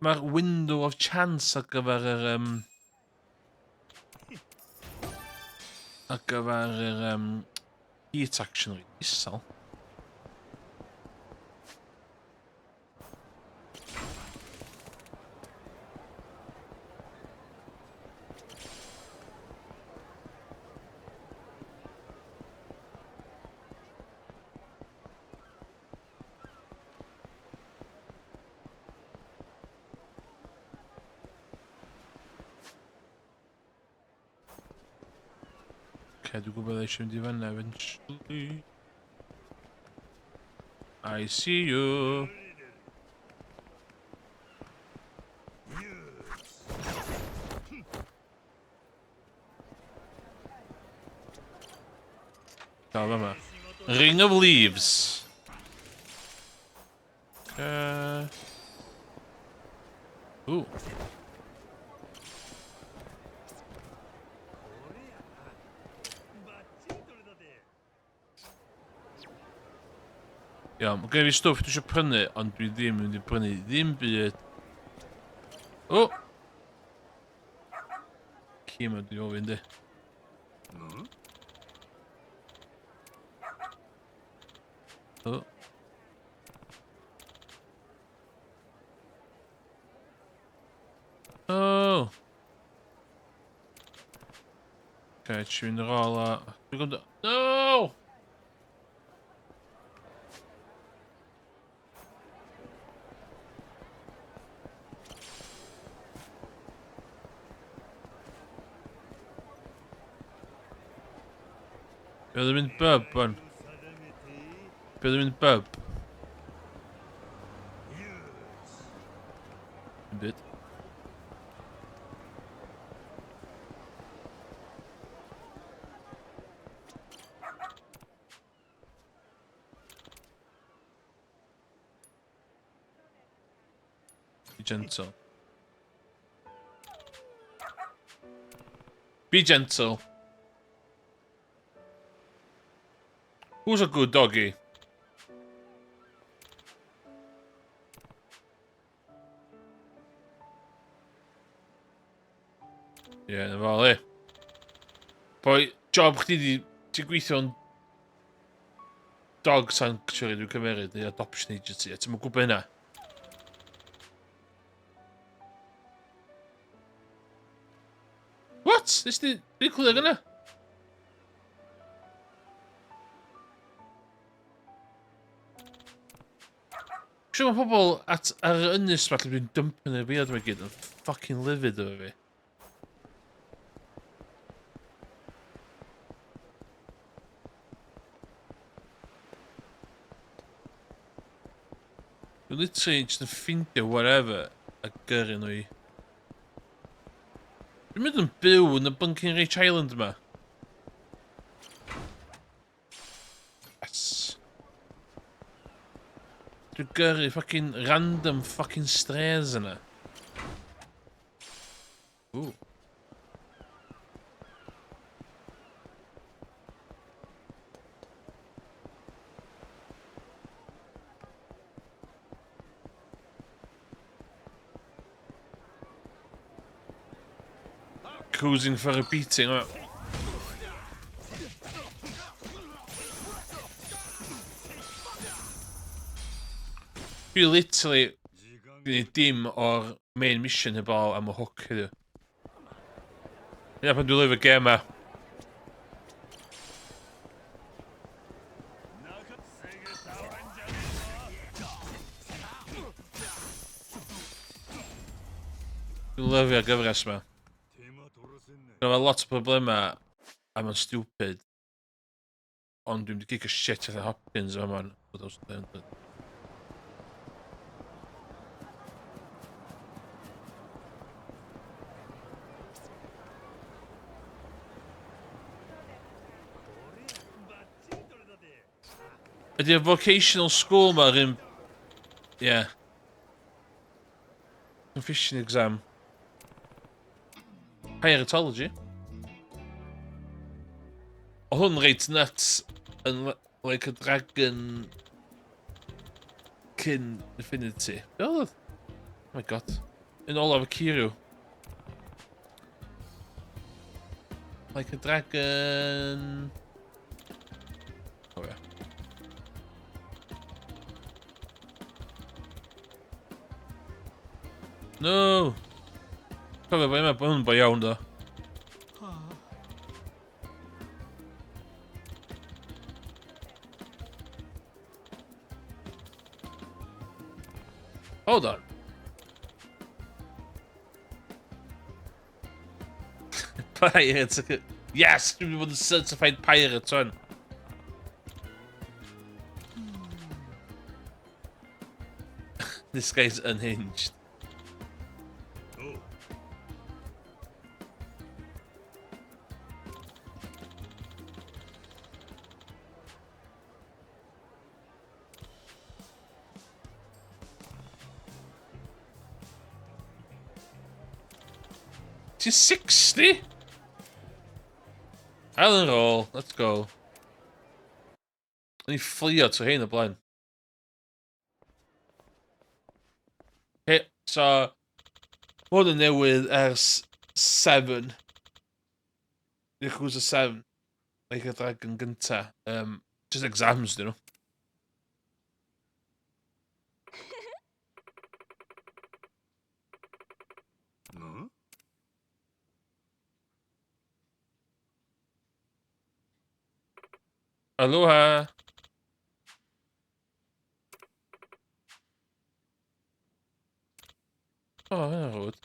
A: Mae'r window of chance ar gyfer yr... Um, ar gyfer yr heat action reit isel. Okay, dwi'n gwybod eisiau mynd i fanna eventually. I see you. Dal yma. Ring of Leaves. Okay. Ooh. Iawn, mae gen i fi stwff dwi eisiau prynu, ond dwi ddim yn mynd i brynu ddim byd. O! Ci yma dwi'n ofyn di. O. Oh! Okay, ti'n mynd ar ôl a... Dwi'n gwybod... No! Be oedd yn mynd bub, wan? Be oedd yn mynd bub? Dim byd. Be gentle. Be gentle. Who's a good doggy? Ie, yeah, na fo, le. Boi, job chdi di... Ti'n gweithio'n dog sanctuary dwi'n cymeryd, neu adoption agency, a ti'n gwybod hynna? What? Nes di... Dwi'n clywed yna? Siwr mae pobl at, ar yr ynys ma lle dwi'n dumping y byd yma gyd yn fucking livid efo fi. Dwi'n literally just yn ffindio whatever a gyrru nhw i. Dwi'n mynd yn byw yn y Bunking Rich Island yma. Yes. Dwi'n gyrru fucking random fucking strays yna. Ooh. Cruising for a beating. Dwi literally gwneud dim o'r main mission heblaw am y hook heddiw. Hynna pan dwi'n lyfio gêm ma. Dwi'n lyfio'r gyfres ma. Mae lot o problemau a mae'n stupid. Ond dwi'n mynd i gicio shit allan Hopkins yma ma'n 2300. Ydy'r vocational school ma'r un... Ie. Yeah. Fishing exam. Piratology. O hwn reit nuts yn like a dragon cyn Infinity. Be oedd? Oh my god. Un olaf y Kiryu. Like a dragon... Oh yeah. No! Cofio boi yma, hwn boi iawn do. Hold on. Pirate. Yes! Dwi'n mynd i fod yn certified pirate o'n. This guy's unhinged. Ti'n 60? Alan roll, let's go. O'n i fflio to hein o blaen. He, so, mae hwn yn newydd ers 7. Yakuza 7. Like a Dragon gynta. Just exams, dyn nhw. Aloha! O, oh, hynna'n rhwyd.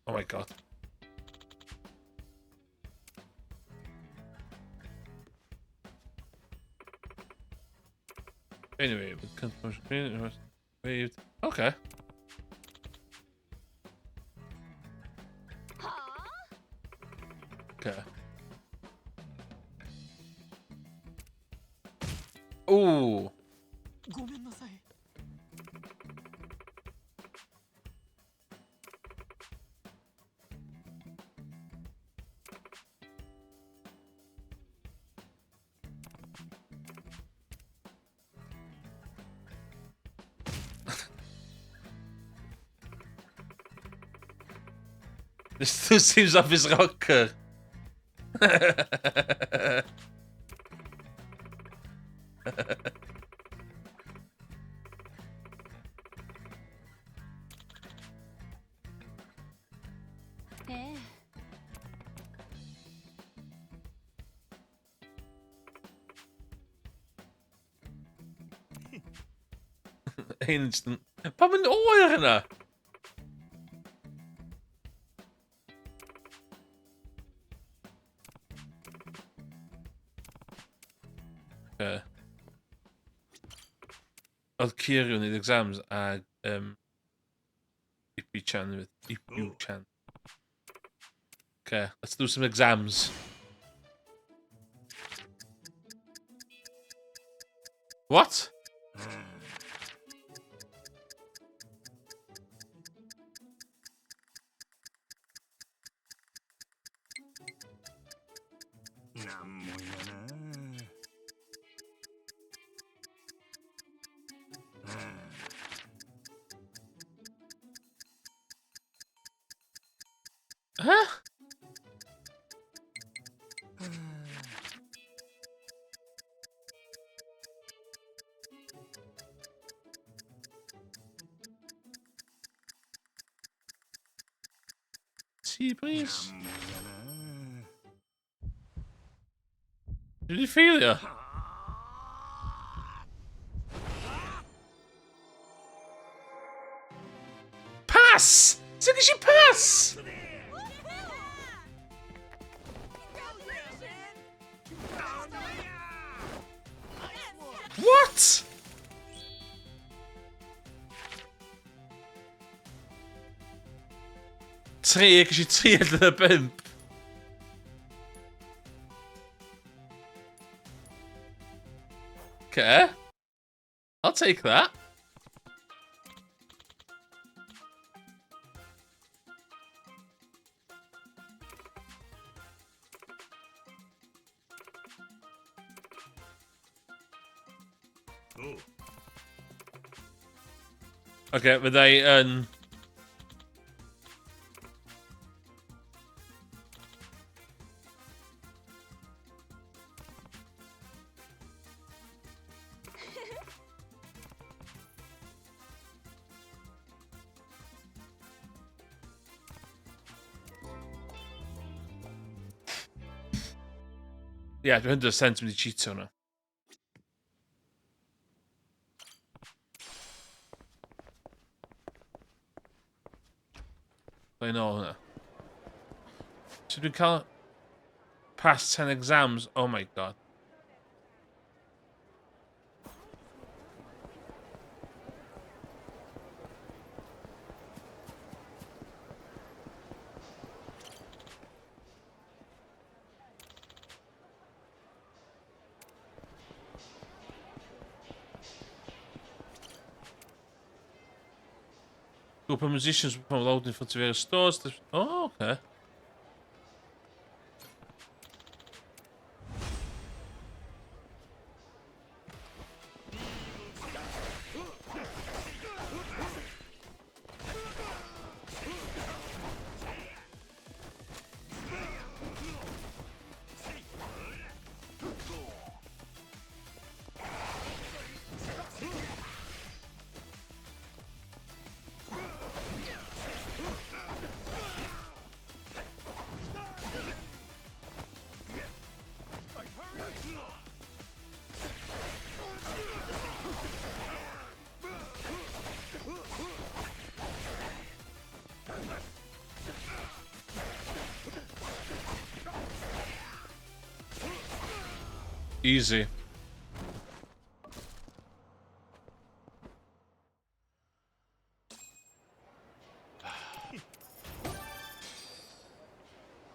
A: Oh my god. Anyway, okay. Okay. Ooh. This seems off his rocker. Instant. Pam yn oer yna? Okay. Oedd Kiryu yn neud exams ag Ippy-chan hefyd. Ippy-chan. Okay, let's do some exams. What? Huh? Ti, please. Dwi wedi ffeilio? Pass! Sut nes i pass? What? Tri, ges i tri allan o bump. Okay. I'll take that. Oce, fydda i yn... Ie, yeah, dwi'n 100% mynd i cheatio hwnna. Dwi'n ôl hwnna. So dwi'n cael pass 10 exams. Oh my god. Group of musicians were loaded in front of various stores. Oh, okay. Easy.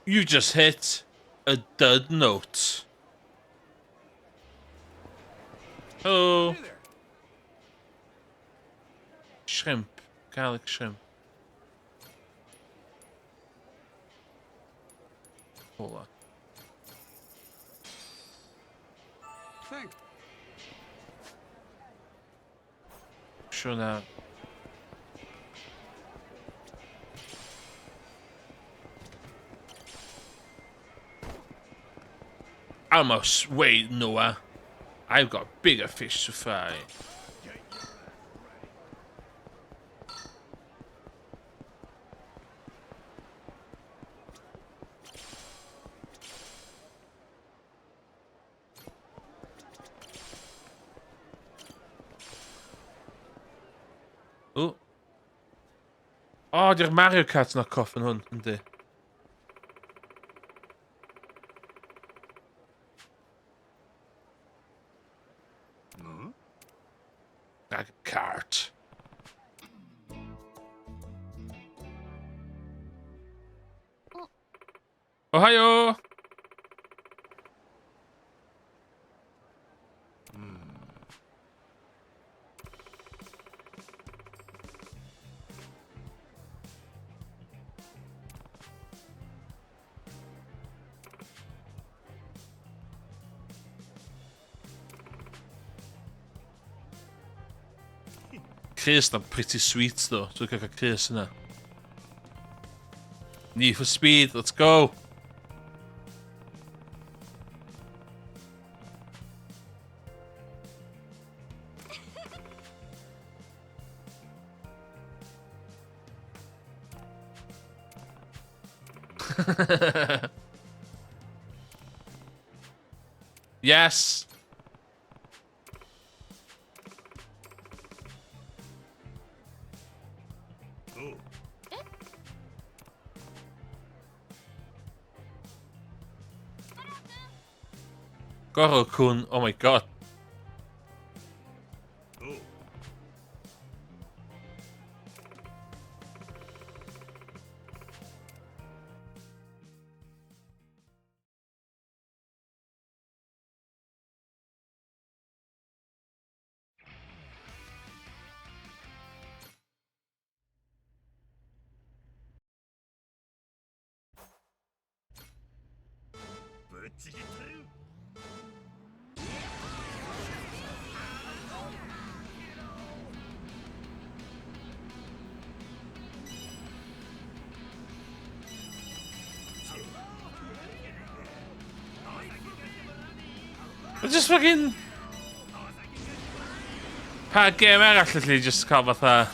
A: You just hit a dud note. Hello. Shrimp. Garlic shrimp. Hold on.
H: Thanks.
A: Sure na. I must wait, Noah. I've got bigger fish to fry. O. O, di'r Mario Kart knock-off yn hwn, yndi. Dragon Kart. Ohio! crys na'n pretty sweet though. Dwi'n cael crys yna. Need for speed, let's go! Yes! Goro-kun, oh my god. But just fucking... Pa gêm arall allu just cael fatha...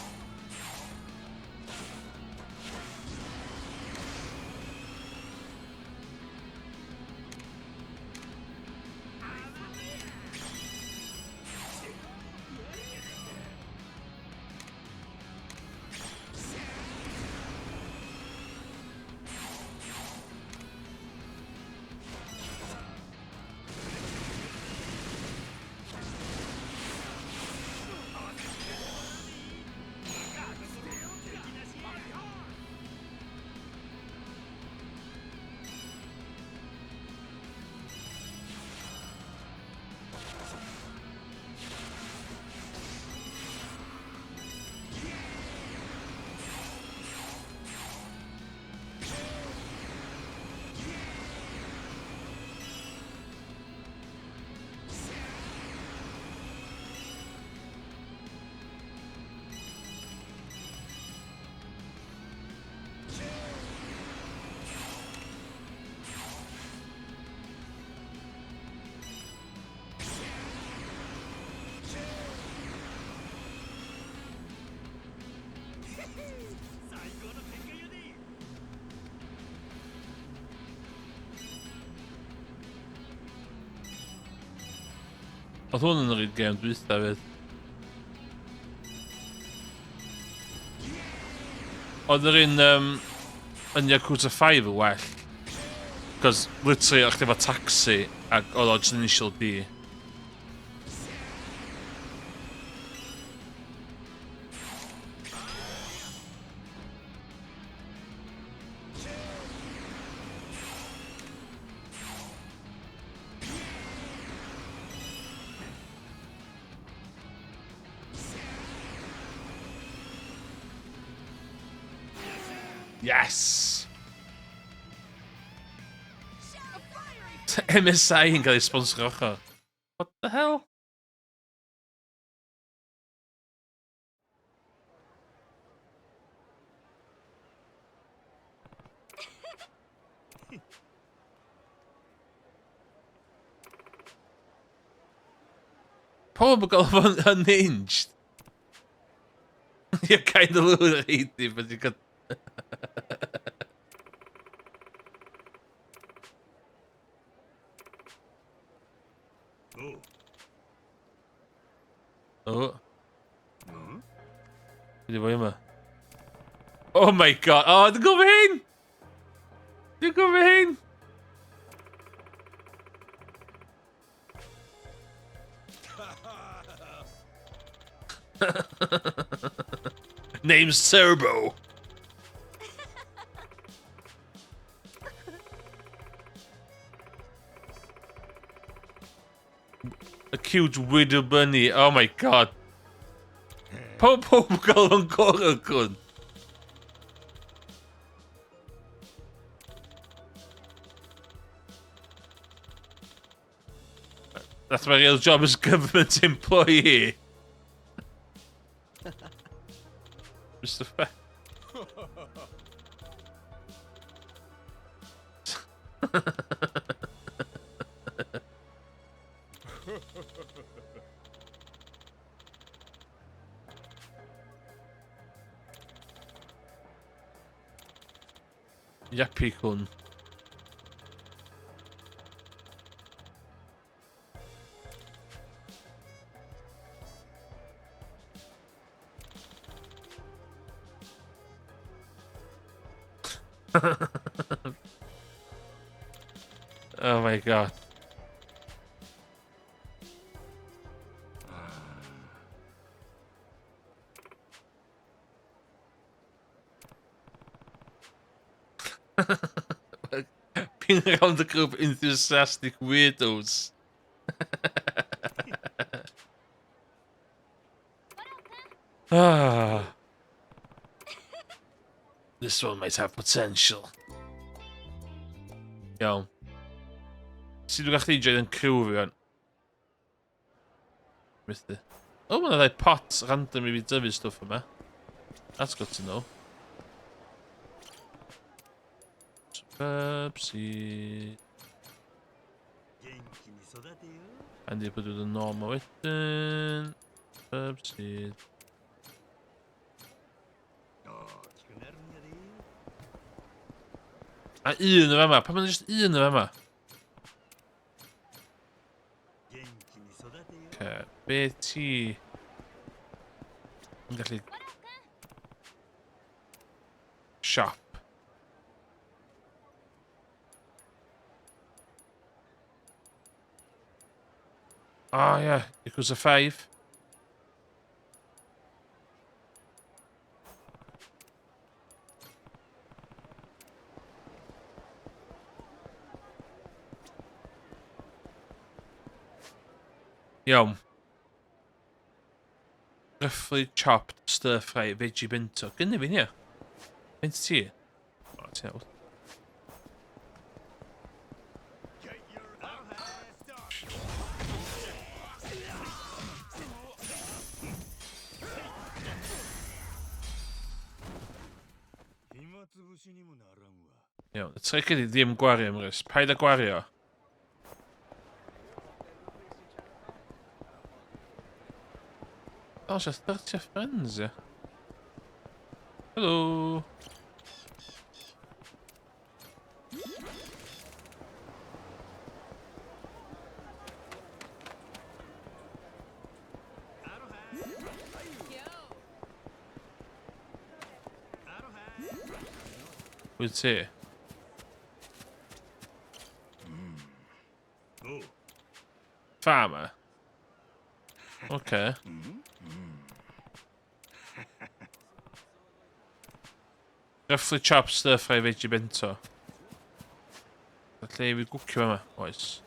A: Oedd hwn yn yr un gêm dwytha fydd. Oedd yr un um, yn Yakuza 5 yn well. Cos literally o'ch chdi efo taxi ac oedd o just initial D. Yes! MSI yn cael ei sponsor ochr. What the hell? Pawb yn gael fo'n unhinged. You're kind of loaded, but you got... Oh. Be di fwy yma? Oh my god. Oh, dwi'n gwybod hyn! Dwi'n gwybod hyn! Name's Turbo. A cute widow bunny. Oh my god. Pob pob gael o'n gorau cwn. That's my real job as government employee. Mr Fe. Yappy cwn. Oh my god. Being around a group of enthusiastic weirdos. Ah. This one might have potential. Iawn. Sut dwi'n gallu join yn crew fi fan? Methu. O, oh, mae'n ddau pot random i fi dyfu stwff yma. That's good to know. Superb. Andy put with the normal wedyn. Superb seed. A un yn fama. Pam mae'n just un yn fama? Okay. Be ti... Yn gallu... Shop. Oh yeah, equals a 5. Iawn. Roughly chopped stir fry veggie bento. Gynnu fi, nie? Faint ti? O, ti'n iawn. Iawn, y tric ydi ddim gwario, Emrys. Paid â gwario. Oh, it's 30 friends, yeah. Hello. Wyt ti? Farmer? Okay. Roughly chopped stir fry veggie bento. Lle i fi gwcio yma? Oes.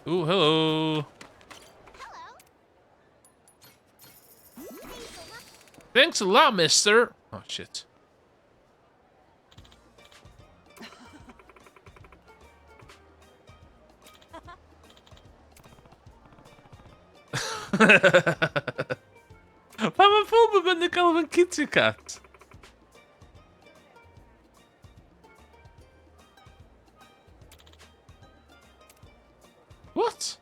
A: Ooh, hello! Thanks a lot, mister! Oh, shit. Pam mae pob yn mynd i gael fe'n kitty cat? What?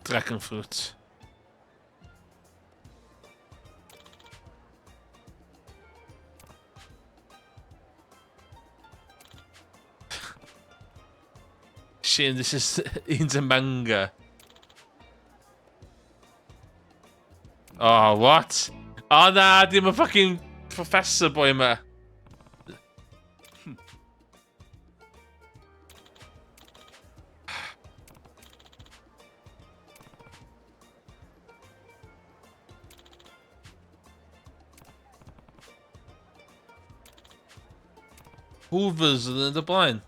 A: Dragon fruit. Shane, this is into manga. Oh, what? Oh, na, dim y fucking professor boy yma. Hoovers yn y blaen.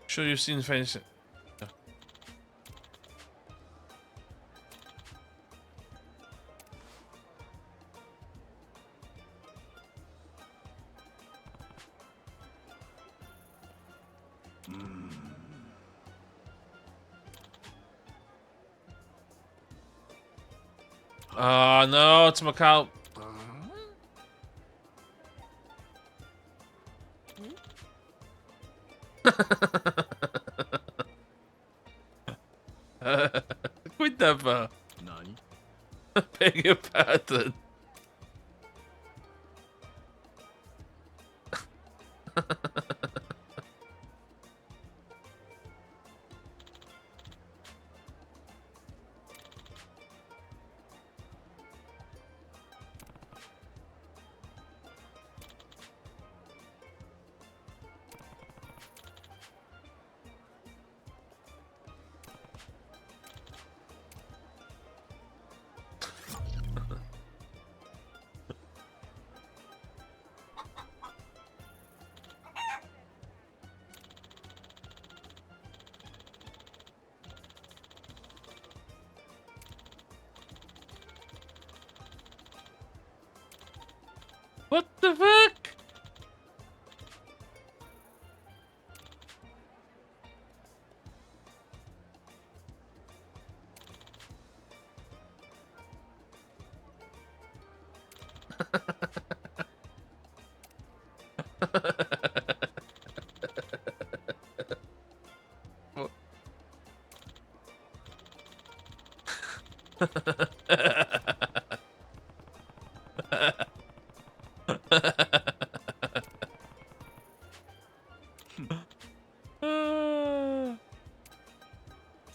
A: Sure you've seen face. Oh no, ti'n cael... Gwyneb fo.
G: Nani?
A: Beg your pardon. What the fuck?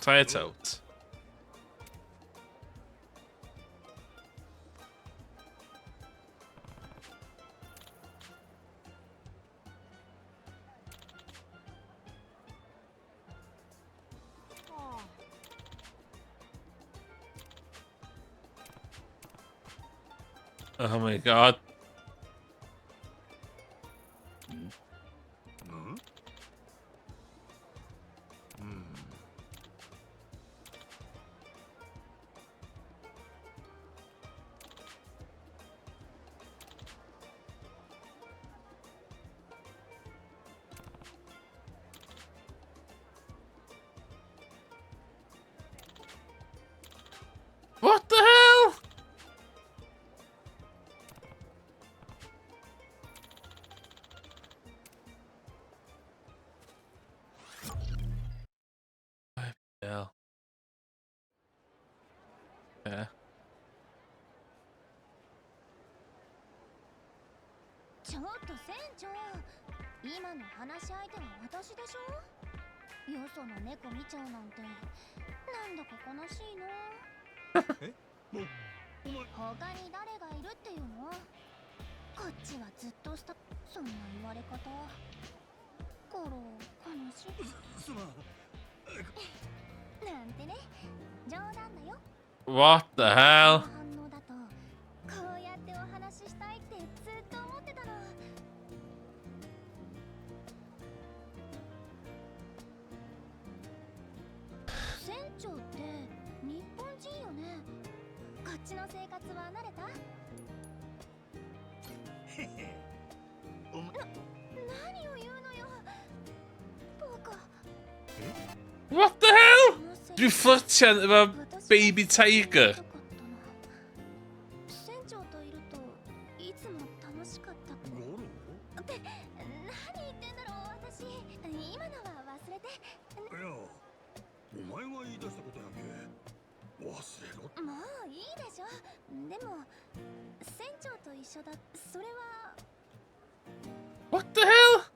A: Try it out. Oh my god. What the hell? Yeah. Yeah.
F: ちょっと船長、今の話し相手は私でしょ。よその猫見ちゃうなんてなんだか悲しいな。
D: え、お前
F: 他に誰がいるっていうの？こっちはずっとした。そんな言われ方、ゴロ悲しい。
D: すまん。
F: なんてね、冗談だよ。
A: What the hell?
F: この反応だとこうやってお話ししたいってずっと思ってたの。船長って日本人よね。こっちの生活は慣れた？
D: へへ。お前
F: 何を言うのよ。バカ。
A: What the hell? Dwi'n fflyrtian efo baby tiger.
F: 船長といるといつも楽しかった。
D: ゴロ？
F: って何言ってんだろう私。今のは忘れて。
D: いや、お前が言い出したことやんけ。忘れろ。
F: もういいでしょ。でも船長と一緒だ。それは。
A: What the hell?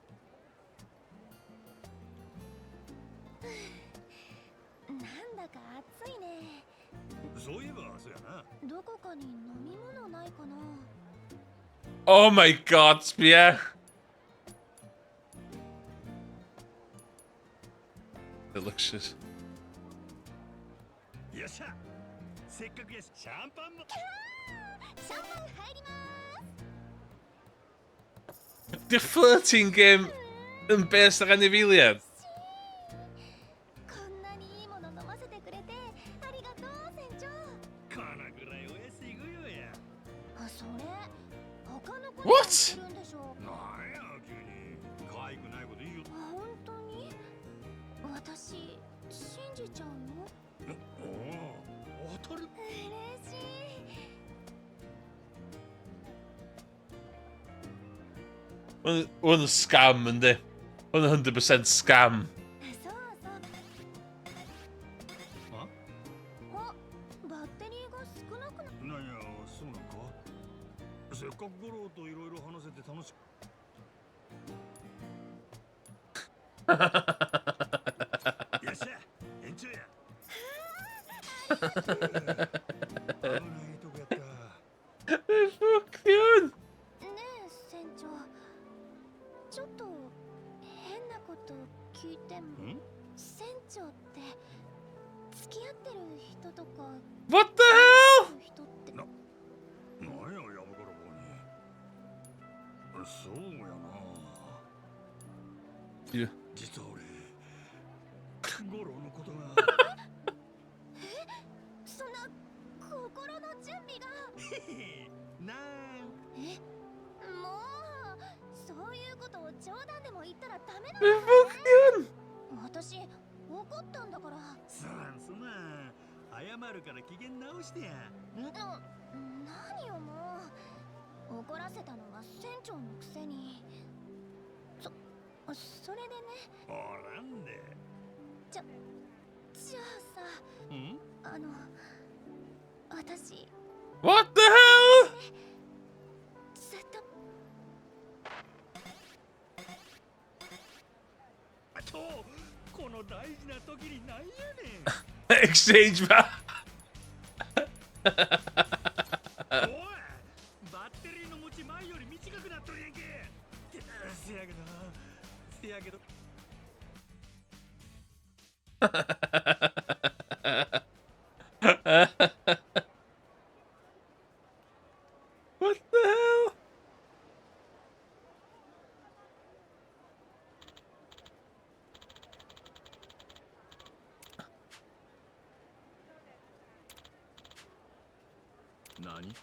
F: なんだか暑いね。
D: そういえばそうやな。
F: どこかに飲み物ないかな。
A: Oh my god, yeah. Delicious.
D: よっしゃ、せっかくやしシャンパンも。
F: シャンパン入ります。
A: Di'r flirting game yn based ar anifeiliaid?
F: こんなにいいもの飲ませてくれてありがとう船長。
D: このぐらいお安いご用や。
F: あ、それ他の子にも
A: What？
F: 言ってるんでしょ。
D: なんや急に可愛くないこと言いよ。
F: 本当に？私信じちゃうの？
D: おお、当たる。
F: 嬉しい。
A: Hwn yn scam, yndi? Hwn yn 100% scam.
F: そうそう。
D: あ。
F: あ、バッテリーが少なくな。
D: なんや、そうなんか。せっかく五郎といろいろ話せて楽しく。よっしゃ、延長や。危ないとこやった。
A: Fuck yun!
F: ねえ船長、ちょっと変なこと聞いても？
D: ん。
F: 船長って付き合ってる人とか
A: What the hell?
F: 人って。
D: なんや、やぶから棒に。そうやな。
A: いや。
D: 実は俺、五郎のことが。
F: そんな、心の準備が。
D: なん。
F: え、もうそういうことを冗談でも言ったらダメな
A: Be
F: の？
A: fuck yun?
F: 私、怒ったんだから。
D: すまんすまん、謝るから機嫌直してや。
F: な、何よ、もう怒らせたのは船長のくせに。それでね。
D: おらんで。
F: じゃあさ、
D: ん。
F: 私、
A: What the hell?
F: ずっと。
D: あと、この大事な時になんやねん。
A: Exchange back.
D: おい、バッテリーの持ち、前より短くなっとるやんけ。せやけど、せやけど。
A: What the hell?
G: 何？
C: ね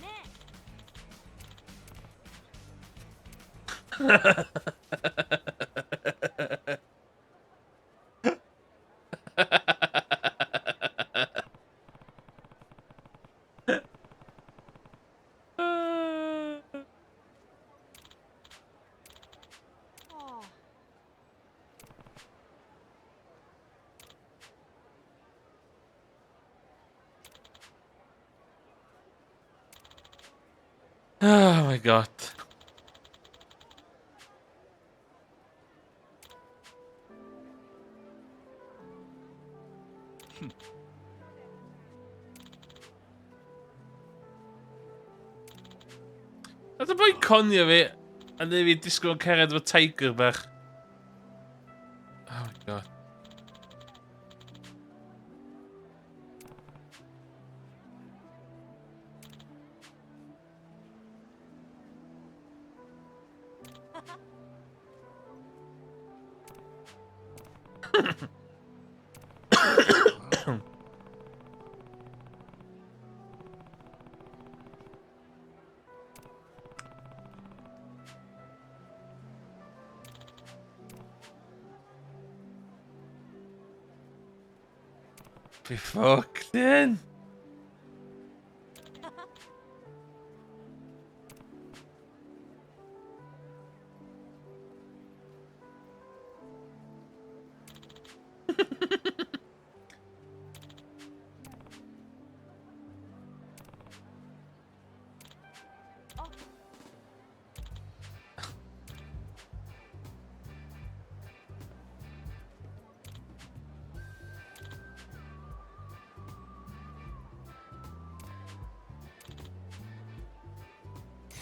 C: え。ああ。
A: Oh my God. Nath y boi conio fi, a neud fi disgwyl yn cerdded efo tiger bach. Oh my God. Be fucked in.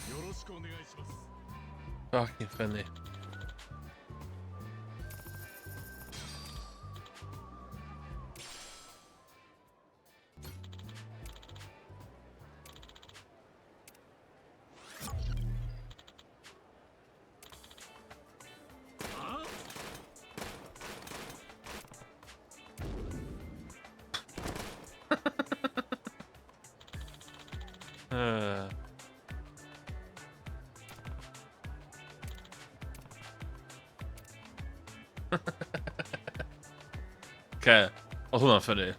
B: よろしくお願いします。
A: Fucking funny.
D: あ。
A: Okay, oedd hwnna'n funny.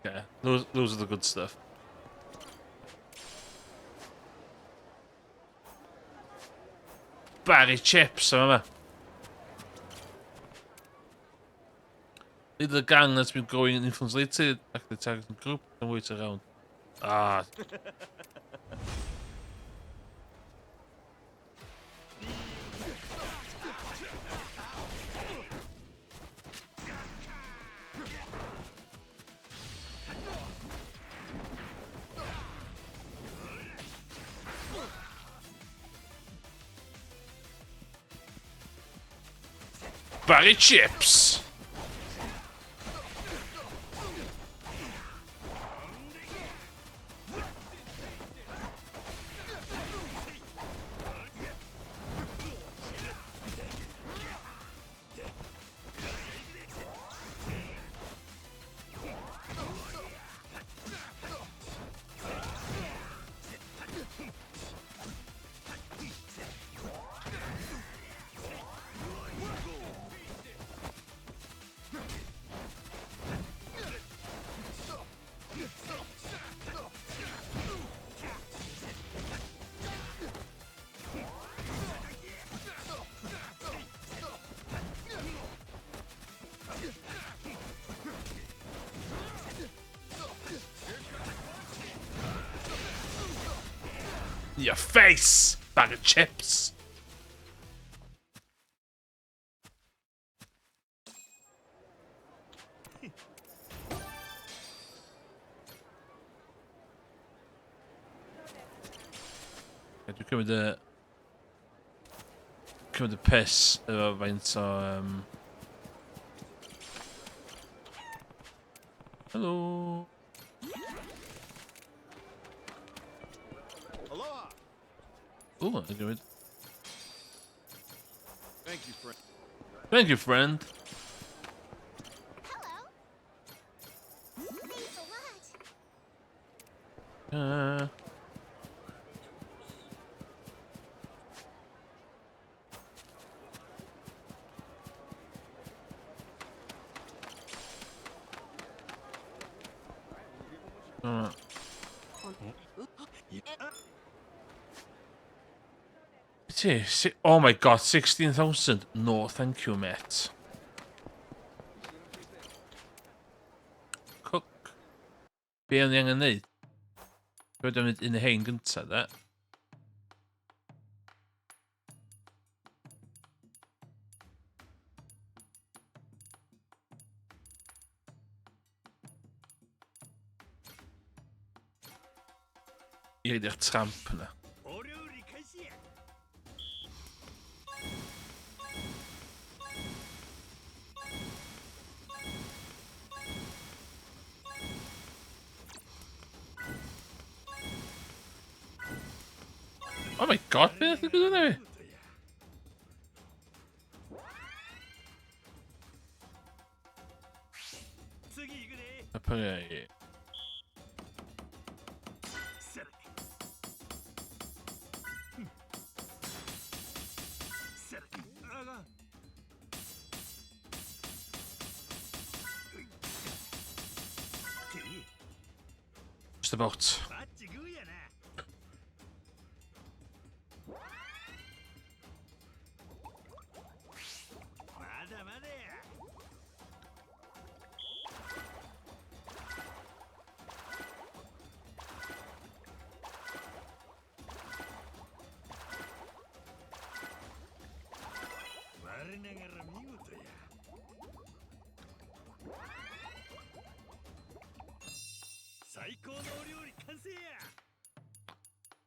A: Okay, those are the good stuff. Barry chips, yma. Lead the gang that's been growing in influence lately, like the targeting group, and wait around. Ah. Barry chips! Your face, bag of chips. Dwi'n cymryd y piss efo faint o Hello.
G: Aloha.
A: Ooh, I gymryd.
G: Thank you, friend.
A: Thank you, friend.
F: Hello. Thanks a lot.
A: Oh my god, 16,000. No, thank you, mate. Cook. Be o'n i angen neud? Be o'n i'n neud un hein gynta, da? I i'r tramp yna. Oh my god, beth yw'n digwydd yna fi? Just about.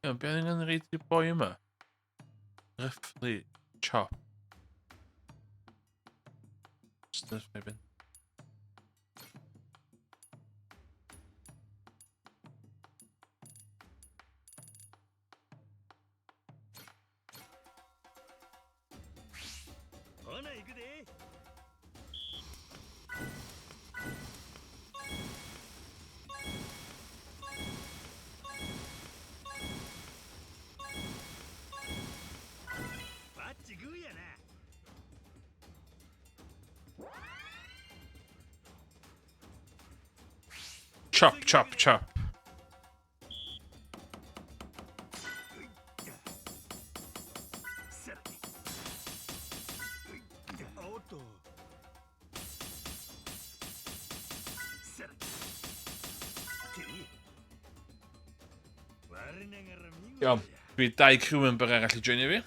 A: Iawn, be angen reid i'r boi yma? Roughly chop. Stuff, maybe. Chop, chop, chop. Iawn, dwi dau crew member arall i joinio fi.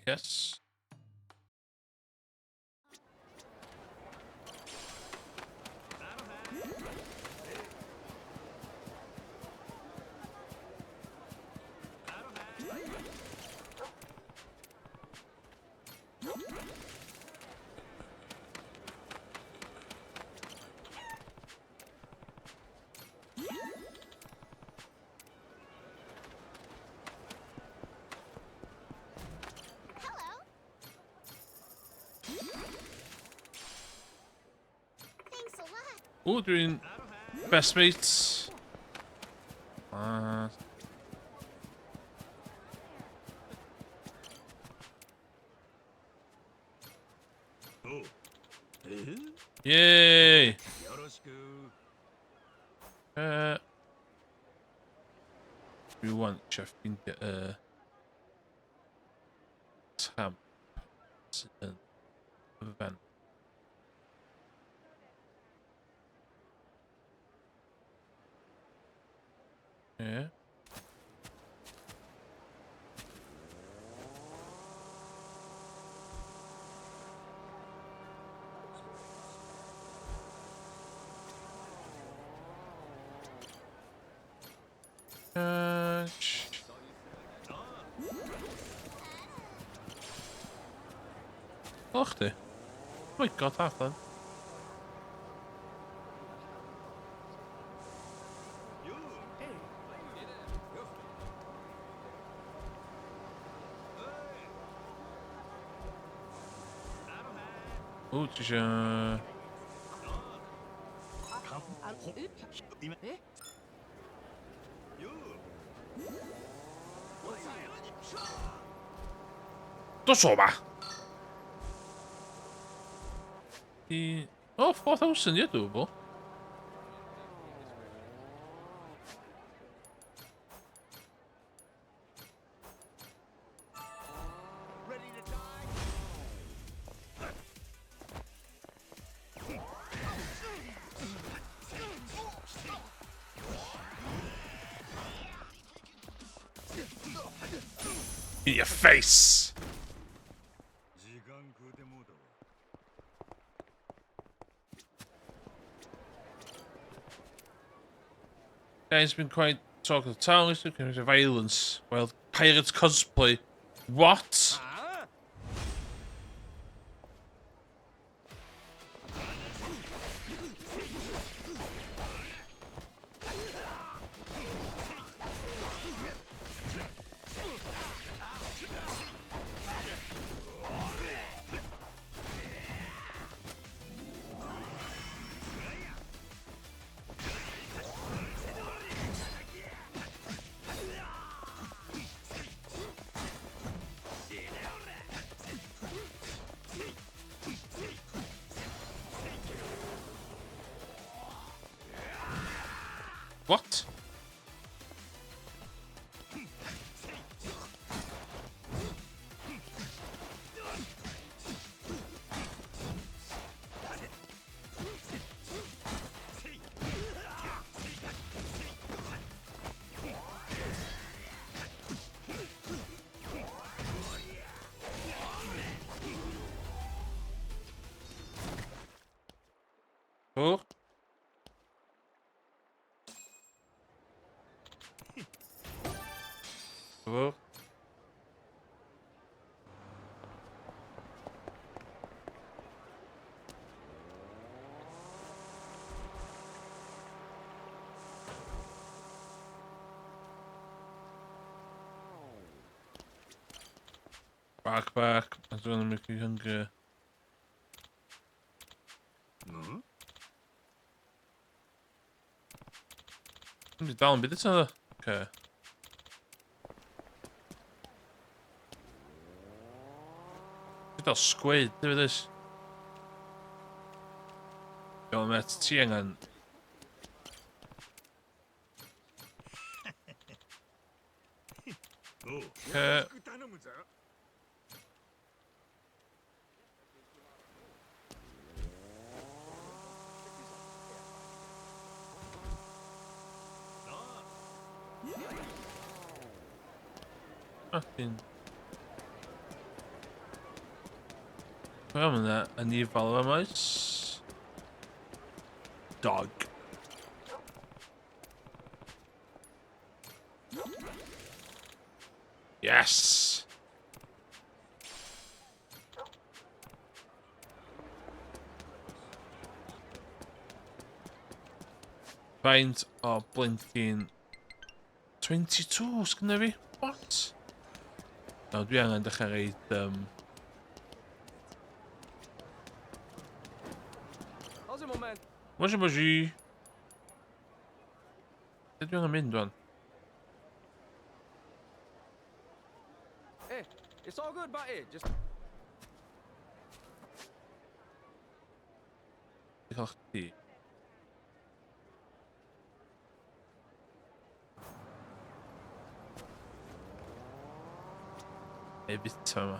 A: Yes.
F: Hello. Thanks a lot.
A: O, dwi'n best mates. Yay! We want eisiau ffeindio y tam sydd yn fan. Ie. O, chdi. Oh my god, half then. O, ti eisiau... Dos o ma! Oh, 4,000, yeah, doable. In your face! Guy's been quite talk of the town, he's looking at violence. Well, pirates cosplay. What? Bark, bark. I don't want to make you hungry. Dwi'n dal yn byd eto. Okay. Dwi'n dal squid, dwi'n this. Iawn, met, ti angen... Okay. Fucking... Wel, mae yna anifail yma oes. Dog. Yes! Faint o blinking 22 sgynna fi? What? No, dwi angen dechrau reid...
I: How's it, my man?
A: Moshi moshi! Lle dwi angen mynd wan?
I: Hey, it's all good by it. Just
A: Dwi'n cael chdi. Ei bita yma.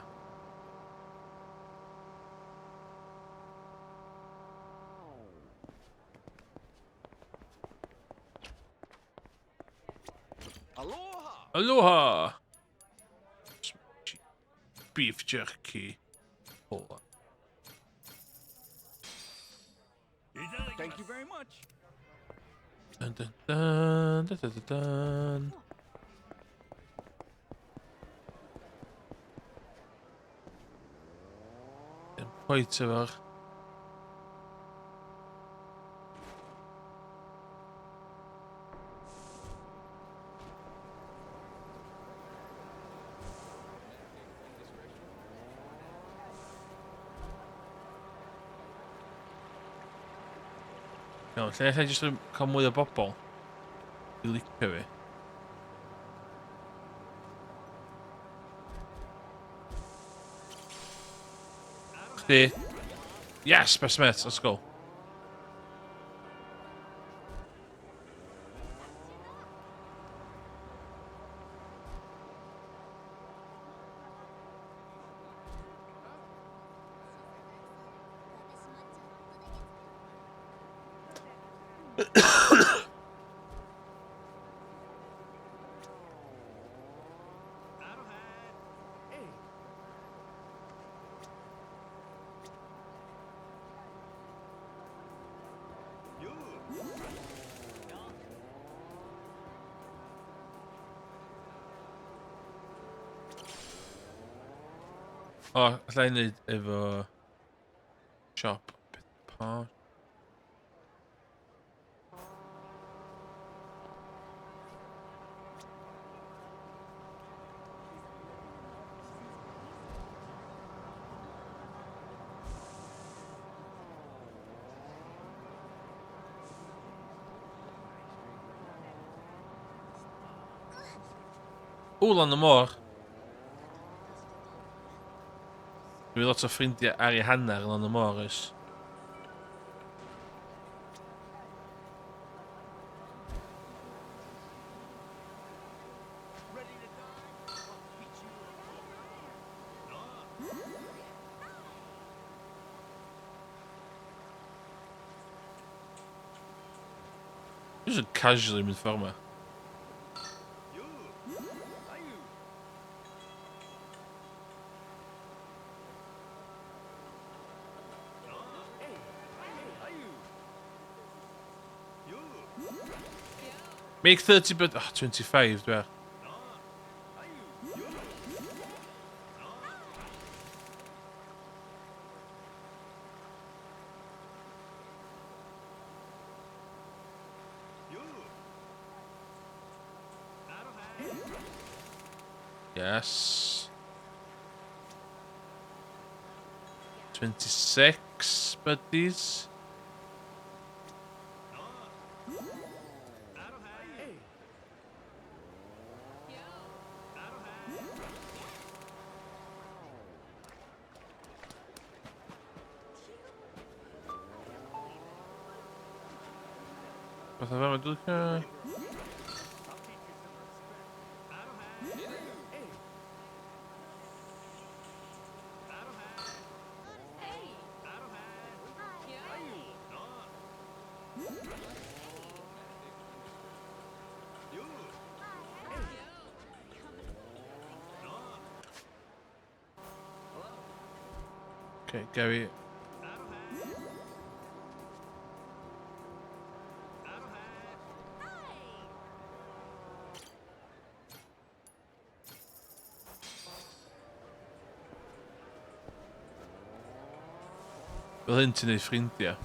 I: Aloha!
A: Aloha! Beef jerky. Cola.
G: Thank you very much.
A: Dun dun dun dun dun dun dun. Dim quite efo'r... Iawn, lle allai jyst cael mwy o bobl i licio fi? Chdi. Yes, best mate, let's go. O, alla i wneud efo siop pa. O, lan y môr. Dwi lot o ffrindiau ar ei hanner lan y môr, oes. Just yn casually mynd ffordd yma. Make 30 but... Oh, 25, dwi ar. Yes. 26 buddies. Beth o fe, dwi'n licio... Okay, Gary. Fel hyn ti'n neud ffrindiau.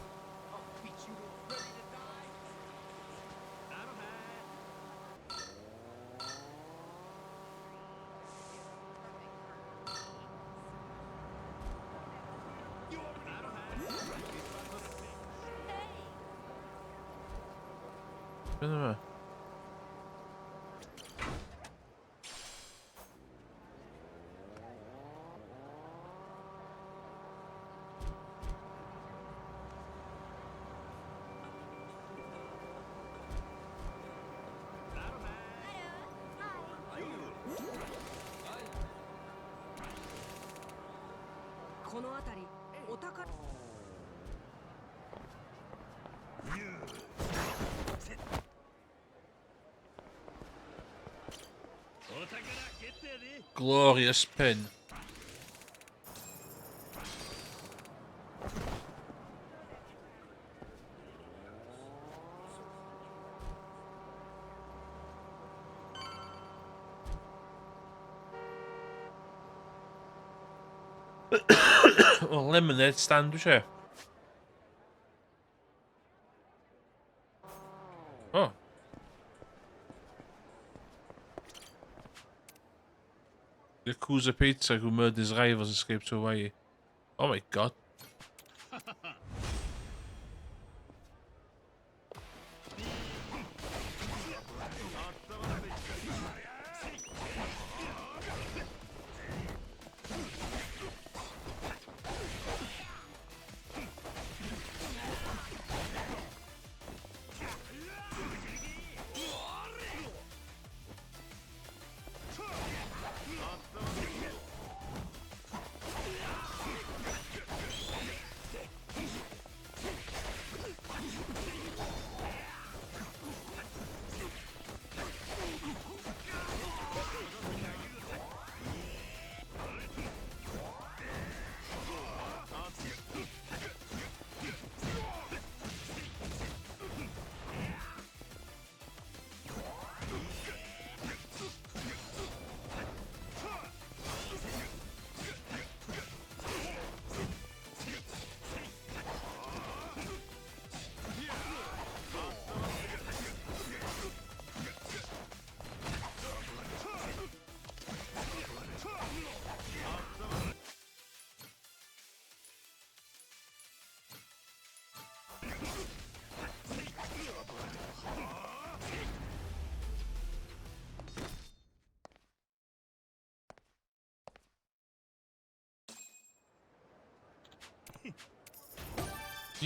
A: Beth yma?
C: この辺りお宝。
A: Glorious pin. Well, lemonade stand, dwi eisiau. Oh. Yakuza Pizza who murdered his rivals escaped to Hawaii. Oh my God.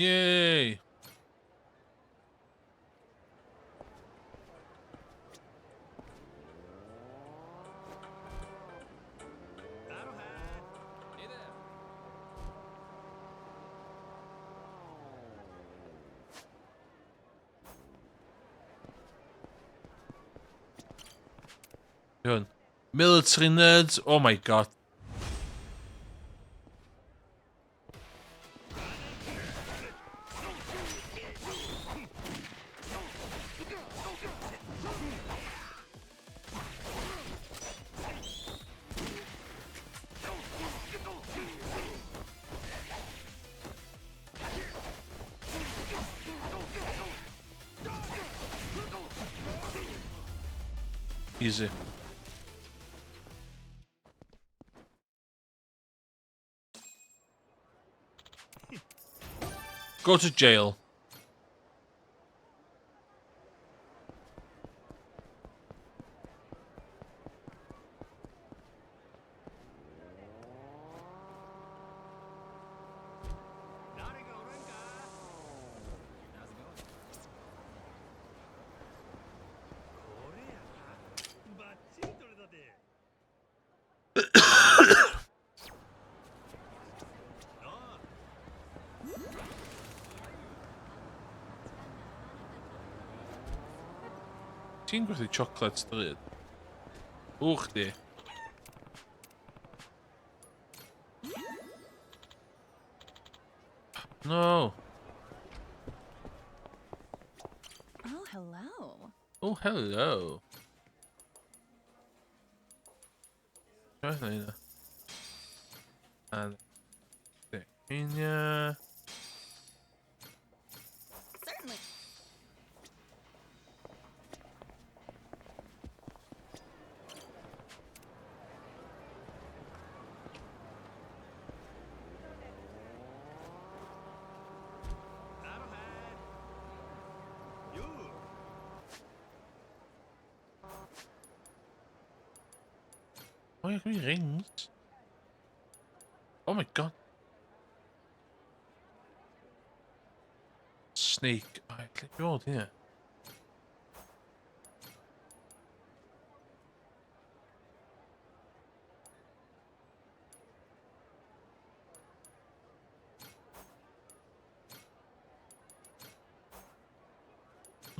A: Yay! Hwn. Military nerds. Oh my God. Easy. Go to jail. Ti'n gwerthu chocolates drud? Ww chdi. No.
E: Oh, hello.
A: Oh, hello. Beth yna? And Kenya.
E: Certainly.
A: Oh, yeah, give me rings. Oh my god. Snake. Oh, click your here.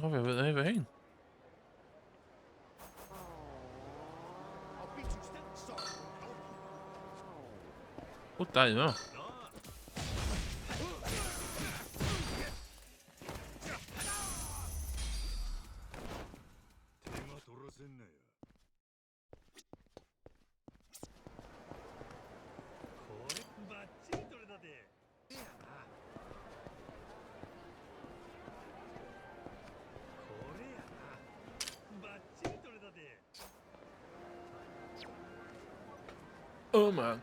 A: Cofio fydd efo hyn. O, da yma. Oh man.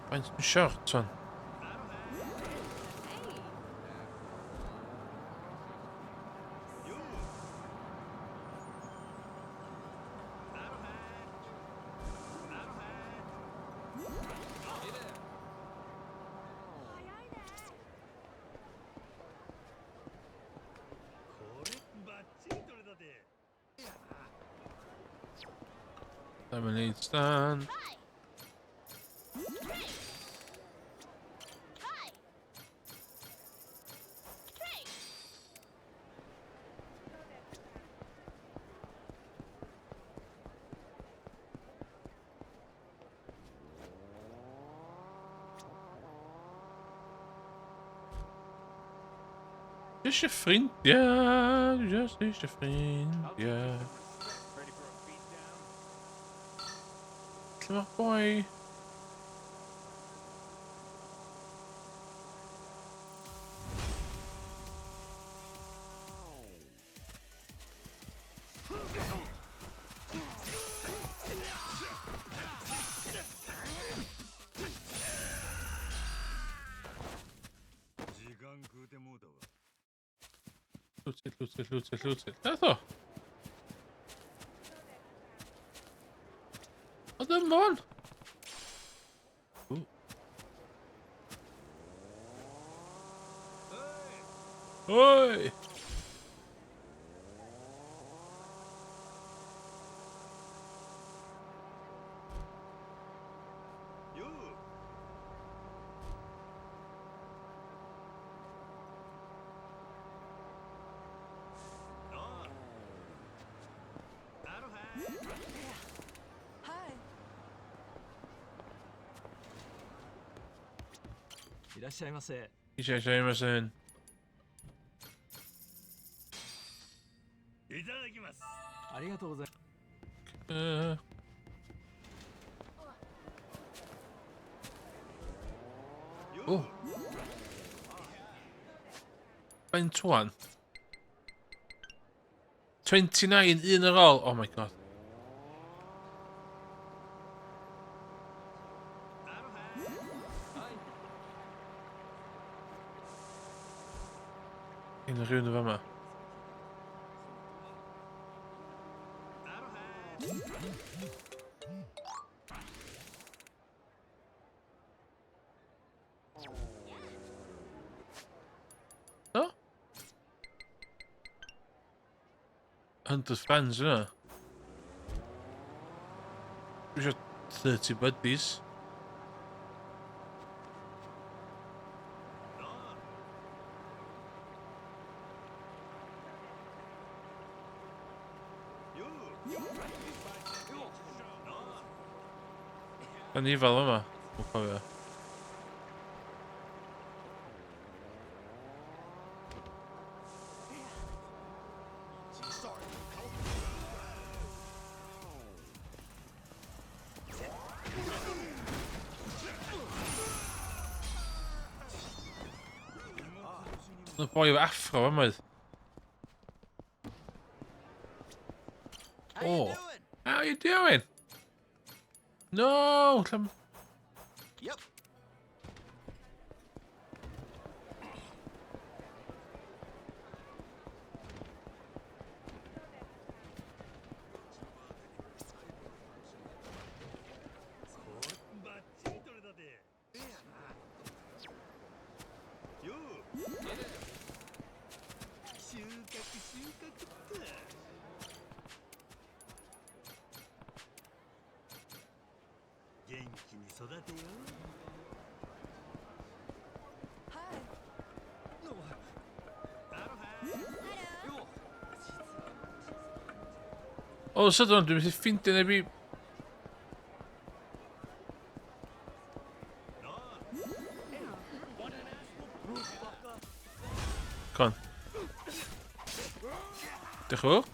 A: Faint yn short hwn? Lemonade stand. Just your ffrindiau, just eisiau ffrindiau.
B: Ready for a beatdown?
A: Lle mae'r boi? Loot it, loot it, loot it, loot it. Nath o? Oedd yn mon? Oi!
E: Hi.
I: いらっしゃいませ。
A: いらっしゃいませ。
D: いただきます。
I: ありがとうござい
A: ます。O! Faint wan? 29, un ar ôl. Oh my God. Un o'r rhywun yn fama. No? 100 fans yna. Dwi eisiau 30 buddies. Da ni fel yma. Mwyn cofio. Y boi efo afro yma oedd. Oh. How you doing? No! Llam...
G: Yep.
D: バッチリ取れたで。よう。収穫収穫っと。元気に育てよ。
A: O, sydyn, dwi'n methu ffeindio neb i... Con. Diolch yn fawr.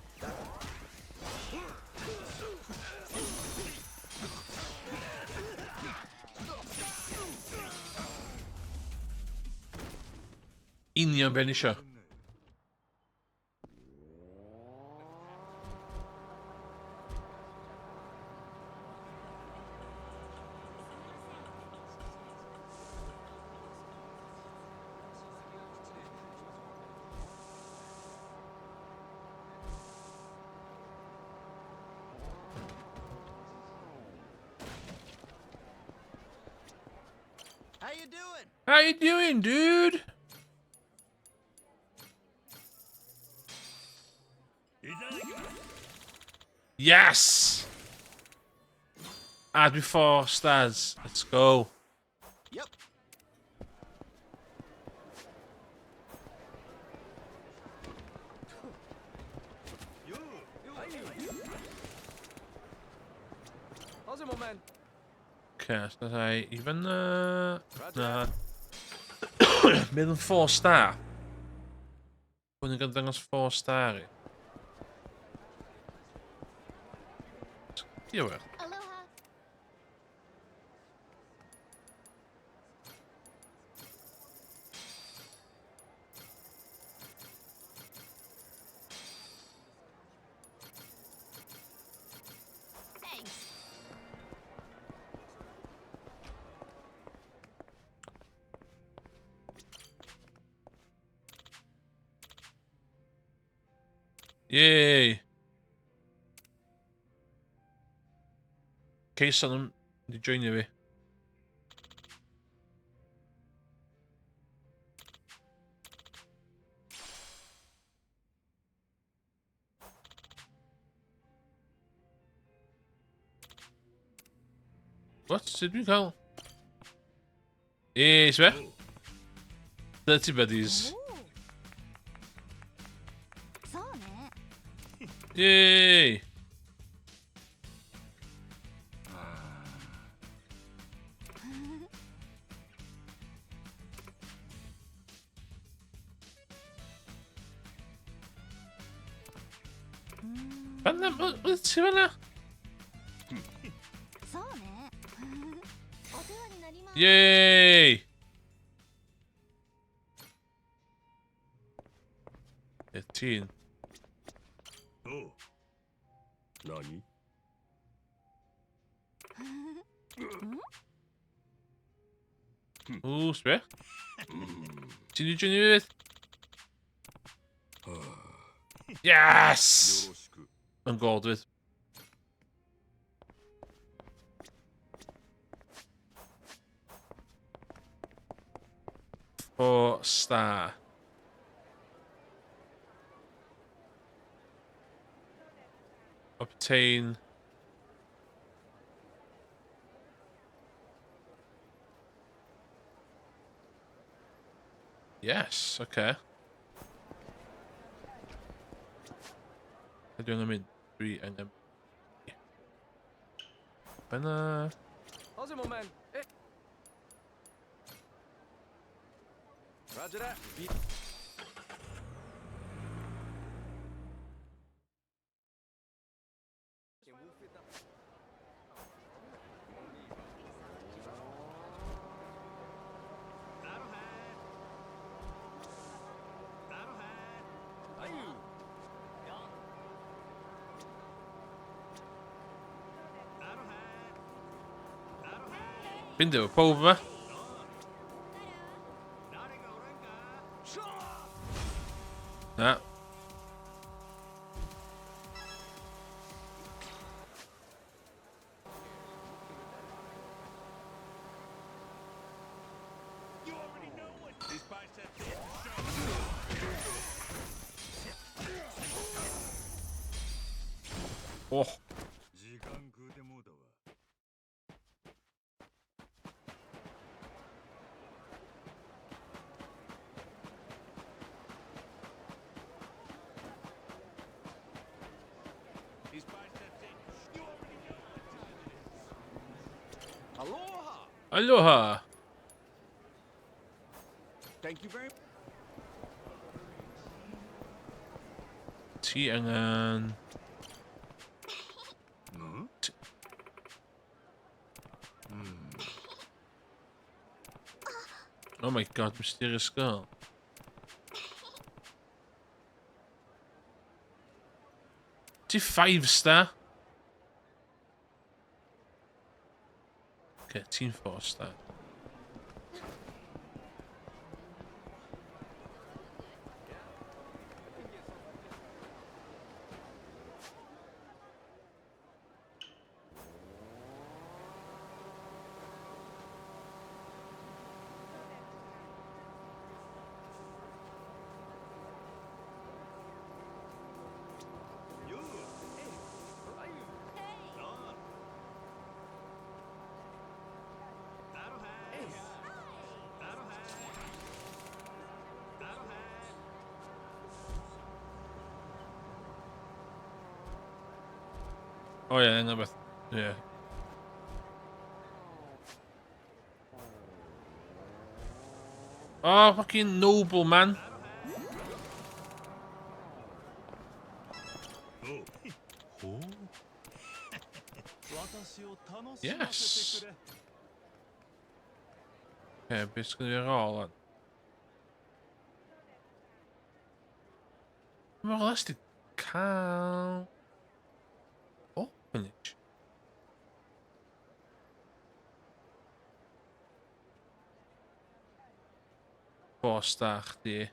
A: Union be ni isio.
G: How you doing?
A: How you doing, dude?
D: いただきます。
A: Yes! Add me 4 stars. Let's go.
G: Yep.
I: How's it, my man?
A: Okay, so I even na. Mynd yn 4 star. Hwn yn gael dangos 4 star i. Diolch.
F: Aloha. Thanks.
A: Yay! Case yn di joinio fi. What? Sut dwi'n cael? Yay, sbe? 30 buddies.
F: そうね。
A: Yay! Fanna, wyt ti fanna? Yay! 13.
D: Oh. Nani?
A: Ww, sbe? Ti'n di joinio fi fydd? Yes! Yn gold fydd. Four star. Obtain. Yes, okay. Ydw i'n mynd? Dwi angen... Fyna...
I: How's it, my man? Hey. Roger that.
A: Fynd efo pob yma. Na. Oh.
I: Aloha.
A: Aloha.
G: Thank you very
A: Ti angen... Oh my god, mysterious girl. Ti 5 star? Okay, ti'n 4 star. Oh yeah, angen beth. Yeah. Oh, fucking noble man. Yes. Okay, beth sgynnu fi ar ôl on? Mae'n les di cael... Orphanage. Four star chdi.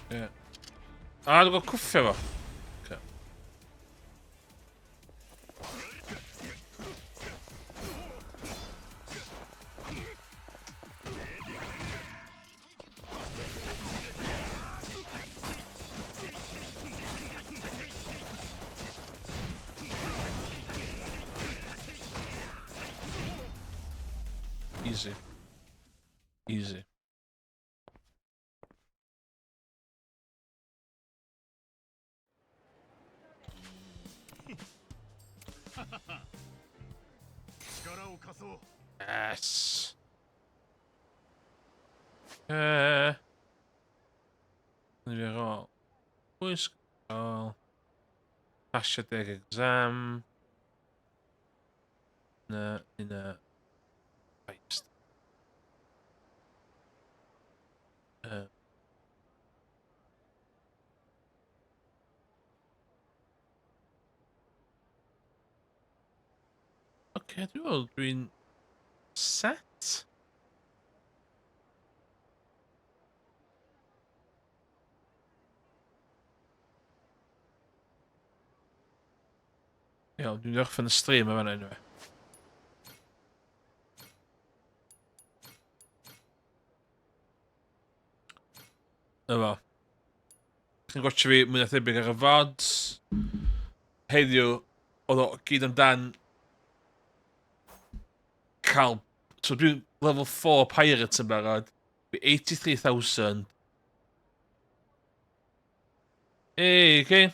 A: Yeah. A, dwi'n gweld cwffio fo. Okay. Easy. Easy. Yes. Ni fi ar ôl. Pwy ysgol? Pasio 10 exam. Na, na. Five. Oce, dwi'n meddwl dwi'n set. Iawn, dwi'n gorffen y stream yma anyway. Efo. Chi'n gwatchio fi mwy na thebyg ar y VODs. Heddiw, oedd o gyd amdan cael... So dwi'n level 4 pirate yn barod. Fi 83,000. Hey, okay.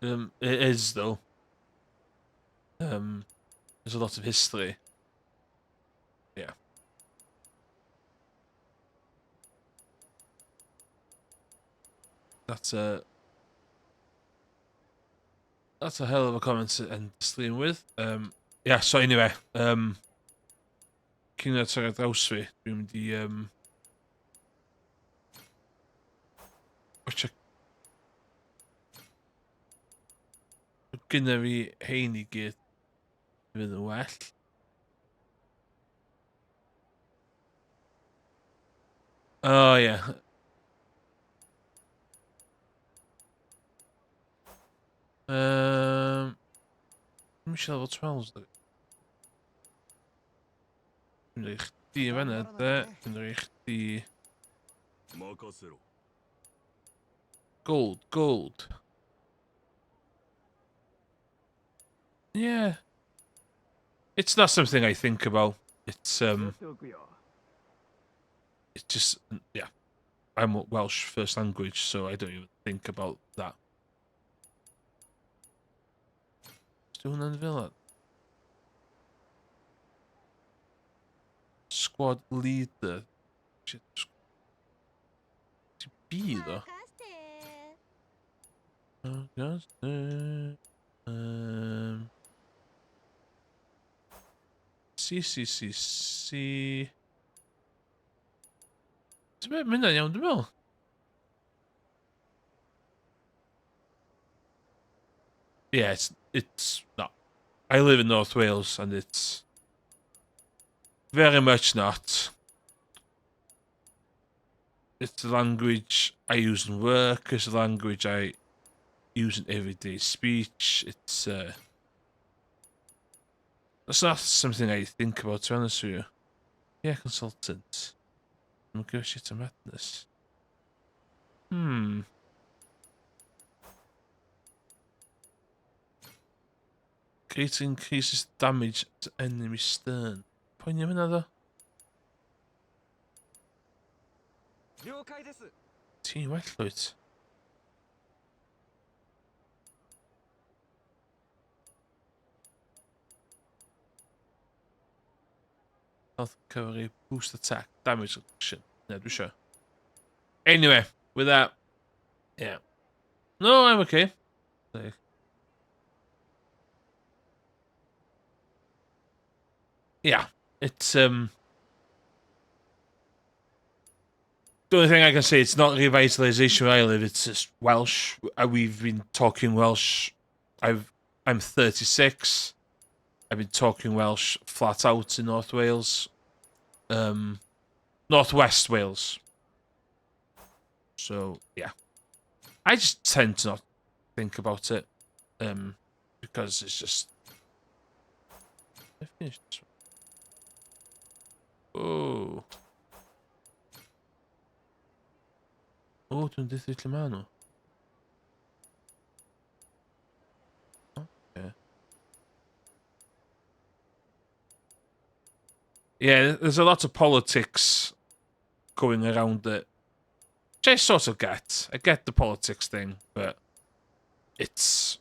A: It is, though. There's a lot of history. Yeah. That's a hell of a comment to end the stream with. Yeah, so anyway, cyn i torri ar draws fi, dwi'n mynd i watcha gynna fi hein i gyd fydd yn well. Oh, yeah. Dwi'n eisiau level 12, dwi. Dwi'n rhoi chdi yn fan'na, de. Dwi'n rhoi chdi... Gold, gold. Yeah. It's not something I think about. It's just, yeah. I'm Welsh first language, so I don't even think about that. Di hwnna'n fel 'na? Squad leader. Shit, Ti B, ddo? Oh, God. C, C, C, C. Ti'n meddwl, mae hynna'n iawn, dwi'n meddwl. Yeah, it's not. I live in North Wales and it's very much not. It's the language I use in work, it's the language I use in everyday speech. That's not something I think about, to be honest with you. Yeah, consultant. I'm give a shit of madness. Great increases damage to enemy stern. Poeni am hynna, ddo?
I: 了解です。
A: Ti'n well, wyt? Health recovery, boost attack, damage reduction. Ne, dwi isio. Anyway, with that, yeah. No, I'm okay. Like, yeah, it's the only thing I can say, it's not revitalisation where I live, it's just Welsh. We've been talking Welsh. I'm 36. I've been talking Welsh flat out in North Wales. North West Wales. So, yeah. I just tend to not think about it. Because it's just... I finished this one. Oh. O, dwi'n deutha lle maen nhw. Oce. Yeah, there's a lot of politics going around it, which I sort of get. I get the politics thing, but it's...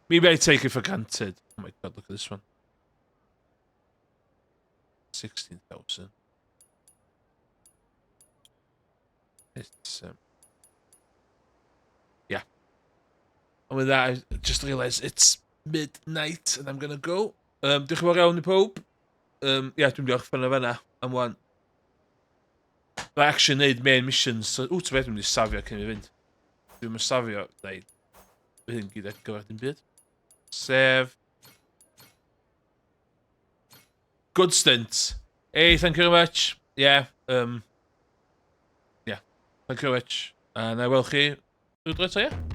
A: Maybe I take it for granted. Oh my God, look at this one. 16,000. It's... Yeah. And with that, I just realised it's midnight and I'm gonna go. Diolch yn fawr iawn i pob. Yeah, dwi'n mynd i orffen o fanna am wan. Mae actually neud main missions. So, ww, ti'n beth, dwi'n mynd i safio cyn i fynd. Dwi'n mynd safio, dweud, hyn gyd ar gyfer dim byd. Save. Good stint. Hey, thank you very much. Yeah. Yeah, thank you very much. A na i weld chi rhywdro eto, ie?